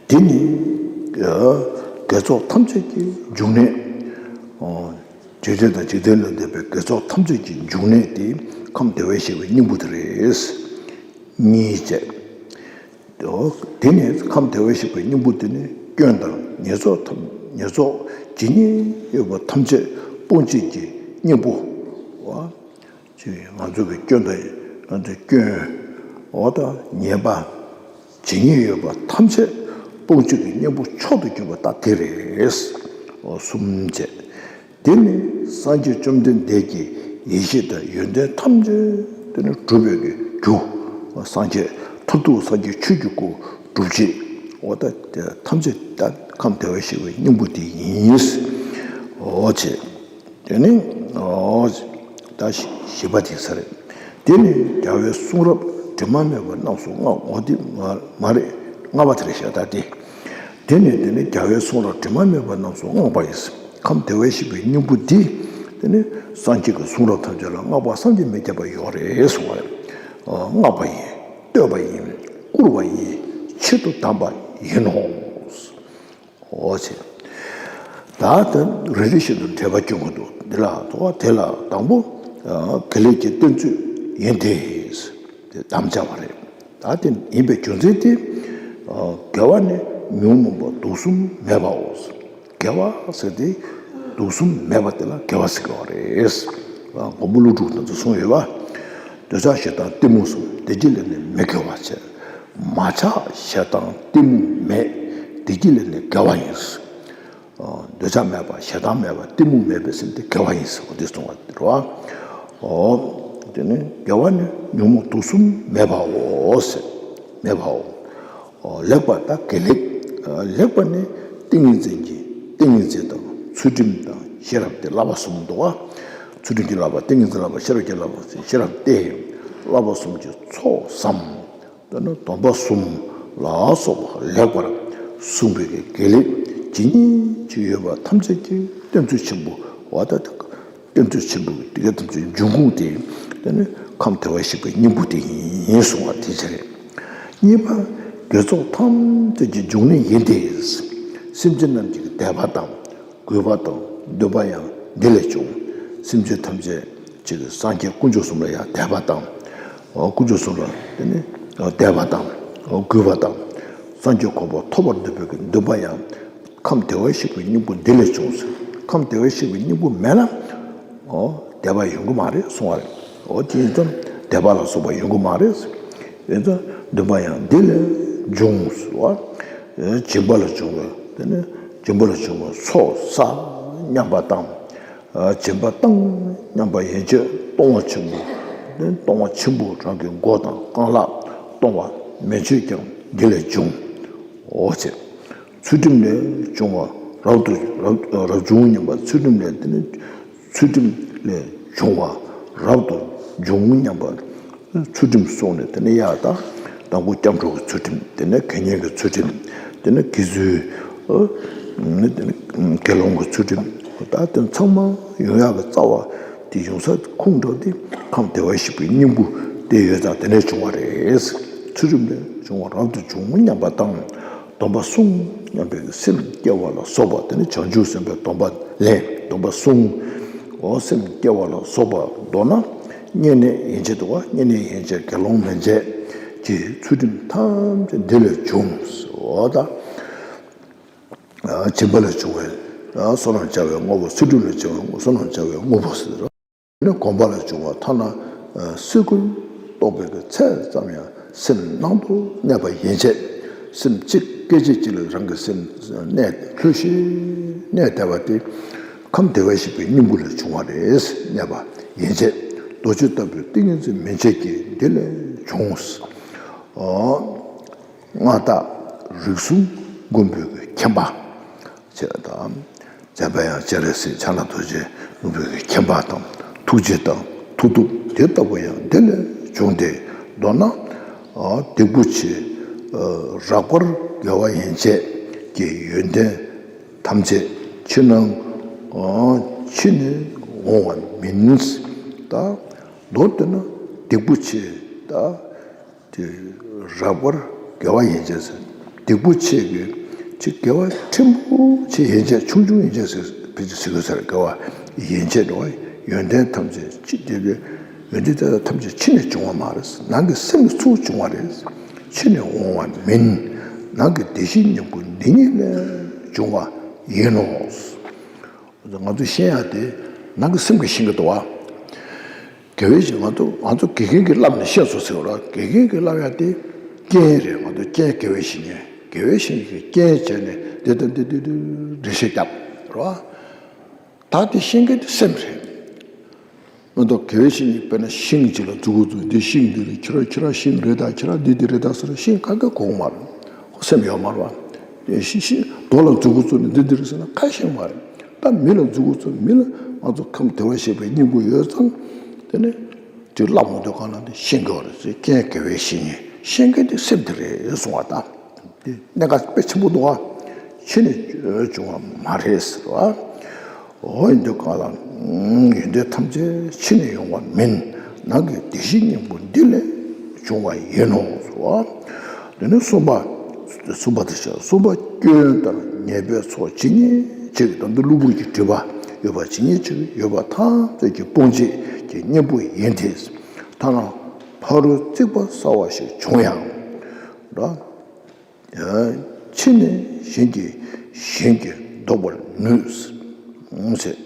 དེ་ནི་དགེ་ཚོགས་ཐམས་ཅད་ཀྱི་འབྱུང་གནས། འཇིག་རྟེན་དང་འཇིག་རྟེན་ལས་འདས་པའི་དགེ་ཚོགས་ཐམས་ཅད་ཀྱི་འབྱུང་གནས་དེ་ཁམས་བདེ་བར་གཤེགས་པའི་སྙིང་པོ་དེ་རེད། གཉིས་བྱས། དེ་ནི་ཁམས་བདེ་བར་གཤེགས་པའི་སྙིང་པོ་དེ་ནི་སྐྱོན་དང་ཉེས་ཚོགས་ཐམས་ཉེས་ཚོགས་ཇི་སྙེད་ཡོད་པ་ཐམས་ཅད་སྤོང་བྱེད་ཀྱི་སྙིང་པོ་བ། ཅེས་ང་ཚོ་གི་སྐྱོན་དང་ང་ཚོའི་སྐྱོན་འོ་ད་ཉེས་པ་ཇི་སྙེད་ཡོད་པ་ཐམས་ཅད་སྤོང་བྱེད་ཀྱི་གཉེན་པོ་མཆོག་ཏུ་གྱུར་པ་ད་དེ་རེད། འོ་གསུམ་བྱས། དེ་ནི་སངས་རྒྱས་བཅོམ་ལྡན་འདས་ཀྱི་ཡེ་ཤེས་དང་ཡོན་ཏན་ཐམས་ཅད་དེ་ནི་སྒྲུབ་པའི་གི་རྒྱུ། སངས་རྒྱས་མཐར་ཐུག་སངས་རྒྱས་ཆོས་ཀྱི་སྐུ་སྒྲུབ་བྱེད། འོ་ད་དེ་ཐམས་ཅད་ད་ཁམས་བདེ་བར་གཤེགས་པའི་སྙིང་པོ་དེ་ཡིན། འོ་བྱས། དེ་ནི་ཨོ། ད་བཞི་པ་དེ་ས་རེད། དེ་ནི་རྒྱལ་བའི་གསུང་རབ་དྲི་མ་མེད་པ་རྣམས་སུ་བསྔགས། འོ་དེ་མ་མ་རེད། ལྔ་པ་དེ་རེད་ཤག་ད་དེ། དེ་ནི་དེ་ནི་རྒྱལ་བའི་གསུང་རབ་དྲི་མ་མེད་པ་རྣམས་སུ་བསྔགས་པ་ཡིན། ཁམས་བདེ་བར་གཤེགས་པའི་སྙིང་པོ་འདི་དེ་ནི་སངས་རྒྱས་ཀྱི་གསུང་རབ་ཐམས་ཅད་ལ་བསྔགས་པ་བསམ་གྱིས་མི་ཁྱབ་པ་ཡོད་རེད་གསུངས་པ་རེད། བསྔགས་པ་ཡིན། བསྟོད་པ་ཡིན། བཀུར་བ་ཡིན། ཆེད་དུ་གདམས་པ་ཡིན་ནོ། འོ་ཟེར། ད་ལྟ་རེ་རེ་བཞིན་དུ་འགྲེལ་པ་སྐྱོན་གྱི་འདུག་འདི་ལ་དོ་དེ་ལ་དང་པོ་དགེ་ལེགས་ཀྱི་གཏེར་མཛོད་ཡིན་ཏེ། དེ་དམ་བཅའ་བ་རེད། ད་དེ་ཡིན་པའི་རྒྱུ་མཚན་དེ། དགེ་བ་ནི་ཉོན་མོངས་པ་དུག་གསུམ་མེད་པའོ། དགེ་བ་ཟེར་ཏེ་དུག་གསུམ་མེད་པ་དེ་ལ་དགེ་བ་ཟེར་གྱི་རེད། མགོན་པོ་ཀླུ་སྒྲུབ་དང་དུ་གསུངས་ཡོད་པ། འདོད་ཆགས་ཞེ་སྡང་གཏི་མུག་གསུམ། དེ་གཉིས་ལས་ནི་མི་དགེ་བ་བྱེད། མ་ཆགས་ཞེ་སྡང་གཏི་མུག་མེད། དེ་གཉིས་ལས་ནི་དགེ་བ་ཡིན། འདོད་ཆགས་མེད་པ། ཞེ་སྡང་མེད་པ། གཏི་མུག་མེད་པའི་སེམས་དེ་དགེ་བ་ཡིན་ཟེར་བ་འདི་གསུངས་པ་རེད་བ། འོ། དེ་ནི་དགེ་བ་ནི་ཉོན་མོངས་དུག་གསུམ་མེད་པའོ་ཟེར། མེད་པའོ། ལེགས་པ་དང་དགེ་ལེགས། ལེགས་པ་ནི་ཏིང་ངེ་འཛིན་གྱི་ཏིང་ངེ་འཛིན་དང་ཚུལ་ཁྲིམས་དང་ཤེས་རབ་སྟེ་བསླབ་པ་གསུམ་འདུག་བ། ཚུལ་ཁྲིམས་ཀྱི་བསླབ་པ། ཏིང་ངེ་འཛིན་བསླབ་པ། ཤེས་རབ་ཀྱི་བསླབ་པ། ཤེས་རབ་སྟེ་བསླབ་པ་གསུམ་གྱི་ཚོགས་སམ། དེ་ནི་སྡོམ་པ་གསུམ་ལ་སོགས་པ་ལེགས་པར་གསུངས་པའི་དགེ་ལེགས་ཇི་སྙེད་ཅིག་ཡོད་པ་ཐམས་ཅད་ཀྱི་གཏེར་མཛོད་ཆེན་པོ་བ་ད་གཏེར་མཛོད་ཆེན་པོ་དེ་ག་ཐམས་ཅད་འབྱུང་ཁུངས་དེ་དེ་ནི་ཁམས་བདེ་བར་གཤེགས་པའི་སྙིང་པོ་དེ་ཡིན་གསུང་བ་དེ་ཅི་རེད། གཉིས་པ། དགེ་ཚོགས་ཐམས་ཅད་ཀྱི་འབྱུང་གནས་ཡིན་ཏེ། སེམས་ཅན་རྣམས་ཀྱི་དད་པ་དང་གུས་པ་དང་འདུན་པ་ཡང་འདི་ལས་བྱུང་། སེམས་ཅན་ཐམས་ཅད་ཀྱི་སངས་རྒྱས་དཀོན་མཆོག་གསུམ་ལ་ཡང་དད་པ་དང་། དཀོན་མཆོག་གསུམ་ལ་དེ་ནི་དད་པ་དང་གུས་པ་དང་། སངས་རྒྱས་གོ་འཕང་ཐོབ་པར་འདོད་པའི་འདུན་པ་ཡང་། ཁམས་བདེ་བར་གཤེགས་པའི་སྙིང་པོ་འདི་ལས་བྱུང་ཟེར། ཁམས་བདེ་བར་གཤེགས་པའི་སྙིང་པོ་མེད་ན། འོ། དད་པ་ཡོང་གི་མ་རེད་གསུང་བ་རེད། འོ་དེ་ཡིན་ཙང་དད་པ་ལ་སོགས་པ་ཡོང་གི་མ་རེད། ཡིན་ཙང་འདུན་པ་ཡང་འདི་ལས་འབྱུང་ཟེར་བ། སྦྱིན་པ་ལས་བྱུང་བའི་དེ་ནི་སྦྱིན་པ་ལས་བྱུང་བའི་ཚོགས་བསགས་སྙམ་པ་དང་། སྦྱིན་པ་བཏང་སྙམ་པ་ཡན་ཆད་གཏོང་བ་ཆེན་པོ། གཏོང་བ་ཆེན་པོ་རང་གི་མགོ་དང་རྐང་ལག་གཏོང་བ་མན་ཆད་ཀྱང་འདི་ལས་འབྱུང་ངོ་། ཚུལ་ཁྲིམས་ལས་བྱུང་བ་རབ་ཏུ་རབ་རབ་བྱུང་སྙམ་པ། ཚུལ་ཁྲིམས་ལས་དེ་ནི་ཚུལ་ཁྲིམས་ལས་བྱུང་བ་རབ་ཏུ་འབྱུང་སྙམ་པ། ཚུལ་ཁྲིམས་སོགས་ནི་དེ་ནི་ཡ་ད་དང་པོ་སྐྱབས་འགྲོ་གི་ཚུལ་ཁྲིམས། དེ་ནས་དགེ་བསྙེན་གྱི་ཚུལ་ཁྲིམས། དེ་ནས་དགེ་ཚུལ། ཨ་ནི་དེ་ནི་དགེ་སློང་གི་ཚུལ་ཁྲིམས། ད་དེ་ཚང་མ་ཡོང་ཡག་གི་རྩ་བ་དེ་ཡོང་ས་ཁུངས་འདྲ་དེ་ཁམས་བདེ་བར་གཤེགས་པའི་སྙིང་པོ་དེ་ཡོད་ཙང་དེ་ནས་བྱུང་བ་རེད། ཚུལ་ཁྲིམས་ལས་བྱུང་བ་རབ་ཏུ་འབྱུང་སྙམ་པ་དང་། སྡོམ་པ་སྲུང་སྙམ་པའི་སེམས་སྐྱེ་བ་ལ་སོགས་པ། དེ་ནི་བྱང་ཆུབ་སེམས་དཔའི་སྡོམ་པ་ལེན། སྡོམ་པ་སྲུང་། འོ་སེམས་སྐྱེ་བ་ལ་སོགས་པ་མདོར་ན་བསྙེན་གནས་ཡན་ཆད་དུ་བ། བསྙེན་གནས་ཡན་ཆད་དགེ་སློང་མན་ཆད་ཀྱི་ཚུལ་ཁྲིམས་ཐམས་ཅད་འདི་ལས་བྱུང་། འོ་ད་སྦྱིན་པ་ལས་བྱུང་བའི་བསོད་ནམས་བྱ་བའི་དངོས་པོ། ཚུལ་ཁྲིམས་ལས་བྱུང་བའི་བསོད་ནམས་བྱ་བའི་དངོས་པོ་ཟེར། ནི་སྒོམ་པ་ལ་འབྱུང་བ་ཐ་ན་སེ་གོལ་གཏོགས་པའི་ཚད་ཙམ་ཡང་སེམས་ནང་དུ་གནས་པ་ཡན་ཆད། སེམས་གཅིག་སྐད་ཅིག་གཅིག་ལ་རང་གི་སེམས་གནས་ལྷོད་ཤིང་གནས་བསྡད་པ་དེ་ཁམས་བདེ་བར་གཤེགས་པའི་སྙིང་པོ་ལས་བྱུང་བ་རེད། གནས་པ་ཡན་ཆད་རྡོ་རྗེ་ལྟ་བུའི་ཏིང་ངེ་འཛིན་མན་ཆད་ཀྱིས་འདི་ལས་བྱུང་། སྔགས་བདག་རིགས་གསུམ་མགོན་པོའི་མཁྱེན་པ་བྱས་དང་། མཛད་པ་ཡང་སྤྱན་རས་གཟིགས་ཕྱག་ན་རྡོ་རྗེ་སློབ་དཔོན་གྱི་མཁྱེན་པ་དང་ཐུགས་རྗེ་དང་མཐུ་སྟོབས་དེ་ལྟ་བུ་ཡང་འདི་ལས་བྱུང་སྟེ། མདོར་ན་སྡིག་པ་ཆེ་རགས་པར་དགེ་བ་ཡན་ཆད་ཀྱི་ཡོན་ཏན་ཐམས་ཅད་ཕྱི་ནང་ཕྱི་ནས་འོང་བ་མིན། ད་མདོར་བསྡུ་ན་སྡིག་པ་ཆེ། ད་དེ་རགས་པར་དགེ་བ་ཡན་ཆད་ཟེར། སྡིག་པ་ཆེ་གི་ཅིག་དགེ་བ་ཕྲན་བུ་ཆེ་ཡན་ཆད་ཆུང་ཆུང་ཡན་ཆད་ཟེར་ཕལ་ཆེར་ཟེར་དགོས་ཟེར། དགེ་བ་ཡན་ཆད་འགྲོ་བ་ཡོན་ཏན་ཐམས་ཅད་ཅི་དེ་གི་ཡོན་ཏན་དེ་དག་ཐམས་ཅད་ཕྱི་ནས་བྱུང་བ་མ་རེད། ནང་གི་སེམས་ཀྱི་ཚུར་བྱུང་བ་རེད། ཕྱི་ནས་འོང་བ་མིན། ནང་གི་བདེ་གཤེགས་སྙིང་པོ་འདི་ཉིད་ལས་བྱུང་བ་ཡིན་ནོ། ང་ཚོས་ཤེས་ཡ་དེ་ནང་གི་སེམས་ཀྱིས་ཤེས་ཀྱི་འདུག་བ། དགེ་བའི་བཤེས་ང་ཚོ་ང་ཚོ་དགེ་རྒན་གྱིས་བསླབས་ནས་ཤེས་སོང་ཟེར་བ་ལ། དགེ་རྒན་གྱིས་བསླབ་ཡ་དེ་རྐྱེན་རེད། ང་ཚོ་རྐྱེན་དགེ་བའི་བཤེས་གཉེན་དགེ་བའི་བཤེས་གཉེན་གྱིས་རྐྱེན་བྱས་ནས་དེ་དང་དེ་དེ་དེ་འགྲེལ་བཤད་བརྒྱབ་རེད་བ། ད་དེ་ཤེས་མཁན་དེ་སེམས་རེད། མ་གཏོགས་དགེ་བའི་བཤེས་གཉེན་དཔེར་ན་ཤིང་གཅིག་ལ་མཛུབ་གུ་བཙུགས། འདི་ཤིང་འདི་རེད། ཁྱེད་རང་ཁྱེད་རང་ཤིང་རེད་ད། ཁྱེད་རང་འདི་འདི་རེད་ད་ཟེར་ན་ཤིང་ག་གེ་གོ་གི་མ་རེད། ཁོ་སེམས་ཡོད་མ་རེད་བ། དེ་ཤིང་ཤིང་རྡོ་ལ་མཛུབ་གུ་བཙུགས་ནས་འདི་འདི་རེད་ཟེར་ན་ག་ཤེས་མ་རེད། ད་མི་ལ་མཛུབ་གུ་བཙུགས། མི་ལ་ང་ཚོ་ཁམས་བདེ་བར་གཤེགས་པའི་སྙིང་པོ་ཡོད་ཙང་། དེ་ནས་དེ་བསླབ་མ་འདོད་གང་ལ་དེ་ཤེས་དགོས་རེད་ཟེར། རྐྱེན་དགེ་བའི་བཤེས་གཉེན་ཤེས་མཁན་དེ་སེམས་དེ་རེད་གསུང་བ་དང་། དེ་གནད་འགག་དཔེ་ཆེན་པོ་འདུག་བ། ཕྱི་ནས་བྱུང་བ་མ་རེད་ཟེར་བ། འོ་ཡིན་དུས་གང་ལ། ཡོན་ཏན་ཐམས་ཅད་ཕྱི་ནས་ཡོང་བ་མིན། ནང་གི་བདེ་གཤེགས་སྙིང་པོ་འདི་ལས་བྱུང་བ་ཡིན་ནོ་ཟེར་བ། དེ་ནས་གསུམ་པ། གསུམ་པ་དེ་བྱས། གསུམ་པ་སྐྱོན་དང་ཉེས་པའི་ཚོགས་ཇི་སྙེད་ཅིག་ད་ལྟ་གློ་བུར་གྱི་སྒྲིབ་པ་ཡོད་པ་ཇི་སྙེད་ཅིག་ཡོད་པ་ཐམས་ཅད་ཀྱི་སྤོང་བྱེད་ཀྱི་གཉེན་པོ་ཡིན་ཏེ། ཐ་ན་ཕ་རོལ་རྩིག་པ་གསར་བ་ཞིག་བྱུང་ཡང་། ར། ཕྱི་ནས་གཞན་གྱིས་གཞན་གྱིས་བཟློག་པར་ནུས་ཟེར།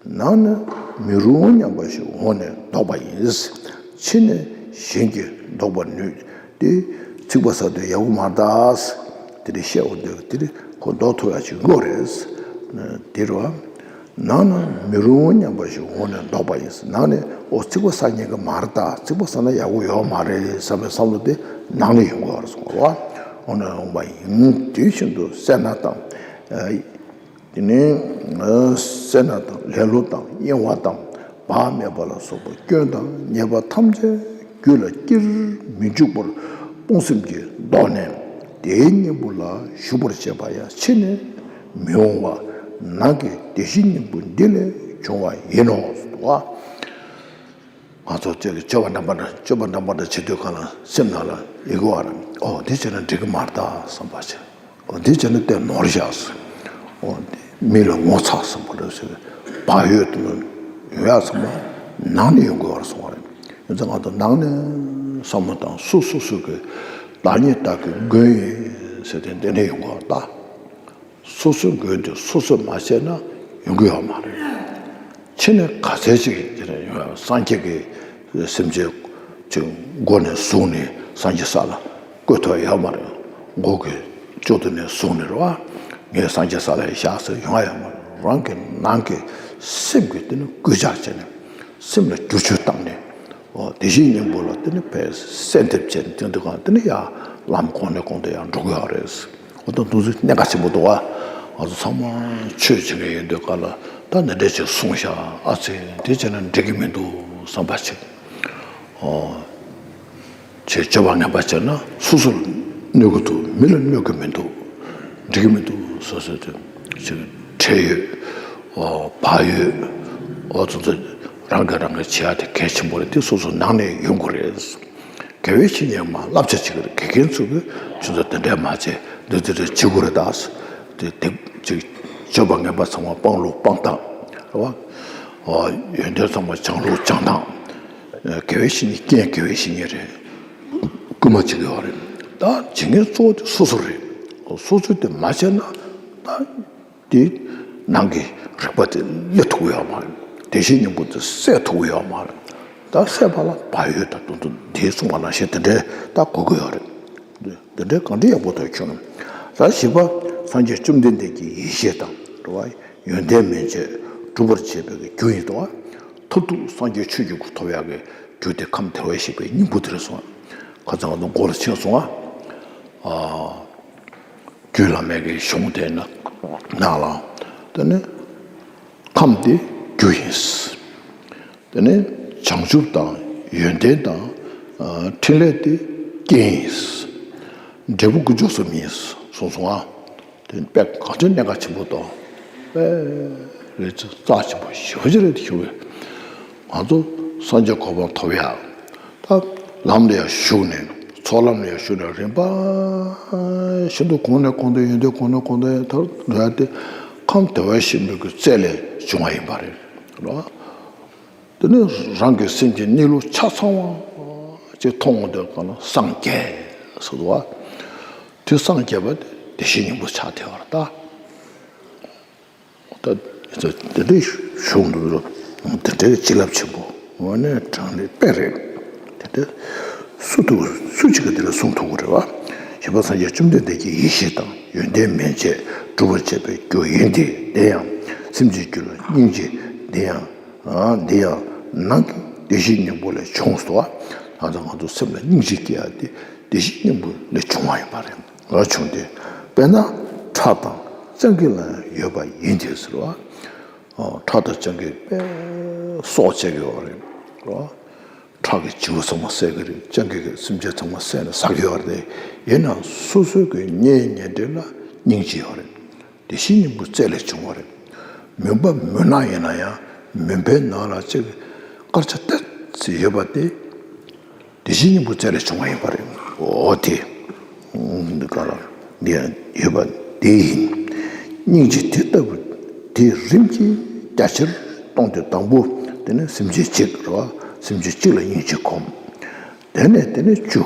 ནང་ནས་མི་རུང་སྙམ་པ་ཞིག་འོང་ནས་བཟློག་པ་ཡིན། ཕྱི་ནས་གཞན་གྱིས་བཟློག་པར་ནུས་ཏེ། རྩིག་པ་ཟ་དུས་ཡག་པོ་མ་རེད་ད། དེ་འདྲ་བཤད་འོང་དུས་དེ་འདྲ་ཁོ་བཟློག་ཐུབ་ཡག་ཅིག་ཡོད་རེད། དེ་རེད་བ། ནང་ན་མི་རུང་སྙམ་པ་ཞིག་འོང་ནས་བཟློག་པ་ཡིན། ནང་ནས་ཨོ་རྩིག་པ་ཟ་ཉན་གི་མ་རེད་ད། རྩིག་པ་ཟ་ན་ཡག་པོ་ཡོད་མ་རེད་བསམ་པའི་བསམ་བློ་དེ་ནང་ནས་ཡོང་གི་ཡོད་རེད་གསུངས་པ། འོ་ན་འོང་བ་ཡིན། དུས་རྒྱུན་དུ་སེར་སྣ་དང་། དེ་ནས་སེར་སྣ་དང་ལེ་ལོ་དང་གཡེང་བ་དང་བག་མེད་པ་ལ་སོགས་པ་སྐྱོན་དང་ཉེས་པ་ཐམས་ཅད་རྒྱུད་ལ་སྐྱེར་མི་འཇུག་པར་སྤོང་སེམས་ཀྱིས་བཟློག་ནས་དེའི་གཉེན་པོ་ལ་ཞུགས་པར་བྱེད་པ་ཡང་ཕྱི་ནས་མི་འོང་བ་ནང་གི་བདེ་གཤེགས་སྙིང་པོ་འདི་ལས་བྱུང་བ་ཡིན་ནོ། ང་ཚོ་སྤྱོད་པ་འདྲ་མི་འདྲ་སྤྱོད་པ་འདྲ་མི་འདྲ་བྱེད་དུས་གང་ལ་སེམས་ནང་ལ་ཡི་གེ་བ་ར་ཨོ་འདི་བྱས་ན་འགྲིག་གི་མ་རེད་ད་བསམ་པ་བྱེད། ཨོ་འདི་བྱས་ན་དེ་ནོར་བཞག་ཟེར། ཨོ་འདི་མི་ལ་ངོ་ཚ་བསམ་པ་རེད་ཟེར། བག་ཡོད་དུ་ཡོང་ཡག་ཚང་མ་ནང་ནས་ཡོང་དགོས་བར་སོང་བ་རེད། ཡིན་ཙང་ང་ཚོ་ནང་ནས་བསམ་བློ་བཏང་། སོ་སོ་སོ་གི་བདག་ཉིད་བདག་གི་མགོན་ཡིན་ཟེར་ཏེ་འདི་ནས་ཡོང་དགོས་བར་ད། སོ་སོའི་མགོན་དེ་སོ་སོས་མ་བྱས་ན་ཡོང་གི་ཡོད་མ་རེད། ཕྱི་ནས་ག་ཚད་ཅིག་དེ་ནས་ཡོང་ཡ། སངས་རྒྱས་ཀྱི་སེམས་ཅན་ཅིག་མགོ་ནས་བཟུང་ནས་སངས་རྒྱས་ས་ལ་བཀོད་ཐུབ་ཡོད་མ་རེད། མགོ་གི་མཇུག་ཏུ་ནས་བཟུང་ནས་རེད་བ། ངས་སངས་རྒྱས་ས་ལ་བཞག་ཟེར་ཡོང་ཡ་ཡོད་མ་རེད། རང་གི་ནང་གི་ སེམས་ཀྱི་དེ་ནི་སྐུལ་ལྕག་བྱས་ནས་སེམས་ལ་བསྒྱུར་བཅོས་བཏང་ནས། ཨོ་བདེ་གཤེགས་སྙིང་པོ་ལ་དེ་ནི་བས་གསལ་འདེབས་བྱས་ནས་དེ་འདུག་གང་དེ་ནི་ཡང་ལམ་གོང་ནས་གོང་དུ་ཡང་འགྲོ་གི་ཡོད་རེད། ཨོ་ད་འདུག་ཚུལ་གནད་འགག་ཆེན་པོ་འདུག་ཨ། ང་ཚོ་ཚང་མ་ཆོས་བྱེད་མཁན་ཡིན་དུས་ག་ལ་ད་འདི་འདྲས་ཅིག་གསུངས་ཤག་ཨ་ཙི་དེ་བྱས་ན་འགྲིག་གི་མི་འདུག་བསམ་པ་ཅིག་ཨོ། ཅེས་སྤྱོད་པ་ངན་པ་བྱས་ན་སོ་སོར་གནོད་ཀྱི་འདུག་མི་ལ་གནོད་ཀྱི་མི་འདུག་འགྲིག་གི་མི་འདུག་སོ་སོ་དེ་ཅིག་ཁྲེལ་ཡོད། ཨོ་བག་ཡོད། ཨོ་ཚོ་ཚོ་རང་གིས་རང་གི་བྱེད་ཡ་དེ་གལ་ཆེན་པོ་རེད། དེ་སོ་སོ་ནང་ནས་ཡོང་དགོས་རེད། དགེ་བའི་བཤེས་གཉེན་མ་བསླབ་བྱ་བྱེད་ཀྱི་རེད། དགེ་རྒན་ཚོ་གིས་ཁྱོད་ཚོ་དེ་འདྲས་མ་བྱེད། འདི་འདི་འདྲས་བྱེད་དགོས་རེད་ད། དེ་དེ་ཅིག་སྤྱོད་པ་ངན་པ་ཚང་མ་སྤང་ལུགས་སྤང་སྟངས་རེད་བ། ཨོ་ཡོན་ཏན་ཚང་མ་སྦྱང་ལུགས་སྦྱང་སྟངས། དགེ་བའི་བཤེས་གཉེན་རྐྱེན་དགེ་བའི་བཤེས་གཉེན་རེད། སྐུལ་མ་བྱེད་ཀྱི་ཡོད་རེད། ད་བྱེད་མཁན་གཙོ་བོ་དེ་སོ་སོ་རེད། སོ་སོས་དེ་མ་བྱས་ན་ད་དེ་ནང་གི་རིག་པ་དེ་སླེབས་ཐུབ་ཀྱི་ཡོད་མ་རེད། བདེ་གཤེགས་སྙིང་པོ་དེ་གསལ་ཐུབ་ཀྱི་ཡོད་མ་རེད། ད་གསལ་བ་ལ་བག་ཡོད་དང་དུ་དུ་དེ་གསུངས་པ་ནང་བཞིན་དེ་འདྲའི་ད་དགོས་ཀྱི་ཡོད་རེད། དེ་འདྲའི་གང་འདྲ་ཡག་པོ་ཐོག་ཁྱོད་རང་ད་བཞི་པ་སངས་རྒྱས་བཅོམ་ལྡན་འདས་ཀྱི་ཡེ་ཤེས་དང་རེད་བ། ཡོན་ཏན་མན་ཆད་སྒྲུབ་པར་བྱེད་པའི་རྒྱུ་ཡིན་དོ། མཐར་ཐུག་སངས་རྒྱས་ཆོས་ཀྱི་སྐུ་ཐོབ་ཡག་གི་རྒྱུ་དེ་ཁམས་བདེ་བར་གཤེགས་པའི་སྙིང་པོ་དེ་རེད་གསུངས། ཁ་སང་ང་ཚོ་མགོ་ལ་ཕྱིན་སོང་ཨ། རྒྱུད་བླ་མེད་ཀྱི་གཞུང་དེ་ན་ནང་ལ་དེ་ནི་ཁམས་དེ་རྒྱུ་ཡིན། དེ་ནས་བྱང་ཆུབ་དང་ཡོན་ཏན་དང་ཨ་ཕྲིན་ལས་དེ་རྐྱེན་ཡིན། འབྲས་བུ་ཀུན་འབྱུང་གསུམ་ཡིན་གསུངས་སོང་ཨ། དེ་དཔེ་གང་ཅི་གནད་འགག་ཆེན་པོ་དང་དཔེ་རེད་ཅེས་རྩ་ཆེན་པོ་ཞེ་པོ་ཅིག་རེད་ཞུ་བས། ང་ཚོ་སངས་རྒྱས་གོ་འཕང་ཐོབ་ཡག་ད་ལམ་ལ་ཡང་ཞུགས་ནས་ཚོགས་ལམ་ལ་ཡང་ཞུགས་ནས་རིམ་པ་བཞིན་དུ་གོང་ནས་གོང་དུ་ཡོན་ཏན་གོང་ནས་གོང་དུ་ཡོན་ཏན་ཐོབ་ཡག་དེ་ཁམས་བདེ་བར་གཤེགས་པའི་གི་རྩལ་ལས་བྱུང་བ་ཡིན་པ་རེད། དེ་ནས་རང་གི་སེམས་ཀྱི་གནས་ལུགས་ཆ་ཚང་བ་ཅིག་མཐོང་འོང་དུས་གང་ལ་སངས་རྒྱས་ཟེར་བ། དེ་སངས་རྒྱས་པ་དེ་བདེ་གཤེགས་སྙིང་པོ་ཆགས་བསྡད་པ་རེད་ད། ད་དེ་འདྲའི་གཞུང་འདུག་རོ། དེ་འདྲའི་བྱིན་རླབས་ཆེན་པོ་དངོས་གནས་དྲང་གནས་དཔེ་རེད། དེ་འདྲ་སུ་ཐུག་སུ་གཅིག་གིས་དེ་འདྲ་གསུང་ཐུབ་ཀྱི་རེད་བ། བཞི་པ་སངས་རྒྱས་བཅོམ་ལྡན་འདས་ཀྱི་ཡེ་ཤེས་དང་ཡོན་ཏན་མན་ཆད་སྒྲུབ་པར་བྱེད་པའི་རྒྱུ་ཡིན་ཏེ། དེ་ཡང་སེམས་ཅན་རྒྱུད་ལ་སྙིང་རྗེ། དེ་ཡང་ཨ་འདི་ཡང་ནང་གི་བདེ་གཤེགས་སྙིང་པོ་ལས་བྱུང་སོ། ད་ལྟ་ང་ཚོ་སེམས་ལ་སྙིང་རྗེ་སྐྱེ་ཡ་དེ་བདེ་གཤེགས་སྙིང་པོ་ལས་བྱུང་བ་ཡིན་པ་རེད། ལ་བྱུང་སྟེ། དཔེར་ན་ཁྲག་དང་སྤྱང་ཀི་ལ་ཡང་ཡོད་པ་ཡིན་ཏེ་ཟེར་བ། ཨོ་ཁྲག་དང་སྤྱང་ཀི་དཔེ་སྲོག་བཅད་ཀྱི་ཡོད་རེད། ཁྲག་གི་བྱིའུ་ཚང་མ་བསད་ཀྱི་རེད། སྤྱང་ཀི་གི་སེམས་ཅན་ཚང་མ་བསད་ནས་ཟ་གི་ཡོད་རེད། ཡིན་ནའང་སོ་སོའི་གི་གཉེན་ཉེ་འབྲེལ་ལ་སྙིང་རྗེ་ཡོད་རེད། བདེ་གཤེགས་སྙིང་པོ་རྩལ་ལས་བྱུང་བ་རེད། མུན་པ་མུན་ནག་ཡིན་ན་ཡང་མུན་པའི་ནང་ལ་ཅིག་དཀར་ཆ་ཏོག་ཙམ་ཡོད་པ་དེ་བདེ་གཤེགས་སྙིང་པོ་རྩལ་ལས་བྱུང་བ་ཡིན་པ་རེད། འོ་དེ་འདི་ག་ལ་འདི་ཡང་ཡོད་པ་དེ་ཡིན། སྙིང་རྗེ་དེ་ལྟ་བུ་དེ་རིམ་གྱིས་རྒྱ་ཆེར་གཏོང་སྟེ། དང་པོ་དེ་ནི་སེམས་ཅན་གཅིག་རེད་བ། སེམས་ཅན་གཅིག་ལ་སྙིང་རྗེ་སྒོམ། དེ་ནས་དེ་ནས་བཅུ།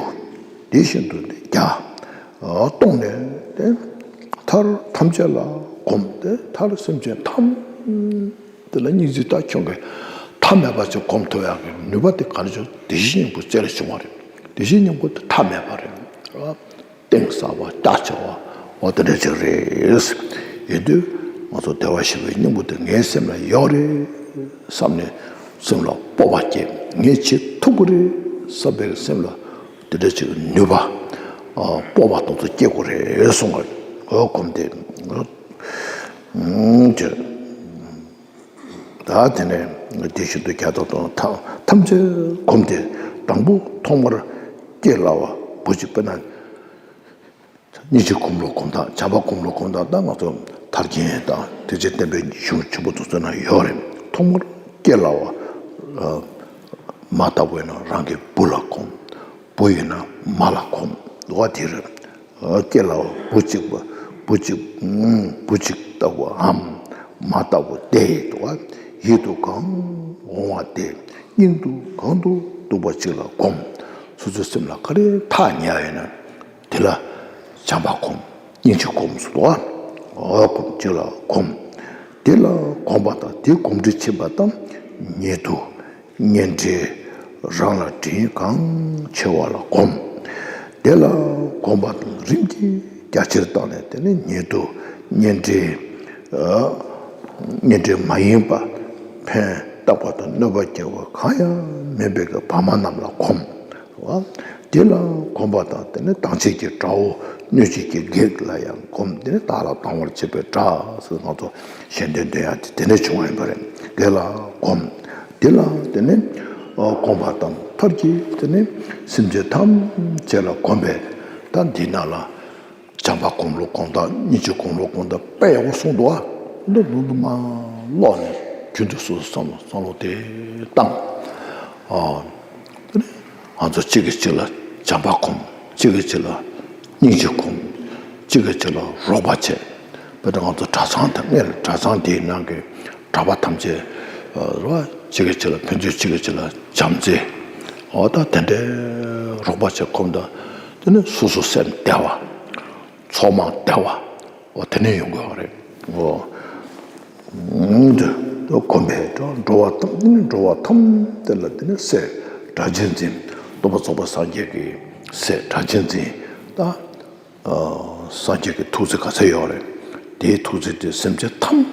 དེ་བཞིན་དུ་ནི་བརྒྱ། ཨ་གཏོང་ནས་དེ་མཐར་ཐམས་ཅད་ལ་སྒོམ། དེ་མཐར་སེམས་ཅན་ཐམས་དེ་ལ་སྙིང་རྗེ་ལྟ་ཁྱོད་ཀྱིས་མཐའ་མེད་པ་ཅིག་སྒོམ་ཐུབ་ཡག་གི་ནུས་པ་དེ་ག་རེ་བྱུང་། བདེ་གཤེགས་སྙིང་པོ་རྩལ་ལས་བྱུང་བ་རེད། བདེ་གཤེགས་སྙིང་པོ་དེ་མཐའ་མེད་པ་རེད། གཏིང་ཟབ་པ་རྒྱ་ཆེ་བ་འོ་དེ་འདྲ་ཅིག་རེད། ཡིན་དུས་ང་ཚོ་བདེ་བར་གཤེགས་པའི་སྙིང་པོ་དེ་ངའི་སེམས་ལ་ཡོད་རེད་བསམ་ནས་སེམས་ལ་སྤོབས་པ་སྐྱེ། ངས་བྱེད་ཐུབ་ཀྱི་རེད་བསམ་པའི་སེམས་ལ་དེ་འདྲ་ཅིག་ནུས་པ་སྤོབས་པ་དེ་ཚོ་སྐྱེ་དགོས་རེད་གསུངས་པ། འོ་སྒོམ་དེ་ཅི། ད་དེ་ནས་དེ་བཞིན་དུ་བརྒྱ་དང་སྟོང་ཐམས་ཅད་སྒོམ་སྟེ། དང་པོ་ཐོག་མར་སྐྱེ་སླ་བ་བུ་གཅིག་དཔེར་ན། སྙིང་རྗེ་སྒོམ་ལུགས་སྒོམ་སྟངས། བྱམས་པ་སྒོམ་ལུགས་སྒོམ་སྟངས་ད་ང་ཚོ་ཐར་རྒྱན་དང་ཐེག་ཆེན་བསྟན་པའི་གཞུང་ཆེན་པོ་དེ་ཚོ་ན་ཡོད་རེད། ཐོག་མར་སྐྱེ་སླ་བ་མ་ལྟ་བུ་ཡིན་ན་རང་གི་བུ་ལ་སྒོམ། བུ་ཡིན་ན་མ་ལ་སྒོམ། འོ་དེ་རེད། སྐྱེ་སླ་བ་བུ་གཅིག་པ་བུ་གཅིག་བུ་གཅིག་ལྟ་བུའམ་མ་ལྟ་བུ་དེ་དུ་ཡིད་དུ་གང་འོང་བ་དེ་སྙིང་དུ་གང་དུ་སྡུག་པ་གཅིག་ལ་སྒོམ། སོ་སོའི་སེམས་ལ་ག་རེ་ཐག་ཉེ་བ་ཡོད་ན་དེ་ལ་བྱམས་པ་སྒོམ། སྙིང་རྗེ་སྒོམ་ཟེར་དུས་འོ་སྒོམ་གཅིག་ལ་སྒོམ། དེ་ལ་སྒོམ་པ་དང་དེ་སྒོམ་འདྲིས་ཕྱིན་པ་དང་ཉེ་དུ། གཉེན་འབྲེལ་རང་ལ་འབྲེལ་གང་ཆེ་བ་ལ་སྒོམ། དེ་ལ་སྒོམ་པ་དང་རིམ་གྱིས་རྒྱ་ཆེར་བཏང་ནས་དེ་ནས་ཉེ་དུ་གཉེན་འབྲེལ་ཨ་གཉེན་འབྲེལ་མ་ཡིན་པ་ ཕན་བཏགས་པ་དང་གནོད་པ་སྐྱེལ་བ་གང་ཡང་མིན་པའི་གི་བ་མ་རྣམས་ལ་གོམས། དེ་ལ་གོམས་པ་དང་། དེ་ནས་དྭངས་བཅས་ཀྱི་དགྲ་བོ་གནོད་བྱེད་ཀྱི་བགེགས་ལ་ཡང་གོམས། དེ་ནས་བདག་ལ་སྡང་བར་བྱེད་པའི་དགྲ་ཟེར། ང་ཚོ་གཞན་དོན་འདོན་ཡ་དེ་དེ་ནས་བྱུང་བ་ཡིན་པ་རེད། བགེགས་ལ་གོམས། དེ་ལ་དེ་ནས་གོམས་པ་དང་། མཐར་གྱིས་དེ་ནས་སེམས་ཅན་ཐམས་ཅད་ལ་གོམས་པས། ད་འདི་ན་ལ། བྱམས་པ་སྒོམ་ལུགས་སྒོམ་སྟངས། སྙིང་རྗེ་སྒོམ་ལུགས་སྒོམ་སྟངས་དཔེ་ཡག་པོ་གསུངས་འདུག་ཨ། འདི་ནང་དུ་མར་ཀློག་ནས་རྒྱུན་དུ་སོ་སོ་བསམ་བློ་བསམ་བློ་དེ་བཏང་། ཨ། དེ་ནས་ང་ཚོ་གཅིག་གིས་གཅིག་ལ་བྱམས་པ་སྒོམ། གཅིག་གིས་གཅིག་ལ་སྙིང་རྗེ་སྒོམ། གཅིག་གིས་གཅིག་ལ་རོགས་པ་བྱེད། དཔེར་ན་ང་ཚོ་གྲྭ་ཚང་དང་། སྔོན་ལ་གྲྭ་ཚང་དེའི་ནང་གི་གྲྭ་པ་ཐམས་ཅད་རེད་བ། གཅིག་གིས་གཅིག་ལ་ཕན་ཚུན་གཅིག་གིས་གཅིག་ལ་བྱམས་བརྩེ། འོ་ད་དེ་འདྲའི་རོགས་པ་བྱེད་ཁོམ་དང་། དེ་ནས་སོ་སོ་སེམས་བདེ་བ། ཚོགས་མང་བདེ་བ། འོ་དེ་ནས་ཡོང་དགོས་པ་རེད། འོ། འདི་གོམས་པས་འགྲོ་བ་ཐམས། འགྲོ་བ་ཐམས་དེ་ལ་དེ་ནས་སྲས་སྒྲ་གཅན་འཛིན། སྟོན་པ་རྫོགས་པའི་སངས་རྒྱས་ཀྱི་སྲས་སྒྲ་གཅན་འཛིན་དང་། སངས་རྒྱས་ཀྱི་ཐུགས་བརྩེ་ག་ཚད་ཡོད་རེད། དེའི་ཐུགས་བརྩེ་དེ་སེམས་ཅན་ཐམས་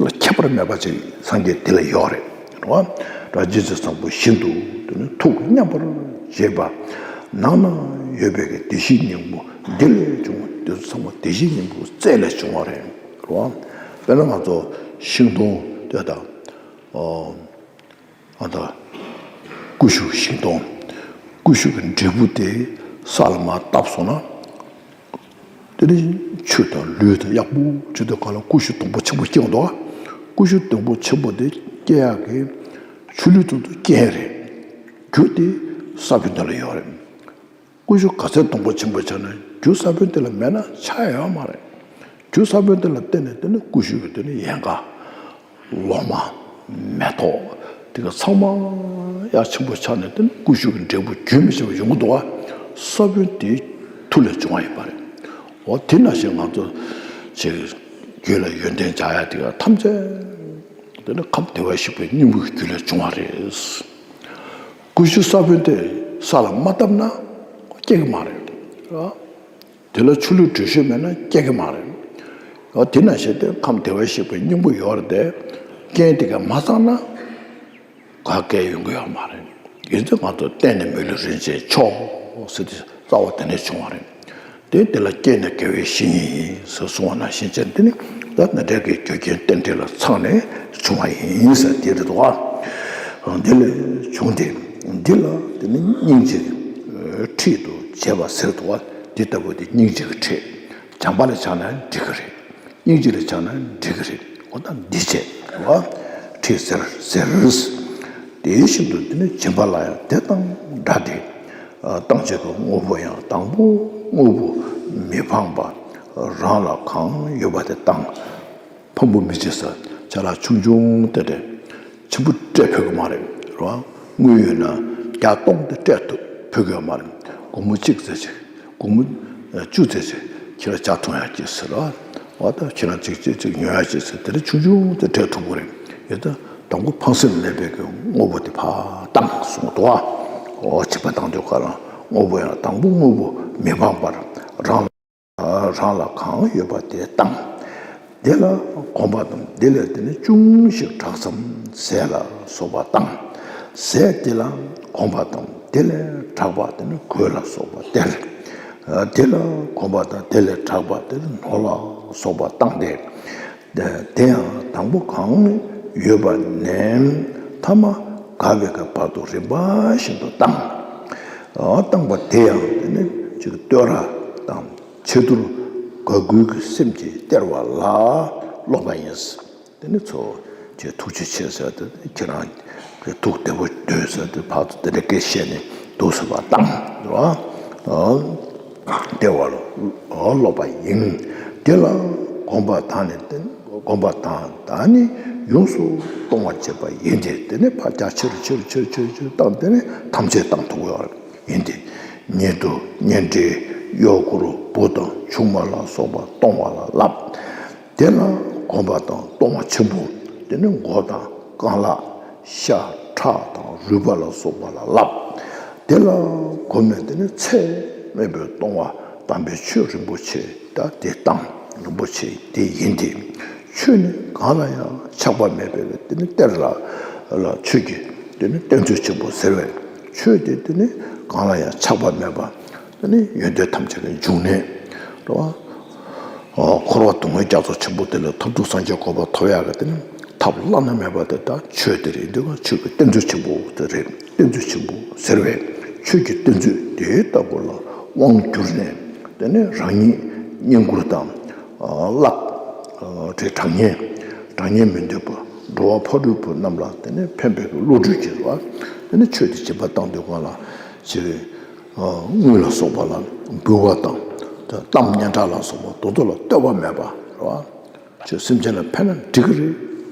ལ་ཁྱད་པར་མེད་པ་ཅིག་སངས་རྒྱས་དེ་ལ་ཡོད་རེད། རེད་བ། སྒྲ་གཅན་འཛིན་བཟང་པོ་བཞིན་དུ་དེ་ནི་ཐུགས་མཉམ་པར་བཞེས་པ། ནང་ན་ཡོད་པའི་གི་བདེ་གཤེགས་སྙིང་པོ་འདི་ལས་བྱུང་བ། དེ་ཚོ་ཚང་མ་བདེ་གཤེགས་སྙིང་པོའི་རྩལ་ལས་བྱུང་བ་རེད། རེད་བ། དཔེར་ན་ང་ཚོ་ཤིང་སྡོང་དེ་དང་། ཨ། ཨ་ད། ཀུ་ཤུ་ཤིང་སྡོང་། ཀུ་ཤུ་གི་འབྲས་བུ་དེ་ས་ལ་མར་བཏབ་སོང་ན། དེ་ནི་ཆུ་དང་ལུད་དང་ཡག་པོ་བྱེད་དུས་སྒང་ལ་ཀུ་ཤུ་སྡོང་པོ་ཆེན་པོ་སྐྱེ་འདུག་ག་ཀུ་ཤུ་སྡོང་པོ་ཆེན་པོ་དེ་སྐྱེ་ཡག་གི་ཆུ་ལུད་དེ་ཚོ་རྐྱེན་རེད། རྒྱུ་དེ་ས་བོན་དེ་ལ་ཡོད་རེད། ཀུ་ཤུ་ག་ཚད་སྡོང་པོ་ཆེན་པོ་ཆགས་ན་རྒྱུ་ས་བོན་དེ་ལ་མེད་ན་ཆགས་ཡོད་མ་རེད། རྒྱུ་ས་བོན་དེ་ལ་བརྟེན་ནས་དེ་ནི་ཀུ་ཤུ་གི་དེ་ནི་ཡལ་ག། ལོ་མ། མེ་ཏོག། དེ་ག་ཚང་མ་ཡག་ཆེན་པོ་ཆགས་ནས་དེ་ནི་ཀུ་ཤུ་གི་འབྲས་བུ་རྒྱུན་མི་ཆད་པ་ཡོང་གི་འདུག་ག་ས་བོན་དེའི་མཐུ་ལས་བྱུང་བ་ཡིན་པ་རེད། འོ་དེ་ནང་བཞིན་ང་ཚོ་ཅིག་རྒྱུད་ལ་ཡོན་ཏན་སྦྱང་ཡ་དེ་ག་ཐམས་ཅད་དེ་ནི་ཁམས་བདེ་བར་གཤེགས་པའི་སྙིང་པོའི་རྒྱུ་ལས་བྱུང་བ་རེད། ཀུ་ཤུ་ས་བོན་དེ་ས་ལ་མ་བཏབ་ན་སྐྱེ་གི་མ་རེད། དེ་ལ་ཆུ་ལུད་དྲོད་ཤུགས་མེད་ན་སྐྱེ་གི་མ་རེད། དེ་ནང་བཞིན་དེ་ཁམས་བདེ་བར་གཤེགས་པའི་སྙིང་པོ་ཡོད་རེད་དེ། རྐྱེན་དེ་ག་མ་ཚང་ན་ག་སྐྱེ་ཡོང་གི་ཡོད་མ་རེད། ཡིན་ཚེ་ང་ཚོ་བརྟེན་ནས་མི་ལུས་རིན་ཆེན་མཆོག་ཟེར་དེ་རྩ་བ་དེ་ནས་བྱུང་བ་རེད། དེ་དེ་ལ་སྐྱེས་ནས་དགེ་བའི་བཤེས་གཉེན་ཡིན་ཟེར་གསུངས་པ་ནང་བཞིན་བྱས། དེ་ནི་ད་ནཱ་ལས་ཀྱི་རྒྱུ་རྐྱེན་རྟེན་འབྲེལ་ལ་ཚང་ནས་བྱུང་བ་ཡིན་ཟེར་དེ་རེད་དོ། འདི་ལས་བྱུང་སྟེ། འདི་ལ་དེ་ནི་སྙིང་རྗེའི་ཁྲིད་དུ་བྱས་པ་ཟེར་དོ། འདི་ལྟ་བུ་དེ་སྙིང་རྗེ་གི་ཁྲིད། བྱམས་པ་ལ་སྦྱངས་ན་འགྲིག་གི་རེད། སྙིང་རྗེ་ལ་སྦྱངས་ན་འགྲིག་གི་རེད། འོ་ད་འདི་བྱས་པ། ཁྲིད་ཟེར་ཟེར། དེ་བཞིན་དུ་དེ་ནི་སྦྱིན་པ་ལ་ཡང་དེ་དང་འདྲ་སྟེ། བཏང་བྱེད་ཀྱི་དངོས་པོ་ཡང་དང་པོ་དངོས་པོ་མི་ཕངས་པ། རང་ལ་གང་ཡོད་པ་དེ་བཏང་། ཕངས་པོ་མི་བྱེད་ཟེར། ཅ་ལག་ཆུང་ཆུང་དེ་འདྲ་ཆེན་པོ་སྤྲད་ཕོད་ཀྱི་མ་རེད། རེད་བ། དངུལ་ཡོད་ན་བརྒྱ་སྟོང་དེ་སྤྲད་ཐུབ་ཕོད་ཀྱི་ཡོད་མ་རེད། སྒོར་མོ་གཅིག་ཙམ་ཞིག་སྒོར་མོ་བཅུ་ཙམ་ཞིག་ཁྱེད་རང་ཇ་འཐུང་ཡག་ཅིག་ཟེར་རོ། འོ་ད་ཁྱེད་རང་གཅིག་གཅིག་གཅིག་ཉོ་ཡག་ཅིག་ཟེར། དེ་འདྲ་ཆུང་ཆུང་དེ་སྤྲད་ཐུབ་ཀྱི་རེད། ཡོད་ད། དང་པོ་ཕངས་སེམས་མེད་པའི་གི་དངོས་པོ་དེ་ཕར་བཏང་གསུངས་འདུག་བ། འོ་བྱིས་པ་བཏང་དུས་ག་རང་དངོས་པོ་ཡང་དང་པོ་དངོས་པོ་མི་ཕངས་པར། རང་ལ་རང་ལ་གང་ཡོད་པ་དེ་བཏང་། དེ་ལ་གོམས་པ་དང་། དེ་ལས་དེ་ནི་ཅུང་ཞིག་དྲགས་ཙམ་ཟས་ལ་སོགས་པ་བཏང་། ཟས་དེ་ལ་གོམས་པ་དང་། དེ་ལས་དྲག་པ་དེ་ནི་གོས་ལ་སོགས་པ་སྟེར། དེ་ལ་གོམས་པ་དང་། དེ་ལས་དྲག་པ་དེ་ནི་ནོར་ལ་སོགས་པ་བཏང་སྟེ། དེ་ཡང་དང་པོ་གང་ཡོད་པ་ནས་ཐ་མ་དགའ་བའི་གི་བར་དུ་རིམ་པ་བཞིན་དུ་བཏང་། བཏང་པ་དེ་ཡང་དེ་ནི་ཅིག་བསྟོད་ར་དང་། ཕྱི་དུར་དགའ་མགུའི་གི་སེམས་ཀྱིས་སྟེར་བ་ལ་སློབ་པ་ཡིན། དེ་ནི་ཚོ་ཁྱེད་ཐུགས་རྗེ་ཆེ་ཟེར་ཏེ། ཁྱེད་རང་གི་ཐུགས་བདེ་པོ་འདོད་ཟེར་ཏེ་ཕར་ཚུར་དེ་འདྲ་སྐད་བཤད་ནས་འདུག་ཟེར་བ་བཏང་རོ། སྟེར་བ་ལ་སློབ་པ་ཡིན། དེ་ལ་གོམས་པ་དང་ནི། གོམས་པ་དང་ད་ནི་ཡོངས་སུ་གཏོང་བར་བྱེད་པ་ཡིན་ཏེ། དེ་ནི་ཕར་རྒྱ་ཆེར་ཆེར་ཆེར་ཆེར་ཆེར་བཏང་། དེ་ནི་ཐམས་ཅད་བཏང་ཐུབ་ཡོད་ཡིན་ཏེ། གཉེན་དུ་གཉེན་འབྲེལ་གཡོག་བཀུར་བུ་དང་ཆུང་མ་ལ་སོགས་པ་གཏོང་བ་ལ་བསླབ། དེ་ལ་གོམས་པ་དང་གཏོང་བ་ཆེན་པོ། དེ་ནི་མགོ་དང་རྐང་ལག་ཤ་ཁྲག་དང་རུས་པ་ལ་སོགས་པ་ལ་བསླབ། དེ་ལ་གོམས་ནས་དེ་ནི་ཚད་མེད་པའི་གཏོང་བ་དམ་པའི་ཆོས་རིན་པོ་ཆེ་ད་དེ་བཏང་། རིན་པོ་ཆེ་དེ་ཡིན་ཏེ། ཆོས་ནི་གང་ལ་ཡང་ཆགས་པ་མེད་པའི་དེ་ནི་གཏེར་ལ་ལ་ཆོས་ཀྱི་དེ་ནི་གཏེར་མཛོད་ཆེན་པོ་ཟེར་བས། ཆོས་དེ་དེ་ནི་གང་ལ་ཡང་ཆགས་པ་མེད་པ་དེ་ནི་ཡོན་ཏན་ཐམས་ཅད་ཀྱི་འབྱུང་གནས་རེད་བ། འཁོར་བ་སྡུག་བསྔལ་རྒྱ་མཚོ་ཆེན་པོ་དེ་ལས་ཐར་ཐུབ་སངས་རྒྱས་གོ་འཕང་ཐོབ་ཡག་གི་དེ་ནི་ཐབས་བླ་ན་མེད་པ་དེ་ད་ཆོས་དེ་རེད། འདི་ག་ཆོས་ཀྱི་གཏེར་མཛོད་ཆེན་པོ་དེ་རེད། གཏེར་མཛོད་ཆེན་པོ་ཟེར་བས། ཆོས་ཀྱི་གཏེར་མཛོད་དེ་ལྟ་བུ་ལ་དབང་བསྒྱུར་ནས་དེ་ནི་རང་ཉིད་བསྙེན་བཀུར་དང་། བཀླགས། དེ་གྲགས་སྙན། གྲགས་སྙན་མི་འདོད་པ། འགྲོ་བ་ཕ་རོལ་པོ་རྣམས་ལ་དེ་ནི་ཕན་པའི་གི་བློ་གྲོས་ཀྱི་རེད་བ། དེ་ནི་ཆོས་དེ་སྦྱིན་པ་བཏང་དུས་སྒང་ལ་ཅིག་དངུལ་ལ་སོགས་པ་ལ་འབུལ་བ་དང་། དེ་གཏམ་སྙན་གྲགས་ལ་སོགས་པ་དེ་ཚོ་ལ་ལྟོས་པ་མེད་པ་རེད་བ། ཆོས་སེམས་ཅན་ལ་ཕན་ན་འགྲིག་གི་རེད།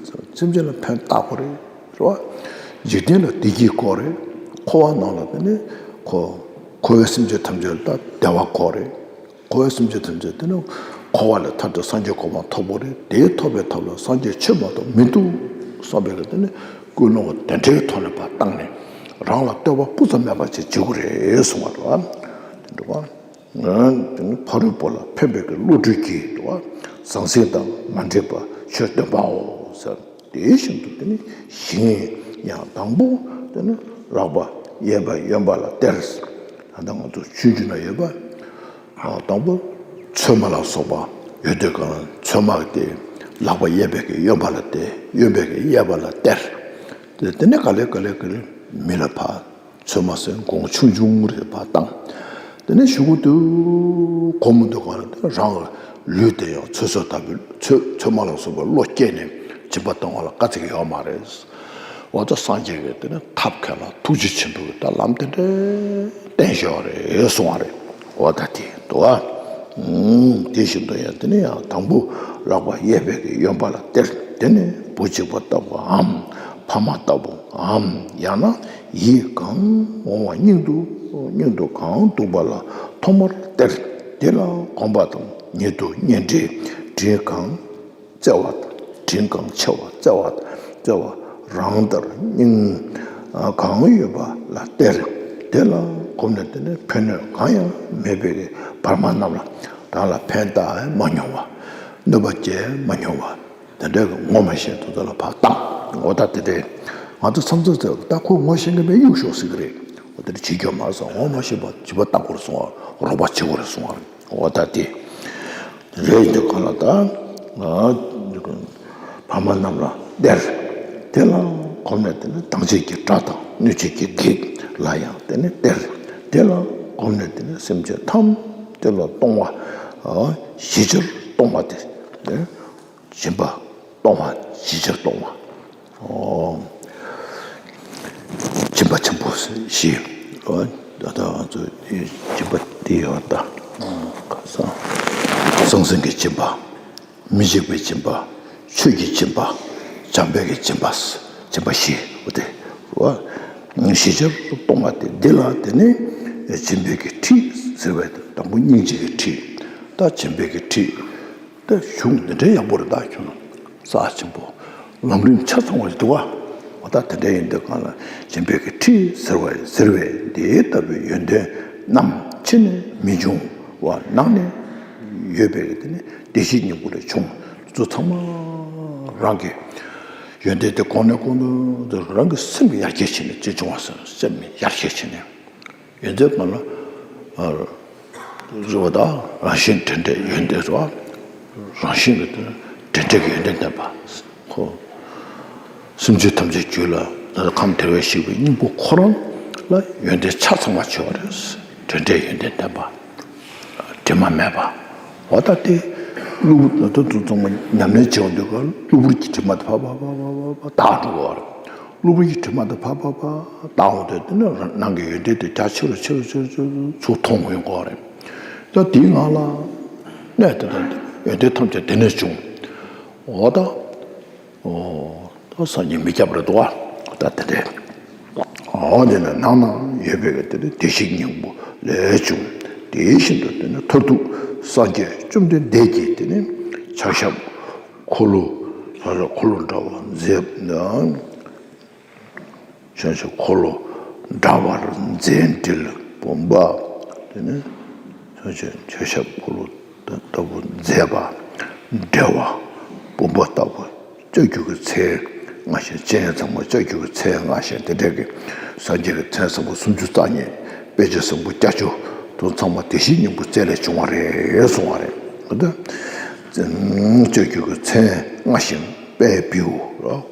སེམས་ཅན་ལ་ཕན་བཏགས་པ་རེད། རེད་བ། འཇིག་རྟེན་ལ་བདེ་སྐྱིད་དགོས་རེད། འཁོར་བ་ནང་ལ་དེ་ནི་འཁོར་འཁོར་བའི་སེམས་ཅན་ཐམས་ཅད་ལ་བདེ་བ་དགོས་རེད། འཁོར་བའི་སེམས་ཅན་ཐམས་ཅད་དེ་ནི་འཁོར་བ་ལས་ཐར་ཏེ་སངས་རྒྱས་གོ་འཕང་ཐོབ་དགོས་རེད། དེའི་ཐོབ་པའི་ཐབས་ལ་སངས་རྒྱས་ཆོས་མ་གཏོགས་མི་འདུག་བསམ་པའི་གི་དེ་ནི་ཀུན་སློང་དེ་འདྲའི་ཐོག་ནས་ཕར་བཏང་ནས་རང་ལ་ལྟོས་པ་སྤུ་ཙམ་མེད་པ་ཅིག་བྱེད་དགོས་རེད་གསུངས་པ་རེད་བ། དེ་འདྲ་བ། ཕ་རོལ་པོ་ལ་ཕན་པའི་གི་བློ་གྲོས་ཀྱིས་འགྲོ་བ་ཟང་ཟིང་དང་མ་འདྲེས་པ་ཆོས་སྟོན་པའོ་ཟེར། དེ་བཞིན་དུ་དེ་ནི་ཞིང་ཡང་དང་པོ་དེ་ནི་ལག་པ་གཡས་པ་གཡོན་པ་ལ་སྟེར། ད་ལྟ་ང་ཚོ་ཆོས་བརྒྱུད་ན་ཡོད་པ། དང་པོ་ཚོད་མ་ལ་སོགས་པ་ཡོད་དུས་གང་ཚོད་མ་དེ་ལག་པ་གཡས་པའི་གི་གཡོན་པ་ལ་སྟེར། གཡོན་པའི་གི་གཡས་པ་ལ་སྟེར། དེ་དེ་ནི་ག་ལེ་ག་ལེ་ག་ལེ་མི་ལ་ཕར། ཚོད་མ་ཟེར་གོང་ཆུང་ཆུང་རེ་ཕར་བཏང་། དེ་ནས་གཞུག་གུ་དུ་གོ་མི་འདུག་ག་ལ། དེ་རང་ལུས་དེ་ཡང་ཚོད་བསྲེ་ལྟ་བུའི་ཚོད་ཚོད་མ་ལ་སོགས་པའི་བློ་སྐྱེས་ནས་སྦྱིན་པ་གཏོང་བ་ལ་དཀའ་ཚེགས་ཡོད་མ་རེད། འོ་ད་སངས་རྒྱས་ཀྱིས་དེ་ནས་ཐབས་མཁས་ལ་ཐུགས་རྗེ་ཆེན་པོས་ད་ལམ་དེ་འདྲ་བསྟན་བཞག་རེད་གསུང་བ་རེད། འོ་ད་དེ་འདུག་ཨ། དེ་བཞིན་དུ་ཡང་དེ་ནས་ཡང་དང་པོ་ལག་པ་གཡས་པའི་གི་གཡོན་པ་ལ་སྟེར། དེ་ནས་བུ་གཅིག་པ་ལྟ་བུའམ་ཕ་མ་ལྟ་བུའམ་ཡང་ན་ཡིད་གང་འོང་བ་སྙིང་དུ་སྙིང་དུ་གང་འདུག་པ་ལ་ཐོག་མར་སྟེར། དེ་ལ་གོམས་པ་དང་ཉེ་དུ་གཉེན་འབྲེལ་དྲིན་གང་བརྩེ་བ་དང་། དྲིན་གང་ཆེ་བ་བརྩེ་བ་བརྩེ་བ་རང་ལྟར་སྙིང་གང་ཡོད་པ་ལ་སྟེར། དེ་ལ་གོམས་ནས་དེ་ནས་ཕན་གནོད་གང་ཡང་མེད་པའི་བར་མ་རྣམས་ལ་རང་ལ་ཕན་བཏགས་མ་མྱོང་བ། གནོད་པ་བསྐྱལ་མ་མྱོང་བ། དེ་འདྲའི་ངོ་མ་ཤེས་དུས་ཚོད་ལ་ཕར་བཏང་། འོ་ད་དེ་འདྲའི་ང་ཚོ་མཚམས་མཚམས་ཚོད་ད་ཁོ་ངོ་ཤེས་མཁན་མེད་གཡུག་ཞོག་ཟེར་གི་རེད། འོ་དེ་འདྲ་བྱེད་རྒྱུ་མ་སོང་། ངོ་མ་ཤེས་པ་བྱིས་པ་བཏང་དགོས་རེད་གསུང་བ། རོགས་པ་བྱེད་དགོས་རེད་གསུང་བ། འོ་ད་དེ་རེད། འདི་གང་ལ་ད་ང་ཕ་མ་རྣམས་ལ་སྟེར། དེ་ལ་གོམས་ནས་དེ་ནི་དང་བྱེད་ཀྱི་དགྲ་དང་གནོད་བྱེད་ཀྱི་བགེགས་ལ་ཡང་དེ་ནི་སྟེར། དེ་ལ་གོམས་ནས་དེ་ནི་སེམས་ཅན་ཐམས་ཅད་ལ་གཏོང་བ། ཞི་བྱེད་གཏོང་བ་དེ། སྦྱིན་པ་གཏོང་བ། ཞི་བྱེད་གཏོང་བ། ཨོ། སྦྱིན་པ་ཆེན་པོ་བཞི། ཨོ། ད་ལྟ་ང་ཚོ་སྦྱིན་པ་དེ་ཡོད་ད། ཁ་སང་། སང་སང་གི་སྦྱིན་པ། མི་འཇིགས་པའི་སྦྱིན་པ། ཆོས་ཀྱི་སྦྱིན་པ། བྱམས་པའི་གི་སྦྱིན་པ། སྦྱིན་པ་བཞི། འོ་དེ། ཨོ། ཞི་བྱེད་གཏོང་བ་དེ་འདི་ལ་དེ་ནི་སྦྱིན་པའི་གི་ཁྲིད་ཟེར་བས། དང་པོ་སྙིང་རྗེ་གི་ཁྲིད། ད་སྦྱིན་པའི་གི་ཁྲིད། ད་གཞུང་འདི་འདྲའི་ཡག་པོ་རེད། ད་ཁྱོད་རྩ་ཆེན་པོ་ལམ་རིམ་ཆ་ཚང་བ་ཞིག་འདུག་བ། འོ་ད་དེ་འདྲ་ཡིན་དུས་གང་ལ་སྦྱིན་པའི་གི་ཁྲིད་ཟེར་བ་ཟེར་བས། འདི་ལྟ་བུའི་ཡོན་ཏན་རྣམས་ཕྱི་ནས་མི་འབྱུང་བ་ནང་ནས་ཡོད་པའི་གི་དེ་ནི་བདེ་གཤེགས་སྙིང་པོ་ལས་བྱུང་། ཚོ་ཚང་མ་རང་གི་ཡོན་ཏན་དེ་གོང་ནས་གོང་དུ་རང་གི་སེམས་ཀྱི་ཡར་རྒྱས་ཕྱིན་ནས་ཅི་བྱུང་བ་ཟེར། སེམས་ཀྱི་ཡར་རྒྱས་ཕྱིན་ནས། ཡོན་ཏན་སྨོན་ལམ་རེད་བ། ད་རང་བཞིན་འབྲེལ་འདྲའི་ཡོན་ཏན་རེད་བ། རང་བཞིན་གྱི་དེ་འབྲེལ་འདྲ་གི་ཡོན་ཏན་ལྡན་པ། ཁོ་སེམས་ཅན་ཐམས་ཅད་རྒྱུད་ལ་ད་ཁམས་བདེ་བར་གཤེགས་པའི་སྙིང་པོ་ཁོ་རང་ལ་ཡོན་ཏན་ཆ་ཚང་བ་བྱུང་བ་རེད། འབྲེལ་འདྲའི་ཡོན་ཏན་ལྡན་པ། དྲི་མ་མེད་པ། འོ་ད་དེ་གློ་བུར་ད་དུང་ཚང་མ་ཉམས་ལེན་བྱེད་འོང་དུས་ག་གློ་བུར་གྱི་དྲི་མ་དེ་ཕར་ཕར་ཕར་ཕར་ཕར་དག་འགྲོ་གི་རེད། གློ་བུར་གྱི་དྲི་མ་དེ་ཕར་ཕར་ཕར་དག་འོང་དུས་དེ་ནི་ནང་གི་ཡོན་ཏན་དེ་རྒྱ་ཆེ་རུ་ཆེ་རུ་ཆེ་རུ་ཆེ་རུ་ཚུར་མཐོང་ཡོང་གི་རེད། ད་དེའི་ངང་ལ་གནས་དེ་དང་ཡོན་ཏན་ཐམས་ཅད་དེ་ནས་བྱུང་། འོ་ད། ཨོ། ད་སངས་རྒྱས་མི་སྐྱབས་རེད་འདུག་བ། ད་དེ་འདྲས། ཨོ་དེ་ནས་ནང་ན་ཡོད་པའི་གི་དེ་ནི་བདེ་གཤེགས་སྙིང་པོ་ལས་བྱུང་། དེ་བཞིན་དུ་དེ་ནི་མཐར་ཐུག་སངས་རྒྱས་བཅོམ་ལྡན་འདས་ཀྱིས་དེ་ནི་ཕྱག་ཞབས་འཁོར་ལོ་ལ་ལ་འཁོར་ལོ་འདྲ་བ་མཛད། ཕྱག་ཞབས་འཁོར་ལོ་འདྲ་བར་མཛད་འབྲེལ་སྦོམ་པ། དེ་ནི་ཕྱག་ཞབས་འཁོར་ལོ་ལྟ་བུ་མཛད་པ་འབྲེལ་བ། བུམ་པ་ལྟ་བུ་ལྕགས་ཀྱུ་གི་ཚལ་མངའ་ཞིང་། སྤྱན་ཚང་མ་ལྕགས་ཀྱུ་གི་ཚལ་མངའ་ཞིང་། དེ་འདྲ་གི་སངས་རྒྱས་ཀྱི་མཚན་བཟང་པོ་སུམ་ཅུ་རྩ་གཉིས། དཔེ་བྱད་བཟང་པོ་བརྒྱད་ཅུ་དང་ཚང་མ་དེ་བཞིན་སྙིང་པོའི་རྩལ་ལས་བྱུང་བ་རེད་གསུང་བ་རེད། ལྕགས་ཀྱུ་གི་ཚལ་མངའ་ཞིང་དཔལ་བེའུ།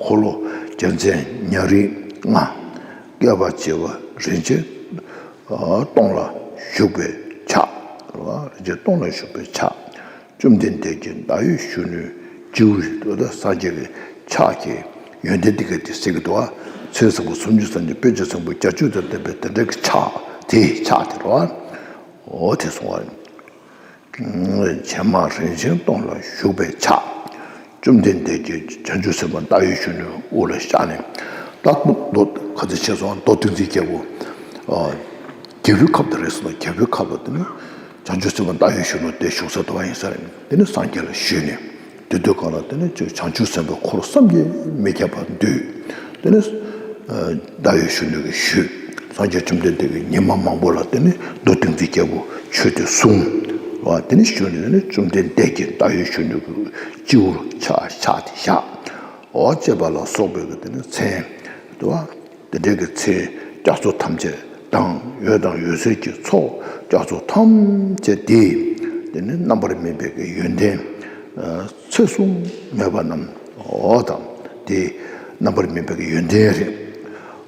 འཁོར་ལོ་རྒྱལ་མཚན་ཉ་རིགས་ལྔ། བསྐལ་པ་བྱེ་བ་རིན་ཆེན་སྟོང་ལ་བཞུགས་པའི་ཕྱག་རིན་ཆེན་སྟོང་ལ་བཞུགས་པའི་ཕྱག་བཅོམ་ལྡན་འདས་ཀྱི་ཟླ་འོད་གཞོན་ནུའི་སྤྱི་བོར། འོ་ད་སངས་རྒྱས་ཀྱི་ཕྱག་གི་ཡོན་ཏན་འདི་ག་དེ་གཟིགས་ཀྱི་འདུག་བ། མཚན་བཟང་པོ་སུམ་ཅུ་རྩ་གཉིས། དཔེ་བྱད་བཟང་པོ་བརྒྱད་ཅུ་དང་ལྡན་པའི་དེ་འདྲ་གི་ཕྱག་དེ་ཕྱག་དེ་རེད་བ། འོ་དེ་གསུང་བ། བྱེ་མ་རིན་ཆེན་སྟོང་ལ་བཞུགས་པའི་ཕྱག་བཅོམ་ལྡན་འདས་ཀྱིས་བྱང་ཆུབ་སེམས་དཔའ་ཟླ་འོད་གཞོན་ནུའི་དབུ་ལ་བཞག་ནས། ད་མདོ་ག་ཚོད་བྱས་སོང་། མདོ་ཏིང་འཛིན་རྒྱལ་པོ། ཨ། རྒྱལ་པོའི་ཁབ་ཏུ་རེད་ཟེར་ན། རྒྱལ་པོའི་ཁབ་ལ་དེ་ནི་བྱང་ཆུབ་སེམས་དཔའ་ཟླ་འོད་གཞོན་ནུ་དེ་བཞུགས་ས་དུ་བ་ཡིན་ས་རེད། དེ་ནི་སངས་རྒྱས་ལ་ཞུས་ནས། དེ་དུས་གང་ལ་དེ་ནི་བྱང་ཆུབ་སེམས་དཔའི་འཁོར་བསམ་གྱིས་མི་ཁྱབ་པ་འདུས། དེ་ནི་ཟླ་འོད་གཞོན་ནུ་གིས་ཞུས། སངས་རྒྱས་བཅོམ་ལྡན་འདས་ཀྱིས་ཉི་མ་མང་པོ་ལ་དེ་ནི་མདོ་ཏིང་འཛིན་རྒྱལ་པོ་ཆོས་དེ་གསུངས་བ། དེ་ནི་ཞུས་ནས་དེ་ནི་བཅོམ་ལྡན་འདས་ཀྱིས་ཟླ་འོད་གཞོན་ནུ་གི་སྤྱི་བོར་ཕྱག་ཕྱག་དེ་བཞག་འོ་ཅེས་པ་ལ་སོགས་པའི་གི་དེ་ནི་མཚན་དུ་བ། དེ་འདྲའི་གི་མཚན་རྒྱ་མཚོ་ཐམས་ཅད་དང་། འོད་དང་འོད་ཟེར་གྱི་ཚོགས་རྒྱ་མཚོ་ཐམས་ཅད་དེ། དེ་ནི་རྣམ་པར་སྨིན་པའི་གི་ཡོན་ཏན་ཚད་བཟུང་མེད་པ་རྣམས། འོ་དང་དེ་རྣམ་པར་སྨིན་པའི་གི་ཡོན་ཏན་རེད།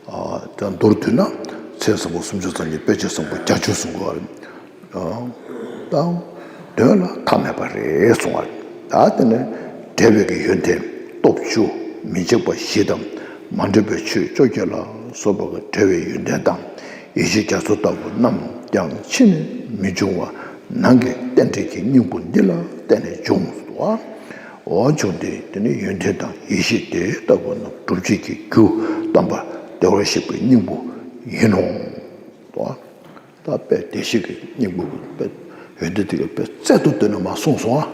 ཨ། ད་མདོར་བསྡུས་ན་མཚན་བཟང་པོ་སུམ་ཅུ་རྩ་གཉིས། དཔེ་བྱད་བཟང་པོ་བརྒྱད་ཅུ་གསུང་དགོས་པ་རེད། ཨ། དང་དོན་ལ་མཐའ་མེད་པ་རེད་གསུང་བ་རེད། ད་དེ་ནས་འབྲེལ་བའི་གི་ཡོན་ཏན་སྟོབས་བཅུ། མི་འཇིགས་པ་བཞི་དང་། མ་འདྲེས་པའི་ཆོས་བཅོ་བརྒྱད་ལ་སོགས་པ་གི་འབྲེལ་བའི་ཡོན་ཏན་དང་། ཡེ་ཤེས་རྒྱ་མཚོ་ལྟ་བུ་རྣམས་ཀྱང་ཕྱི་ནས་མི་འབྱུང་བ། ནང་གི་རྟེན་འབྲེལ་གྱི་སྙིང་པོ་འདི་ལ་བརྟེན་ནས་འབྱུང་བ། འོ་བྱུང་སྟེ་དེ་ནི་ཡོན་ཏན་དང་ཡེ་ཤེས་དེ་ལྟ་བུ་རྣམས་སྒྲུབ་བྱེད་ཀྱི་རྒྱུ་དམ་པ་བདེ་བར་གཤེགས་པའི་སྙིང་པོ་ཡིན་ནོ། ད་དཔེ་བདེ་གཤེགས་ཀྱི་སྙིང་པོ་གི་དཔེ་ཡོན་ཏན་དེ་གི་དཔེ་རྩལ་དུ་བཏོན་ནས་མར་གསུངས་སོང་ཨ།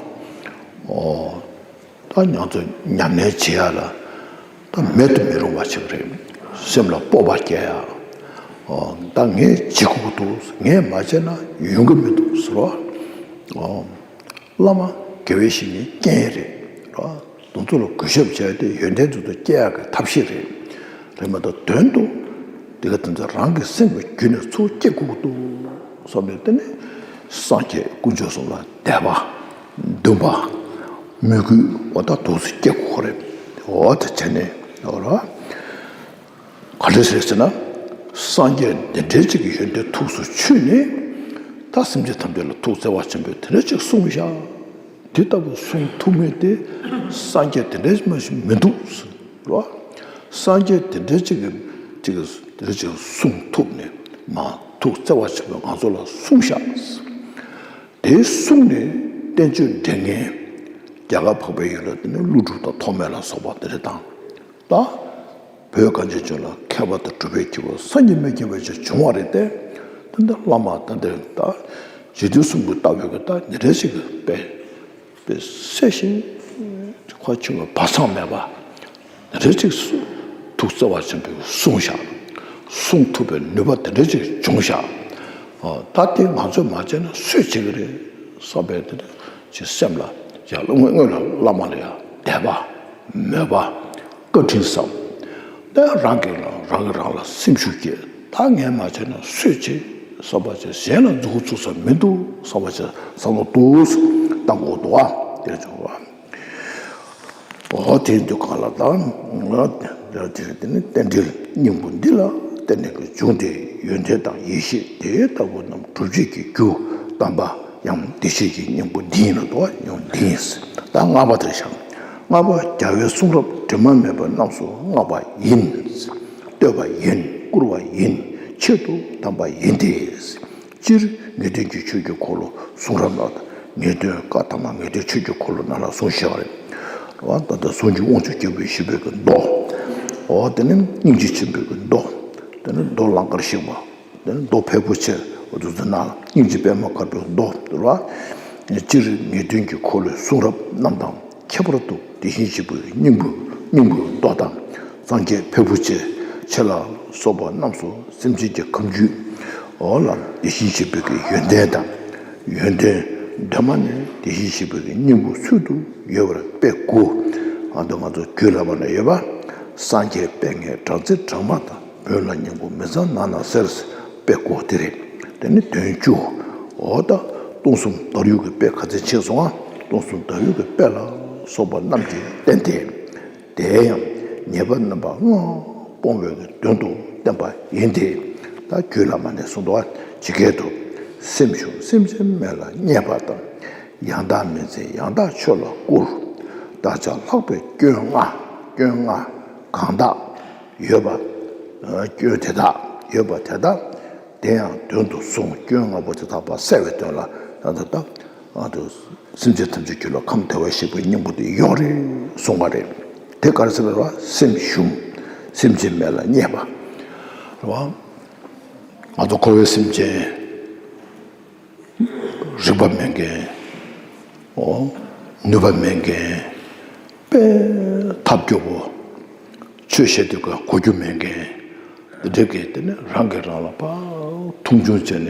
ཨོ། ད་ང་ཚོ་ཉམས་ལེན་བྱེད་ཡ་ལ་ད་མེད་དུ་མི་རུང་བ་ཞིག་རེད། སེམས་ལ་སྤོབས་པ་སྐྱེ་ཡ། ཨོ། ད་ངས་བྱེད་དགོས་ཀྱི་འདུག་ངས་མ་བྱས་ན་ཡོང་གི་མི་འདུག་ཟེར་བ། ཨོ། བླ་མ་དགེ་བའི་བཤེས་གཉེན་རྐྱེན་རེད། ར། དེ་ཚོ་ལ་གུས་ཞབས་བྱས་ཏེ་ཡོན་ཏན་དེ་ཚོ་སྐྱེ་ཡག་གི་ཐབས་ཤེས་རེད། རེད་མ་གཏོགས་དོན་དུ་དེ་ག་དེ་ཚོ་རང་གི་སེམས་ཀྱི་རྒྱུད་ནས་ཚུར་སྐྱེ་དགོས་ཀྱི་འདུག་བསམ་ནས། དེ་ནི་སངས་རྒྱས་དཀོན་མཆོག་གསུམ་ལ་དད་པ། འདུན་པ། མོས་གུས། འོ་ད་དེ་ཚོ་སྐྱེ་དགོས་རེད། འོ་ད་བྱས་ནས་འོ་ར། ག་འདྲ་ཟེར་ཟེར་ན། སངས་རྒྱས་འདི་འདྲའི་ཅིག་གི་ཡོན་ཏན་ཐུགས་སུ་ཆུད་ནས། ད་སེམས་ཅན་ཐམས་ཅད་ལ་ཐུགས་བརྩེ་བ་ཆེན་པོས་དེ་འདྲ་ཅིག་གསུངས་བཞག་དེ་ལྟ་བུ་གསུང་ཐུབ་མཁན་དེ་སངས་རྒྱས་དེ་འདྲ་མ་ཞིག་མི་འདུག་ཟེར་བ། སངས་རྒྱས་དེ་འདྲ་ཅིག་གི་ཅིག་གི་དེ་འདྲ་ཅིག་གསུང་ཐུབ་ནས་མ་ཐུགས་བརྩེ་བ་ཆེན་པོས་ང་ཚོ་ལ་གསུངས་བཞག་དེ་གསུངས་ནས་བསྟན་བཅོས་འགྲེལ་མཁན་རྒྱ་གར་འཕགས་པའི་ཡུལ་ལ་དེ་ནས་ཀླུ་སྒྲུབ་དང་ཐོགས་མེད་ལ་སོགས་པ་དེ་འདྲ་དང་། ད་བོད་གངས་ཅན་ལྗོངས་ལ་མཁས་པ་དང་གྲུབ་པའི་སྐྱེས་བུ་བསམ་གྱིས་མི་ཁྱབ་པ་ཅིག་བྱུང་བ་རེད་དེ། ད་ལྟ་བླ་མ་ད་ལྟ་ད་རྗེ་བཙུན་གསུམ་གྱི་ལྟ་བའི་གི་ད་ཉེ་འབྲེལ་ཞིག་གི་དཔེ་དཔེ་གསལ་ཞིང་ཁ་ཆེ་བ་སྦ་གསང་མེད་པ་ཉེ་འབྲེལ་ཅིག་ཐུགས་བརྩེ་བ་ཆེན་པོས་གསུངས་བཞག་གསུང་ཐུབ་པའི་ནུས་པ་དེ་འདྲ་ཅིག་བྱུང་བཞག་ད་དེ་ང་ཚོས་མ་བྱས་ན་སུས་བྱེད་ཀྱི་རེད་བསམ་པའི་དེ་འདྲ་ཅིག་སེམས་ལ་ཡང་སྔོན་ལ་བླ་མ་ལ་ཡང་དད་པ། མོས་པ། བཀའ་དྲིན་བསམ། དེ་རང་གིས་རང་གིས་རང་ལ་སེམས་ཤུགས་སྐྱེད། ད་ངས་མ་བྱས་ན་སུས་བྱེད་བསམ་པ་བྱས། གཞན་ལ་མཛུབ་གུ་ཚུགས་ས་མི་འདུག་བསམ་པ་བྱས། བསམ་བློ་འདུག་བཏང་དགོས་འདུག་ཨ། དེ་བྱུང་བ། འོ་དེ་དུས་གང་ལ་ད་ང་དེ་དེ་ནི་རྟེན་འབྲེལ་སྙིང་པོ་འདི་ལ་བརྟེན་ནས་ཀྱི་བྱུང་སྟེ། ཡོན་ཏན་དང་ཡེ་ཤེས་དེ་ལྟ་བུ་རྣམས་སྒྲུབ་བྱེད་ཀྱི་རྒྱུ་དམ་པ་ཡང་བདེ་གཤེགས་ཀྱི་སྙིང་པོ་འདི་ཡིན་ལ་དོ། ཡང་འདི་ཡིན། ད་ལྔ་པ་དེར་བཞག་ལྔ་པ་རྒྱལ་བའི་གསུང་རབ་དྲི་མ་མེད་པ་རྣམས་སུ་བསྔགས་པ་ཡིན། བསྟོད་པ་ཡིན། བཀུར་བ་ཡིན། ཆེད་དུ་བསྟན་པ་ཡིན་ཏེ། སྤྱིར་ངེས་དོན་གྱི་ཆོས་ཀྱི་འཁོར་ལོ་གསུང་རབ་ལ། ངེས་དོན་བཀའ་ཐ་མ་ངེས་དོན་ཆོས་ཀྱི་འཁོར་ལོ་ནང་ལ་གསུངས་བཞག་པ་རེད། འོ་ད་ལྟ་ཟུང་འཇུག་དབང་ཕྱུག་རྒྱལ་པོས་བཞེས་པའི་གི་མདོ། འོ་དེ་ནི་སྙིང་རྗེ་ཆེན་པོའི་གི་མདོ། དེ་ནི་མདོ་ལང་ཀར་གཤེགས་པ། དེ་ནི་མདོ་ཕལ་པོ་ཆེ་འོ་དེ་ཚོ་ནང་ལ་སྙིང་རྗེ་པདྨ་དཀར་པོའི་མདོ་དེ་ལ། སྤྱིར་ངེས་དོན་གྱི་འཁོར་ལོའི་གསུང་རབ་རྣམས་དང་ཁྱད་པར་དུ་དེ་བཞིན་གཤེགས་པའི་སྙིང་པོ་སྙིང་པོའི་མདོ་དང་། སངས་རྒྱས་ཕལ་པོ་ཆེ་ཆེ་ལ་སོགས་པ་རྣམས་སུ་སེམས་ཅན་གྱི་ཁམས་རྒྱུད་འོ་ལ་དེ་བཞིན་གཤེགས་པའི་གི་ཡོན་ཏན་དང་། ཡོན་ཏན་ གདོད་མ་ནས་དེ་བཞིན་གཤེགས་པའི་སྙིང་པོ་ཚུལ་དུ་ཡོད་པར་དཔེ་དགུ། ཨ་ད་ང་ཚོ་རྒྱུད་བླ་མ་ན་ཡོད་པ། སངས་རྒྱས་པད་ངན་སྦྲང་རྩི་སྦྲང་མ་དང་། བོན་ལ་སྙིང་པོ་མི་གཙང་ནག་ནག་སེར། དཔེ་དགུ་དེ་རེད། དེ་ནི་དོན་བཅུ། འོ་ད་སྟོང་གསུམ་དར་ཡུག་གི་དཔེ་ག་ཚད་ཕྱིན་སོང་ང་། སྟོང་གསུམ་དར་ཡུག་གི་དཔེ་ལ་སོགས་པ་རྣམས་ཀྱིས་བསྟན་ཏེ། དེ་ཡང་ཉེས་པ་རྣམ་པ་ལྔ་སྤོང་བའི་དོན་དུ་བསྟན་པ་ཡིན་ཏེ། ད་རྒྱུད་བླ་མ་ནས་གསུངས་འདུག་བ། ཇི་སྐད་དུ། སེམས་ཞུམ་སེམས་ཅན་མེད་ལ་བརྙས་པ་དང་། ཡང་དག་མི་འཛིན་ཡང་དག་ཆོས་ལ་བཀུར། བདག་ཅག་ལྷག་པའི་སྐྱོན་ལྔ། སྐྱོན་ལྔ་གང་དག་ཡོད་པ། སྐྱོན་དེ་དག་ཡོད་པ་དེ་དག་དེ་ཡང་དོན་དུ་བཟུང་། སྐྱོན་ལྔ་པོ་དེ་དག་པ་བསལ་བའི་དོན་ལ་ད་ལྟ་ད་ཨ་དུ་སེམས་ཅན་ཐམས་ཅད་རྒྱུད་ལ་ཁམས་བདེ་བར་གཤེགས་པའི་སྙིང་པོ་དེ་ཡོད་རེད་གསུངས་པ་རེད། དེ་ག་རེ་ཟེར་བ་རེད་བ། སེམས་ཞུམ། སེམས་ཅན་མེད་ལ་བརྙས་པ་རེད་བ། ང་ཚོ་འཁོར་བའི་སེམས་ཅན། རིག་པ་མེད་མཁན། འོ། ནུས་པ་མེད་མཁན། དཔེ་ཐབས་སྐྱོ་པོ། ཆོས་བཤད་དུས་ཀ་གོ་རྒྱུ་མེད་མཁན། འདི་འདྲ་གི་དེ་ནི་རང་གིས་རང་ལ་ཕར་མཐོང་ཆུང་བྱས་ནས་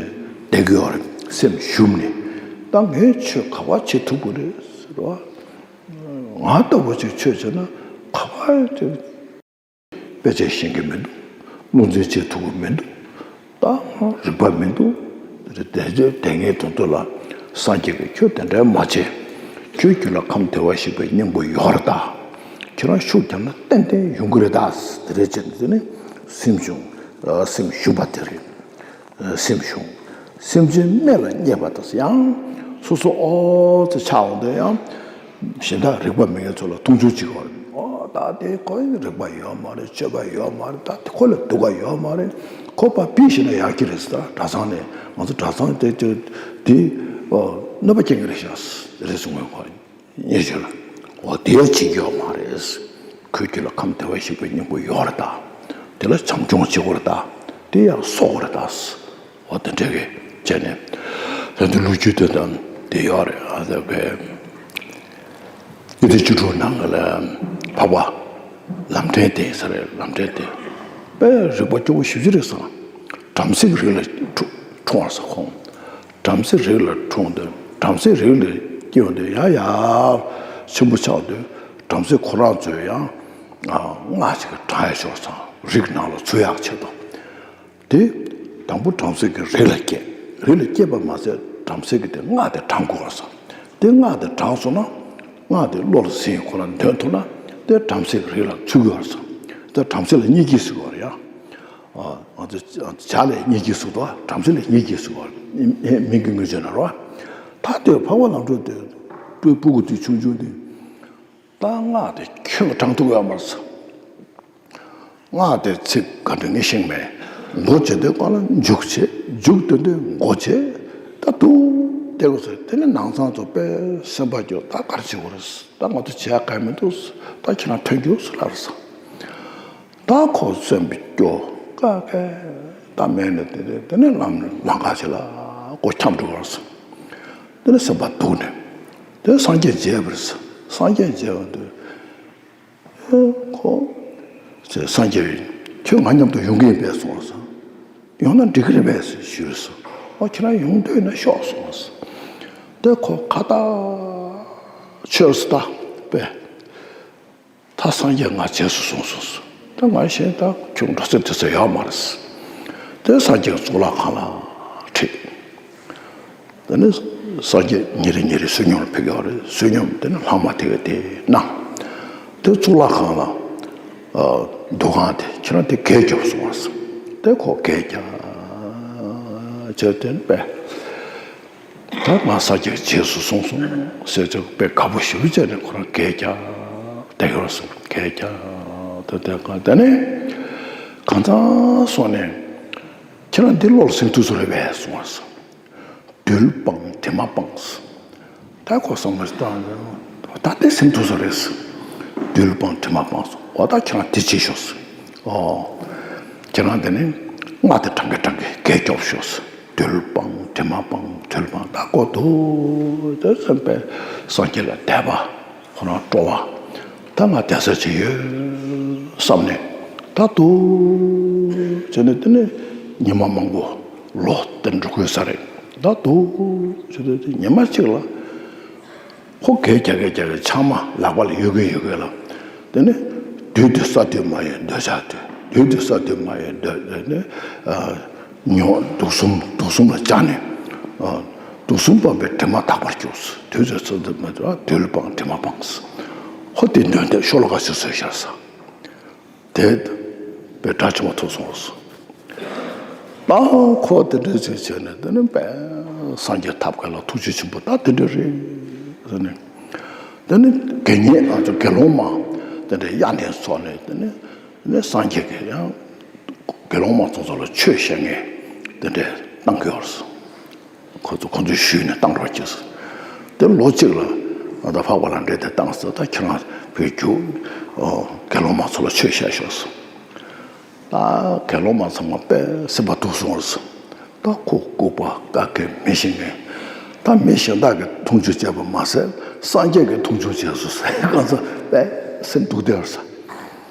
བསྡད་ཀྱི་ཡོད་རེད། སེམས་ཞུམ་ནས། ད་ངས་ཆོས་ག་པར་བྱེད་ཐུབ་ཀྱི་རེད་ཟེར་བ། ང་ལྟ་བུ་ཅིག་ཆོས་བྱས་ན་ག་པར་དེ། དཔེ་ཆ་ཤེས་ཀྱི་མི་འདུག་བློ་འཛིན་བྱེད་ཐུབ་ཀྱི་མི་འདུག་ད་རིག་པ་མི་འདུག་དེ་དེ་ངའི་དོན་དུ་ལ་སངས་རྒྱས་ཀྱིས་ཁྱོད་དེ་འདྲ་མ་བྱེད། ཁྱོད་རྒྱུད་ལ་ཁམས་བདེ་བར་གཤེགས་པའི་སྙིང་པོ་ཡོད་རེད་ད། ཁྱེད་རང་ཤུགས་བརྒྱབ་ན་ཏན་ཏན་ཡོང་གི་རེད་ད། དེ་རེད་བྱས་ནས་དེ་ནི་སེམས་བྱུང་། སེམས་ཞུམ་པ་དེ་རེད། སེམས་ཞུམ། སེམས་ཅན་སྨད་ལ་བརྙས་པ་དང་། ཡང་སོ་སོ་ཨོ་ཙི་ཆགས་འོང་དུས་ཡང་། གཞན་དག་རིག་པ་མེད་མཁན་ཚོ་ལ་མཐོང་ཆུང་བྱེད་ཀྱི་ཡོད་རེད། ཨོ་ད་དེ་ཁོ་རིག་པ་ཡོད་མ་རེད། སྤྱོད་པ་ཡོད་མ་རེད། ད་དེ་ཁོ་ལ་སྡུག་ག་ཡོད་མ་རེད། ཁོ་པ་ཕི་ཤི་ན་ཡག་གི་རེད་ཟེར། ད་གྲྭ་ཚང་ནས་ང་ཚོ་གྲྭ་ཚང་དེ་དེ་དེ་གནོད་པ་སྐྱེལ་གི་རེད་ཤག་རེད་གསུང་གི་ཡོད་ཁོ། ཉེ་ཆར། འོ་དེ་ཡང་བྱེད་རྒྱུ་ཡོད་མ་རེད། ཁོའི་རྒྱུད་ལ་ཁམས་བདེ་བར་གཤེགས་པའི་སྙིང་པོ་ཡོད་རེད་ད། དེ་ལ་བྱམས་སྐྱོང་བྱེད་དགོས་རེད་ད། དེ་ཡང་གསོ་དགོས་རེད་ད། འོ་དེ་འདྲ་གི་བྱས་ནས། ད་དེ་ལོ་རྒྱུས་དེ་དང་དེ་ཡོད་རེད། ཨ་ད་གི་ཡུལ་དེ་བཅུ་དྲུག་ནང་ལ་འཕགས་པ་ལམ་འདྲེན་དེ་ཟེར་རེད། ལམ་འདྲེན་དེ་དཔེ་རིག་པ་སྐྱོ་པོ་ཞེ་པོ་ཅིག་རེད་ཟེར། བྲམ་ཟེ་གི་རིགས་ལ་འཁྲུངས་པ་ཟེར་ཁོང་། བྲམ་ཟེ་རིགས་ལ་འཁྲུངས་ཏེ། བྲམ་ཟེ་རིགས་ལ་སྐྱེས་ཡོང་དུས་ཡ་ཡ་ཆེན་པོ་ཆགས་དུས། བྲམ་ཟེ་ཁོ་རང་ཚོས་ཡང་སྔགས་ཅིག་བགྲང་ཡ་ཆོག་ཙང་། རིགས་ནང་ལ་ཚུད་ཡག་ཆེད་དུ། དེ་དང་པོ་བྲམ་ཟེ་གི་རིགས་ལ་སྐྱེས། རིགས་ལ་སྐྱེས་པ་མ་ཟད་བྲམ་ཟེ་གི་དེ་སྔགས་དེ་བགྲང་དགོས་ཙང་། དེ་སྔགས་དེ་བགྲངས་སོང་ན། སྔགས་དེ་བློ་ལ་ཟིན། ཁོ་རང་འདོན་ཐུབ་ན། དེ་བྲམ་ཟེ་གི་རིགས་ལ་ཚུད་དགོས་ཙང་། དེ་བྲམ་ཟེ་ལ་སྙིང་རྗེ་ཟེར་བ་རེད་ཡ། ཨ་ང་ཚོ་བྱ་ལས་སྙིང་རྗེ་ཟེར་དོ། བྲམ་ཟེ་ལས་སྙིང་རྗེ་ཟེར་བ། མིང་གི་དངོས་བརྗོད་ན་རོ། ད་དེ་འཕགས་པ་ལམ་འགྲོ་དེ་སྤུ་སྤུ་གུ་དེ་ཆུང་ཆུང་དེ། ད་སྔགས་དེ་ཁྱོད་ཀྱིས་བགྲང་ཐུབ་ཡོད་མ་རེད་ཟེར། སྔགས་དེ་ཚིག་ག་འདྲ་ངས་ཤེས་མེད། མགོ་བྱས་དུས་སྒང་ལ་མཇུག་བྱེད། མཇུག་བཏོན་དུས་མགོ་བྱེད། ད་འདུག་བསྡད་དགོས་ཟེར། དེ་ནས་ནང་ཚང་ཚོ་དཔེ་སེམས་པ་སྐྱོ། ད་ག་རེ་བྱེད་དགོས་རེད། ད་ང་ཚོ་བྱེད་ཡག་གང་ཡང་མི་འདུག་ད་ཁྱེད་རང་ཐོན་རྒྱུགས་ཟེར་ལབ་རེད་ཟེར། ད་ཁོ་སེམས་པ་སྐྱོ། ཀ་ཀ་ད་མེད་ནས་དེ་དེ་དེ་ནས་ལམ་ལམ་ཁ་ཅིག་ལ་སྒོ་འཁྱམས་འགྲོ་བར་སོང་། དེ་ནས་སེམས་པ་སྡུག་ནས། དེ་སངས་རྒྱས་མཇལ་བར་སོང་། སངས་རྒྱས་མཇལ་བ་དུས་ཁོ་ཅེས་སངས་རྒྱས་ཁྱོད་ང་མཉམ་དུ་ཡོང་གི་ཡིན་པས་གསུངས་སོང་། ཡོང་ན་འགྲིག་གི་རེད་པས་ཞུས་སོང་། ཨོ་ཁྱེད་རང་ཡོང་འདོད་ན་ཤོག་གསུངས་སོང་། དེ་ཁོ་ཁ་ཏ་ཆོས་སུ་ད་པས། ད་སངས་རྒྱས་ང་བྱས་སོ་གསུངས་སོང་། ད་ང་གཞན་ད་ཁྱོད་འགྲོ་ས་དེ་ཚོ་ཡོད་མ་རེད། དེ་སངས་རྒྱས་གཙུག་ལག་ཁང་ལ་ཁྲིད། དེ་ནས་སངས་རྒྱས་ཉིན་རེ་ཉིན་རེ་བསོད་སྙོམས་ཕེབས་ཀྱི་ཡོད་རེད། བསོད་སྙོམས་དེ་ནས་ལྷག་མ་དེ་ག་དེ་གནང་། དེ་གཙུག་ལག་ཁང་ལ་འདུ་ཁང་དེ་ཁྱེད་རང་དེ་གས་རྒྱོབ་གསུངས་པ་སོང་། དེ་ཁོ་གས་རྒྱག་བྱས་དེ་ནས་པས། ད་ང་སངས་རྒྱས་བྱས་སོ་གསུངས་སོང་ཟེར་ཚེ་དཔེ་དགའ་པོ་ཞེ་པོ་བྱས་ནས་ཁོ་རང་གས་རྒྱག་བསྡད་ཡོད་སོང་། གས་རྒྱག་ད་དེ་ག་དེ་ནས་གང་ཚང་སོང་ནས་ཁྱེད་རང་འདི་བློ་ལ་ཟིན་ཐུབ་ས་རེད་པས་གསུངས་པ་སོང་། རྡུལ་སྤངས་དྲི་མ་སྤངས་སོང་། ད་ཁོ་བསམ་བློ་བཏང་། ད་དེ་ཟིན་ཐུབ་ས་རེད་ཟེར། རྡུལ་སྤངས་དྲི་མ་སྤངས་སོང་། འོ་ད་ཁྱེད་རང་དེ་བྱེད་ཤོག་ཟེར། ཨོ། ཁྱེད་རང་དེ་ནི་སྔགས་དེ་བགྲང་གིན་བགྲང་གིན་གས་རྒྱོབ་ཤོག་ཟེར། རྡུལ་སྤངས་དྲི་མ་སྤངས་རྡུལ་སྤངས། ད་ཁོ་འདུག་དེ་བསམ་པས་སངས་རྒྱས་ལ་དད་པ་ཁོ་རང་སྤྲོ་བ། ད་ང་དད་ས་ཅིག་ཡོད་བསམ་ནས་ད་འདུག་བྱས་ནས་དེ་ནས་ཉི་མ་མང་པོ་ལོ་དེ་འགྲོ་དགོས་ས་རེད། ད་འདུག་ཟེར་དུས་ཉི་མ་གཅིག་ལ་ཁོ་གད་རྒྱག་གད་རྒྱག་གད་ཆང་མ་ལག་པ་ལ་ཡོད་གི་ཡོད་གི་ལ། དེ་ནས་དུས་དེ་ས་དུས་མ་ཡིན་འདོད་ཆགས་དུས་དུས་དེ་ས་དུས་མ་ཡིན་འདོད་དེ་ནས་ཉོ་དུག་གསུམ་དུག་གསུམ་ལ་བཅག་ནས་དུག་གསུམ་སྤངས་པའི་དྲི་མ་དག་པར་གྱུར། དུས་དེ་ས་དུས་མ་དུས་ལ་སྤངས་དྲི་མ་སྤངས། ཁོ་དེ་འདོད་དེ་ཤོ་ལོ་ཀ་ཞིག་བཟོས་ཤར་ས། དེ་དཔེ་སྒྲ་ཆེན་པོ་ཐོས་སོང་། ད་ཁོ་དེ་འདྲ་ཅིག་བྱས་ནས་དེ་ནི་དཔེ་སངས་རྒྱས་ཐབས་མཁས་ལ་ཐུགས་རྗེ་ཆེན་པོ་ད་དེ་འདྲ་རེད་ཟེར་ནས། དེ་ནི་དགེ་བསྙེན་ང་ཚོ་དགེ་སློང་མ་དེ་འདྲ་གཡའ་ནས་ཚོགས་ནས་དེ་ནི་ནི་སངས་རྒྱས་ཀྱིས་ཡང་དགེ་སློང་མ་ཚོ་ཚོ་ལ་ཆོས་བཤད་མཁན་དེ་འདྲ་བཏང་གི་ཡོད་རེད། ཁོ་ཚོ་ཁོ་ཚོའི་ཞུས་ནས་བཏང་རོགས་གྱིས། དེ་ལོ་གཅིག་ལ་ཨ་ད་འཕགས་པ་ལ་འགྲེལ་དེ་བཏང་ཟེར། ད་ཁྱེད་རང་བོད་རྒྱུགས་དགེ་སློང་མ་ཚོ་ལ་ཆོས་བཤད་ཤོག་ཟེར། ད་དགེ་སློང་མ་ཚང་མ་དཔེ་སེམས་པ་སྡུག་སོང་བ་རེད་ཟེར། ད་ཁོ་ལྐུགས་པ་བཀའ་བཀྱོན་མི་ཤེས་མཁན། ད་མི་གཞན་དག་གིས་མཐོང་ཆུང་བྱས་པ་མ་ཟད་སངས་རྒྱས་ཀྱིས་མཐོང་ཆུང་བྱས་སོང་ཟེར། ཁོ་ཚོ་དཔེ་སེམས་སྡུག་བསྡད་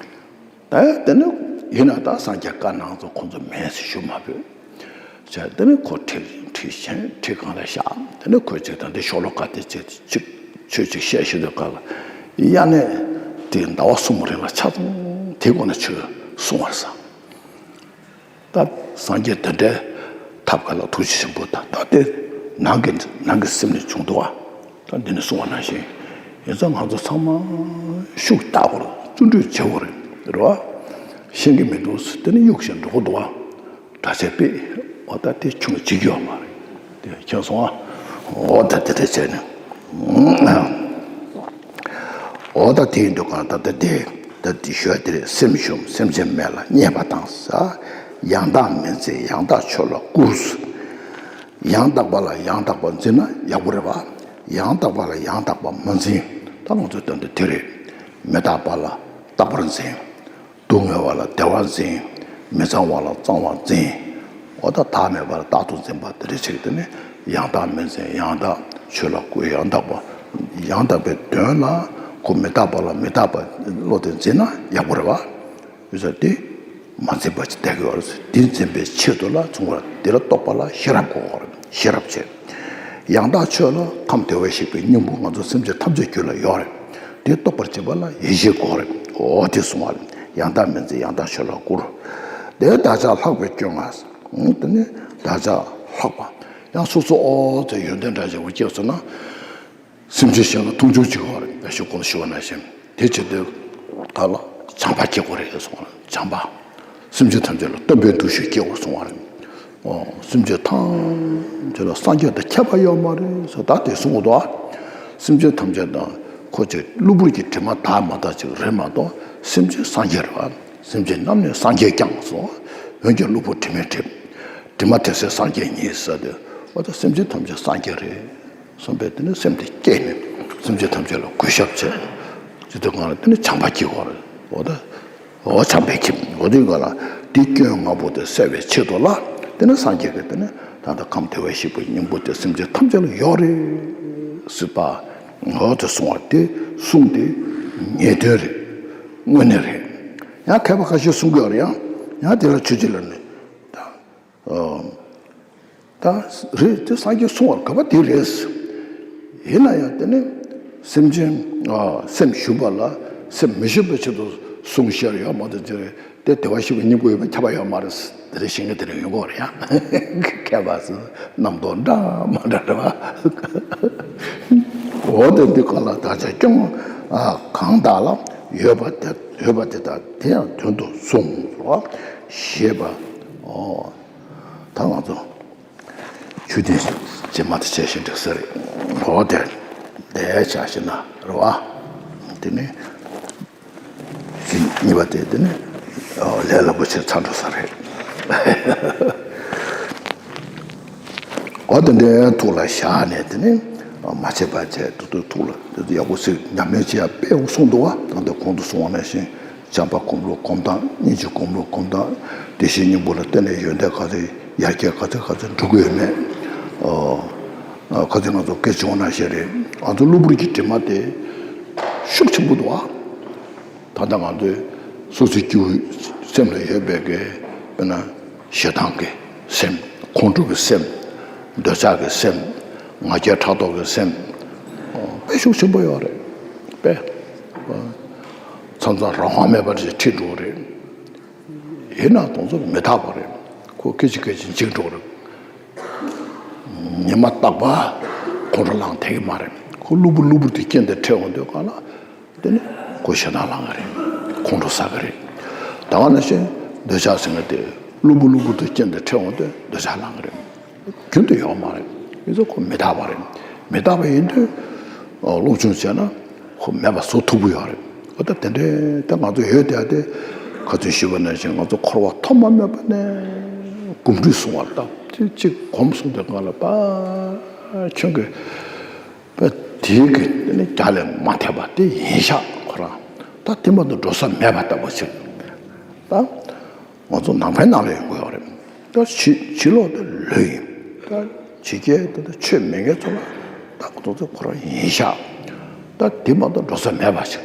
པ་རེད་ཟེར། ད་དེ་ནི་ཡིན་ན་ད་སངས་རྒྱས་བཀའ་གནང་ཚོ་ཁོང་ཚོ་མེད་ཟེར་ཞུ་མ་ཕོད། བྱས་དེ་ནི་ཁོ་ཁྲི་ཁྲི་ཆེན་ཁྲི་གང་ལ་བཞག་དེ་ནི་ཁོས་ཅིག་དང་དེ་ཤོ་ལོ་ཀ་དེ་ཅིག་ཅིག་ཆོས་ཅིག་བཤད་ཤེས་དུས་ག་ལ་གཡའ་ནས་དེ་ཟླ་བ་གསུམ་རིང་ལ་ཆ་ཚང་དེ་སྒོ་ནས་ཆོས་གསུང་བར་བསམ། ད་སངས་རྒྱས་དེ་འདྲའི་ཐབས་མཁས་ལ་ཐུགས་རྗེ་ཆེན་པོ་དང་ད་དེ་ནང་གི་ནང་གི་སེམས་ནས་བྱུང་འདུག་བ། ད་འདི་ནས་གསུངས་པ་ནང་བཞིན་ཡིན་ཙང་ང་ཚོ་ཚང་མ་ཤུགས་བཏགས་པར་བརྩོན་འགྲུས་བྱེད་དགོས་རེད་རེད་བ། ཤེས་ཀྱི་མི་འདུག་ཟེར་དེ་ནི་གཡུག་བཞིན་འགྲོ་གི་འདུག་བ། གྲྭ་ཆས་པས་འོ་ད་དེ་ཆུང་བྱེད་ཀྱི་ཡོད་མ་རེད། དེ་མཁྱེན་སོང་ཨ། འོ་ད་དེ་འདྲ་བྱས་ནས། འོ་ད་དེ་ཡིན་དུས་གང་ད་ལྟ་དེ་ད་དེ་ཞུ་ཡ་དེ་རེད། སེམས་ཞུམ་སེམས་ཅན་མེད་ལ་བརྙས་པ་དང་ས། ཡང་དག་མིང་འཛིན་ཡང་དག་ཆོས་ལ་བཀུར། ཡང་དག་པ་ལ་ཡང་དག་པ་འཛིན་ན་ཡག་པོ་རེད་བ། ཡང་དག་པ་ལ་ཡང་དག་པ་མ་འཛིན། ད་ང་ཚོ་ད་ལྟ་དེ་རེད། མི་རྟག་པ་ལ་རྟག་པར་འཛིན། སྡུག་བསྔལ་བ་ལ་བདེ་བ་འཛིན། མི་གཙང་བ་ལ་གཙང་བ་འཛིན། འོ་ད་བདག་མེད་པ་ལ་རྟག་ཏུ་འཛིན་པ་དེ་འདྲ་ཅིག་དེ་ནི་ཡང་དག་མིང་འཛིན། ཡང་དག་ཆོས་ལ་བཀུར། ཡང་དག་པ་ཡང་དག་པའི་དོན་ལ་ཁོ་མི་རྟག་པ་ལ་མི་རྟག་པ་བློ་དེ་འཛིན་ན་ཡག་པོ་རེད་བ། ཡོད་ས་དེ་མ་འཛིན་པ་ཅིག་བསྡད་ཀྱི་ཡོད་རེད། དེ་འཛིན་པའི་ཆེད་དུ་ལ་བྱུང་བ་དེ་ལ་རྟོགས་པ་ལ་ཤེས་རབ་དགོས་པ་རེད། ཤེས་རབ་བྱེད། ཡང་དག་ཆོས་ལ་ཁམས་བདེ་བར་གཤེགས་པའི་སྙིང་པོ་ང་ཚོ་སེམས་ཅན་ཐམས་ཅད་རྒྱུད་ལ་ཡོད་རེད། དེ་རྟོགས་པར་བྱེད་པ་ལ་ཡིད་ཆེས་དགོས་རེད། འོ་དེ་གསུང་བ་རེད། ཡང་དག་མིང་འཛིན་ཡང་དག་ཆོས་ལ་བཀུར། དེ་བདག་ཅག་ལྷག་པའི་སྐྱོན་ང་། དེ་ནི་བདག་ཅག་ལྷག་པ་ཡང་སོ་སོ་འོ་དེ་ཡོན་ཏན་འདྲ་ཞིག་སྐྱེས་སོང་ན། སེམས་ཅན་གཞན་ལ་མཐོང་ཆུང་བྱེད་དགོས་རེད། ད་ཞུ་གོང་ཞུ་བ་ནང་བཞིན་དེ་བྱེད་དུས་ད་ལ་བྱམས་པ་སྐྱེ་དགོས་རེད་གསུངས་པ་རེད། བྱམས་པ། སེམས་ཅན་ཐམས་ཅད་ལ་བསྟན་པའི་འདུ་ཤེས་སྐྱེ་དགོས་གསུངས་པ་རེད། ཨོ། སེམས་ཅན་ཐམས་ཅད་ལ་སངས་རྒྱས་དང་ཁྱད་པར་ཡོད་མ་རེད་ཟེར་ད་དེ་གསུང་གི་འདུག་ཨ། སེམས་ཅན་ཐམས་ཅད་དང་ཁོ་ཅིག་གློ་བུར་གྱི་དྲི་མ་དག་མ་དག་ཅིག་རེད་མ་གཏོགས་སེམས་ཅན་སངས་རྒྱས་རེད་བ། སེམས་ཅན་རྣམས་ནི་སངས་རྒྱས་ཀྱང་གསུངས། འོན་ཀྱང་གློ་བུར་དྲི་མས་བསྒྲིབས། དྲི་མ་དེ་ཚེ་སངས་རྒྱས་ཉིད་ཟེར་ཏེ། འོ་ད་སེམས་ཅན་ཐམས་ཅད་སངས་རྒྱས་རེད། བསམ་པའི་དེ་ནི་སེམས་དེ་བསྐྱེད་ནས་སེམས་ཅན་ཐམས་ཅད་ལ་གུས་ཞབས་བྱས། ཅི་ལྟར་གང་ལ་དེ་ནི་བྱམས་པ་སྐྱེ་དགོས་རེད། འོ་ད། འོ་བྱམས་པའི་ཁྱིམ་འོ་དེ་ག་ལ་དེ་སྐྱོན་ལྔ་པོ་དེ་སེལ་བའི་ཆེད་དུ་ལ་དེ་ནི་སངས་རྒྱས་ཀྱི་དེ་ནི་ད་ལྟ་ཁམས་བདེ་བར་གཤེགས་པའི་སྙིང་པོ་དེ་སེམས་ཅན་ཐམས་ཅད་ལ་ཡོད་རེད་ཟེར་པ། འོ་དེ་གསུང་བ་དེ་གསུང་དེ་ངེས་དོན་རེད། དངོས་གནས་རེད། ཡང་མཁས་པ་ཁ་ཤས་གསུང་གི་ཡོད་རེད། ཡང་ཡང་དེ་ལ་ཆོས་རྗེ་ལ་ནི། ད་རེད་དེ་སངས་རྒྱས་གསུང་བར་དགོས་པ་དེ་རེད། ཡིན་ན་ཡང་དེ་ནི་སེམས་ཅན་སེམས་ཞུམ་པ་ལ་སེམས་མི་ཞུམ་པའི་ཆེད་དུ་གསུངས་བཞག་ཡོད་མ་གཏོགས་དེ་དེ་བདེ་བར་གཤེགས་པའི་སྙིང་པོ་ཡོད་པའི་ཁྱབ་པ་ཡོད་མ་རེད། དེ་རེད་ཤེས་མཁན་དེ་རེད་ཡོང་གི་རེད་ཡ། མཁས་པ་ཚོ་རྣམ་རྟོག་འདྲ་མ་འདྲ་རེད་བ། འོ་དེ་འདི་ག་ལ་བདག་ཅག་སྐྱོན་གང་དག་ལ་ཡོད་པ་དེ་ཡོད་པ་དེ་དག་དེ་ཡང་དོན་དུ་གསུངས་སོ་ཞེས་པ། ད་ང་ཚོ་ཆོས་ལྡན་རྗེས་མ་དེ་བྱས་ཤིང་འགྲིག་ས་རེད། འོ་དེ་དེ་བྱ་ཞིག་ན་རེད་བ། དེ་ནི་གཉིས་པ་དེ་དེ་ནི་ལས་སླ་པོ་ཆེ་ཚར་འགྲོ་ས་རེད། འོ་དེ་འདྲའི་ཐུགས་ལ་བཞག་ནས་དེ་ནི་མ་བྱེད་པ་བྱས་ཏུ་ཏུ་ཐུགས་ལ་དེ་ཡག་པོ་ཞིག་ཉམས་ལེན་བྱེད་ཡ་དཔེ་གསུངས་འདུག་བ། ད་ལྟ་གོང་དུ་གསུངས་པ་ནང་བཞིན། བྱམས་པ་སྒོམ་ལུགས་སྒོམ་སྟངས། སྙིང་རྗེ་སྒོམ་ལུགས་སྒོམ་སྟངས། བདེ་གཤེགས་སྙིང་པོ་ལ་བརྟེན་ནས་ཡོན་ཏན་ག་ཚོད་ཡར་རྒྱས་ག་ཚོད་ག་ཚོད་འགྲོ་གི་ཡོད་མེད། ཨོ། ཨ། ག་ཚོད་ང་ཚོ་སྐད་ཆ་བྱུང་ན་ཞེས་རེད། ང་ཚོ་གློ་བུར་གྱི་དྲི་མ་དེ་ཤུགས་ཆེན་པོ་འདུག་ཨ། ད་ལྟ་ང་ཚོའི་སོ་སོའི་སྐྱེ་བོའི་སེམས་ལ་ཡོད་པའི་གི་དཔེར་ན་ཞེ་སྡང་གི་སེམས། ཁོང་ཁྲོ་གི་སེམས། འདོད་ཆགས་ཀྱི་སེམས། ང་རྒྱལ་ཕྲག་དོག་གི་སེམས། དཔེ་ཤུགས་ཆེན་པོ་ཡོད་རེད། དཔེ། མཚམས་མཚམས་རང་དབང་མེད་པ་ཞིག་ཁྲིད་འགྲོ་གི་རེད། ཡིན་ན་དེ་ཚོ་མི་རྟག་པ་རེད། ཁོ་སྐད་ཅིག་སྐད་ཅིག་འཇིག་འགྲོ་གི་རེད། ཉི་མ་རྟག་པར་ཁོང་ཁྲོ་ལངས་བསྡད་ཀྱི་མ་རེད། ཁོ་གློ་བུར་གློ་བུར་དུ་རྐྱེན་དེ་འཕྲད་འོང་དུས་སྒང་ལ། དེ་ནི་ཁོ་ཞེ་སྡང་ལངས་ཀྱི་རེད། ཁོང་ཁྲོ་ཟ་གི་རེད། ད་ག་ནང་བཞིན་འདོད་ཆགས་ཟེར་མཁན་དེ་གློ་བུར་གློ་བུར་དུ་རྐྱེན་དེ་འཕྲད་འོང་དུས་འདོད་ཆགས་ལངས་ཀྱི་རེད། རྒྱུན་དུ་ཡོད་མ་རེད། ཡིན་ཙང་ཁོ་མི་རྟག་པ་རེད། མི་རྟག་པ་ཡིན་དུས། སློབ་སྦྱོང་བྱས་ན་ཁོ་མེད་པ་བཟོ་ཐུབ་ཀྱི་ཡོད་རེད། འོ་ད་དེ་འདྲའི་ད་ང་ཚོ་ཡོད་དེ་ཨ་དེ། ཁ་ཚོན་ཞུས་པ་ནང་བཞིན་ང་ཚོ་འཁོར་བ་ཐོག་མ་མེད་པ་ནས་གོམས་འདྲིས་བཟུང་བ་ལྟ་བུ་དེ་གཅིག་གོམས་སོང་དུས་སྒང་ལ་པ། ཁྱོད་ཀྱི། པ་དེའི་གི་དེ་ནི་རྒྱ་ལས་མ་ཐེབས་པ་དེ་ཡིན་ཤག་ཁོ་རང་། ད་དེ་མ་གཏོགས་འགྲོ་ས་མེད་པ་ལྟ་བུ་ཞིག་ད། ང་ཚོ་ནང་པའི་ནང་ལ་ཡོང་གི་ཡོད་རེད། ད་ཕྱི་ཕྱི་ལོགས་དེ་ལོས་ཡིན། ད་ཕྱི་རྒྱལ་དེ་ད་ཆོས་མེད་མཁན་ཚོ་ལ་ད་ཁོ་ཚོ་ཁོ་རང་ཡིན་ཤག་ད་དེ་མ་གཏོགས་འགྲོ་ས་མེད་པ་ཞིག་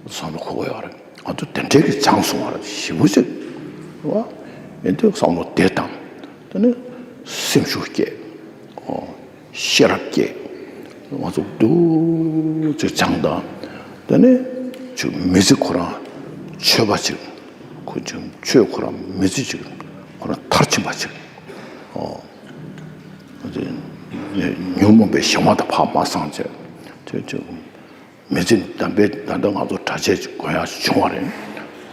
བསམ་བློ་འཁོར་གི་ཡོད་རེད། ང་ཚོ་དེ་འདྲའི་གི་སྦྱངས་སོང་བ་རེད། ཞེ་པོ་ཅིག་བ། ཡིན་དུས་བསམ་བློ་བདེ་དང་། དེ་ནི་སེམས་ཤུགས་སྐྱེད། ཨོ། ཤེས་རབ་སྐྱེད། ང་ཚོ་འདུག་ཅིག་སྦྱངས་དང་། དེ་ནི་ཆུ་མི་ཚེ་ཁོ་རང་ཆོས་པ་ཅིག་ཁོ་ཆོས་ཁོ་རང་མི་ཚེ་ཅིག་ཁོ་རང་མཐར་ཕྱིན་པ་ཅིག་ཨོ། ཉོན་མོངས་པའི་གཞན་དབང་དུ་ཕར་མ་སངས་བྱས། ཆོས་ཆོས། མི་ཚེ་འདམ་པའི་ད་ལྟ་ང་ཚོ་གྲྭ་ཆས་ཅིག་གོན་ཡག་བྱུང་བ་རེད།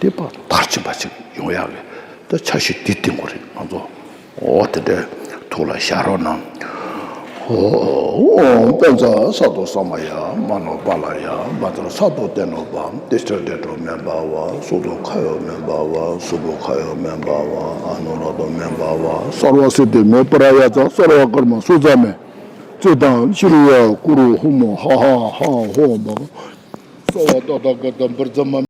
དེ་ཕར་མཐར་ཕྱིན་པ་ཅིག་ཡོང་ཡག་གི་ད་འཆར་གཞི་འདི་བཏིང་དགོས་རེད་ང་ཚོ། འོ་དེ་འདྲའི་ཐུགས་ལ་བཞག་རོགས་གནང་། ཨོ་ཨོ་ཨོ། དཔལ་མཛད་ས་རྡོ་ས་མ་ཡ། མ་ནོ་པ་ལ་ཡ། མ་ཙར་ས་རྡོ་སྟེ་ནོ་པ། ཏི་ཤྲ་ཏེ་ཏྲོ་མེན་པ་བ། སུ་ཏོ་ཁ་ཡོ་མེན་པ་བ། སུ་བོ་ཁ་ཡོ་མེན་པ་བ། ཨ་ནོ་ར་ཏོ་མེན་པ་བ། སརྦ་སི་ཏི་མེ་པ་ར་ཡ་ཙ། སརྦ་ཀརྨ་སུ་ཙ་མེ། ཙི་དང་ཤྲཱི་ཡ་ཀུ་རུ་ཧུ་མོ་ཧ་ཧ་ཧ་ཧོ་མ། སོ་བ་ཏོ་ཏ་ག་ཏ་བརྫ་མ།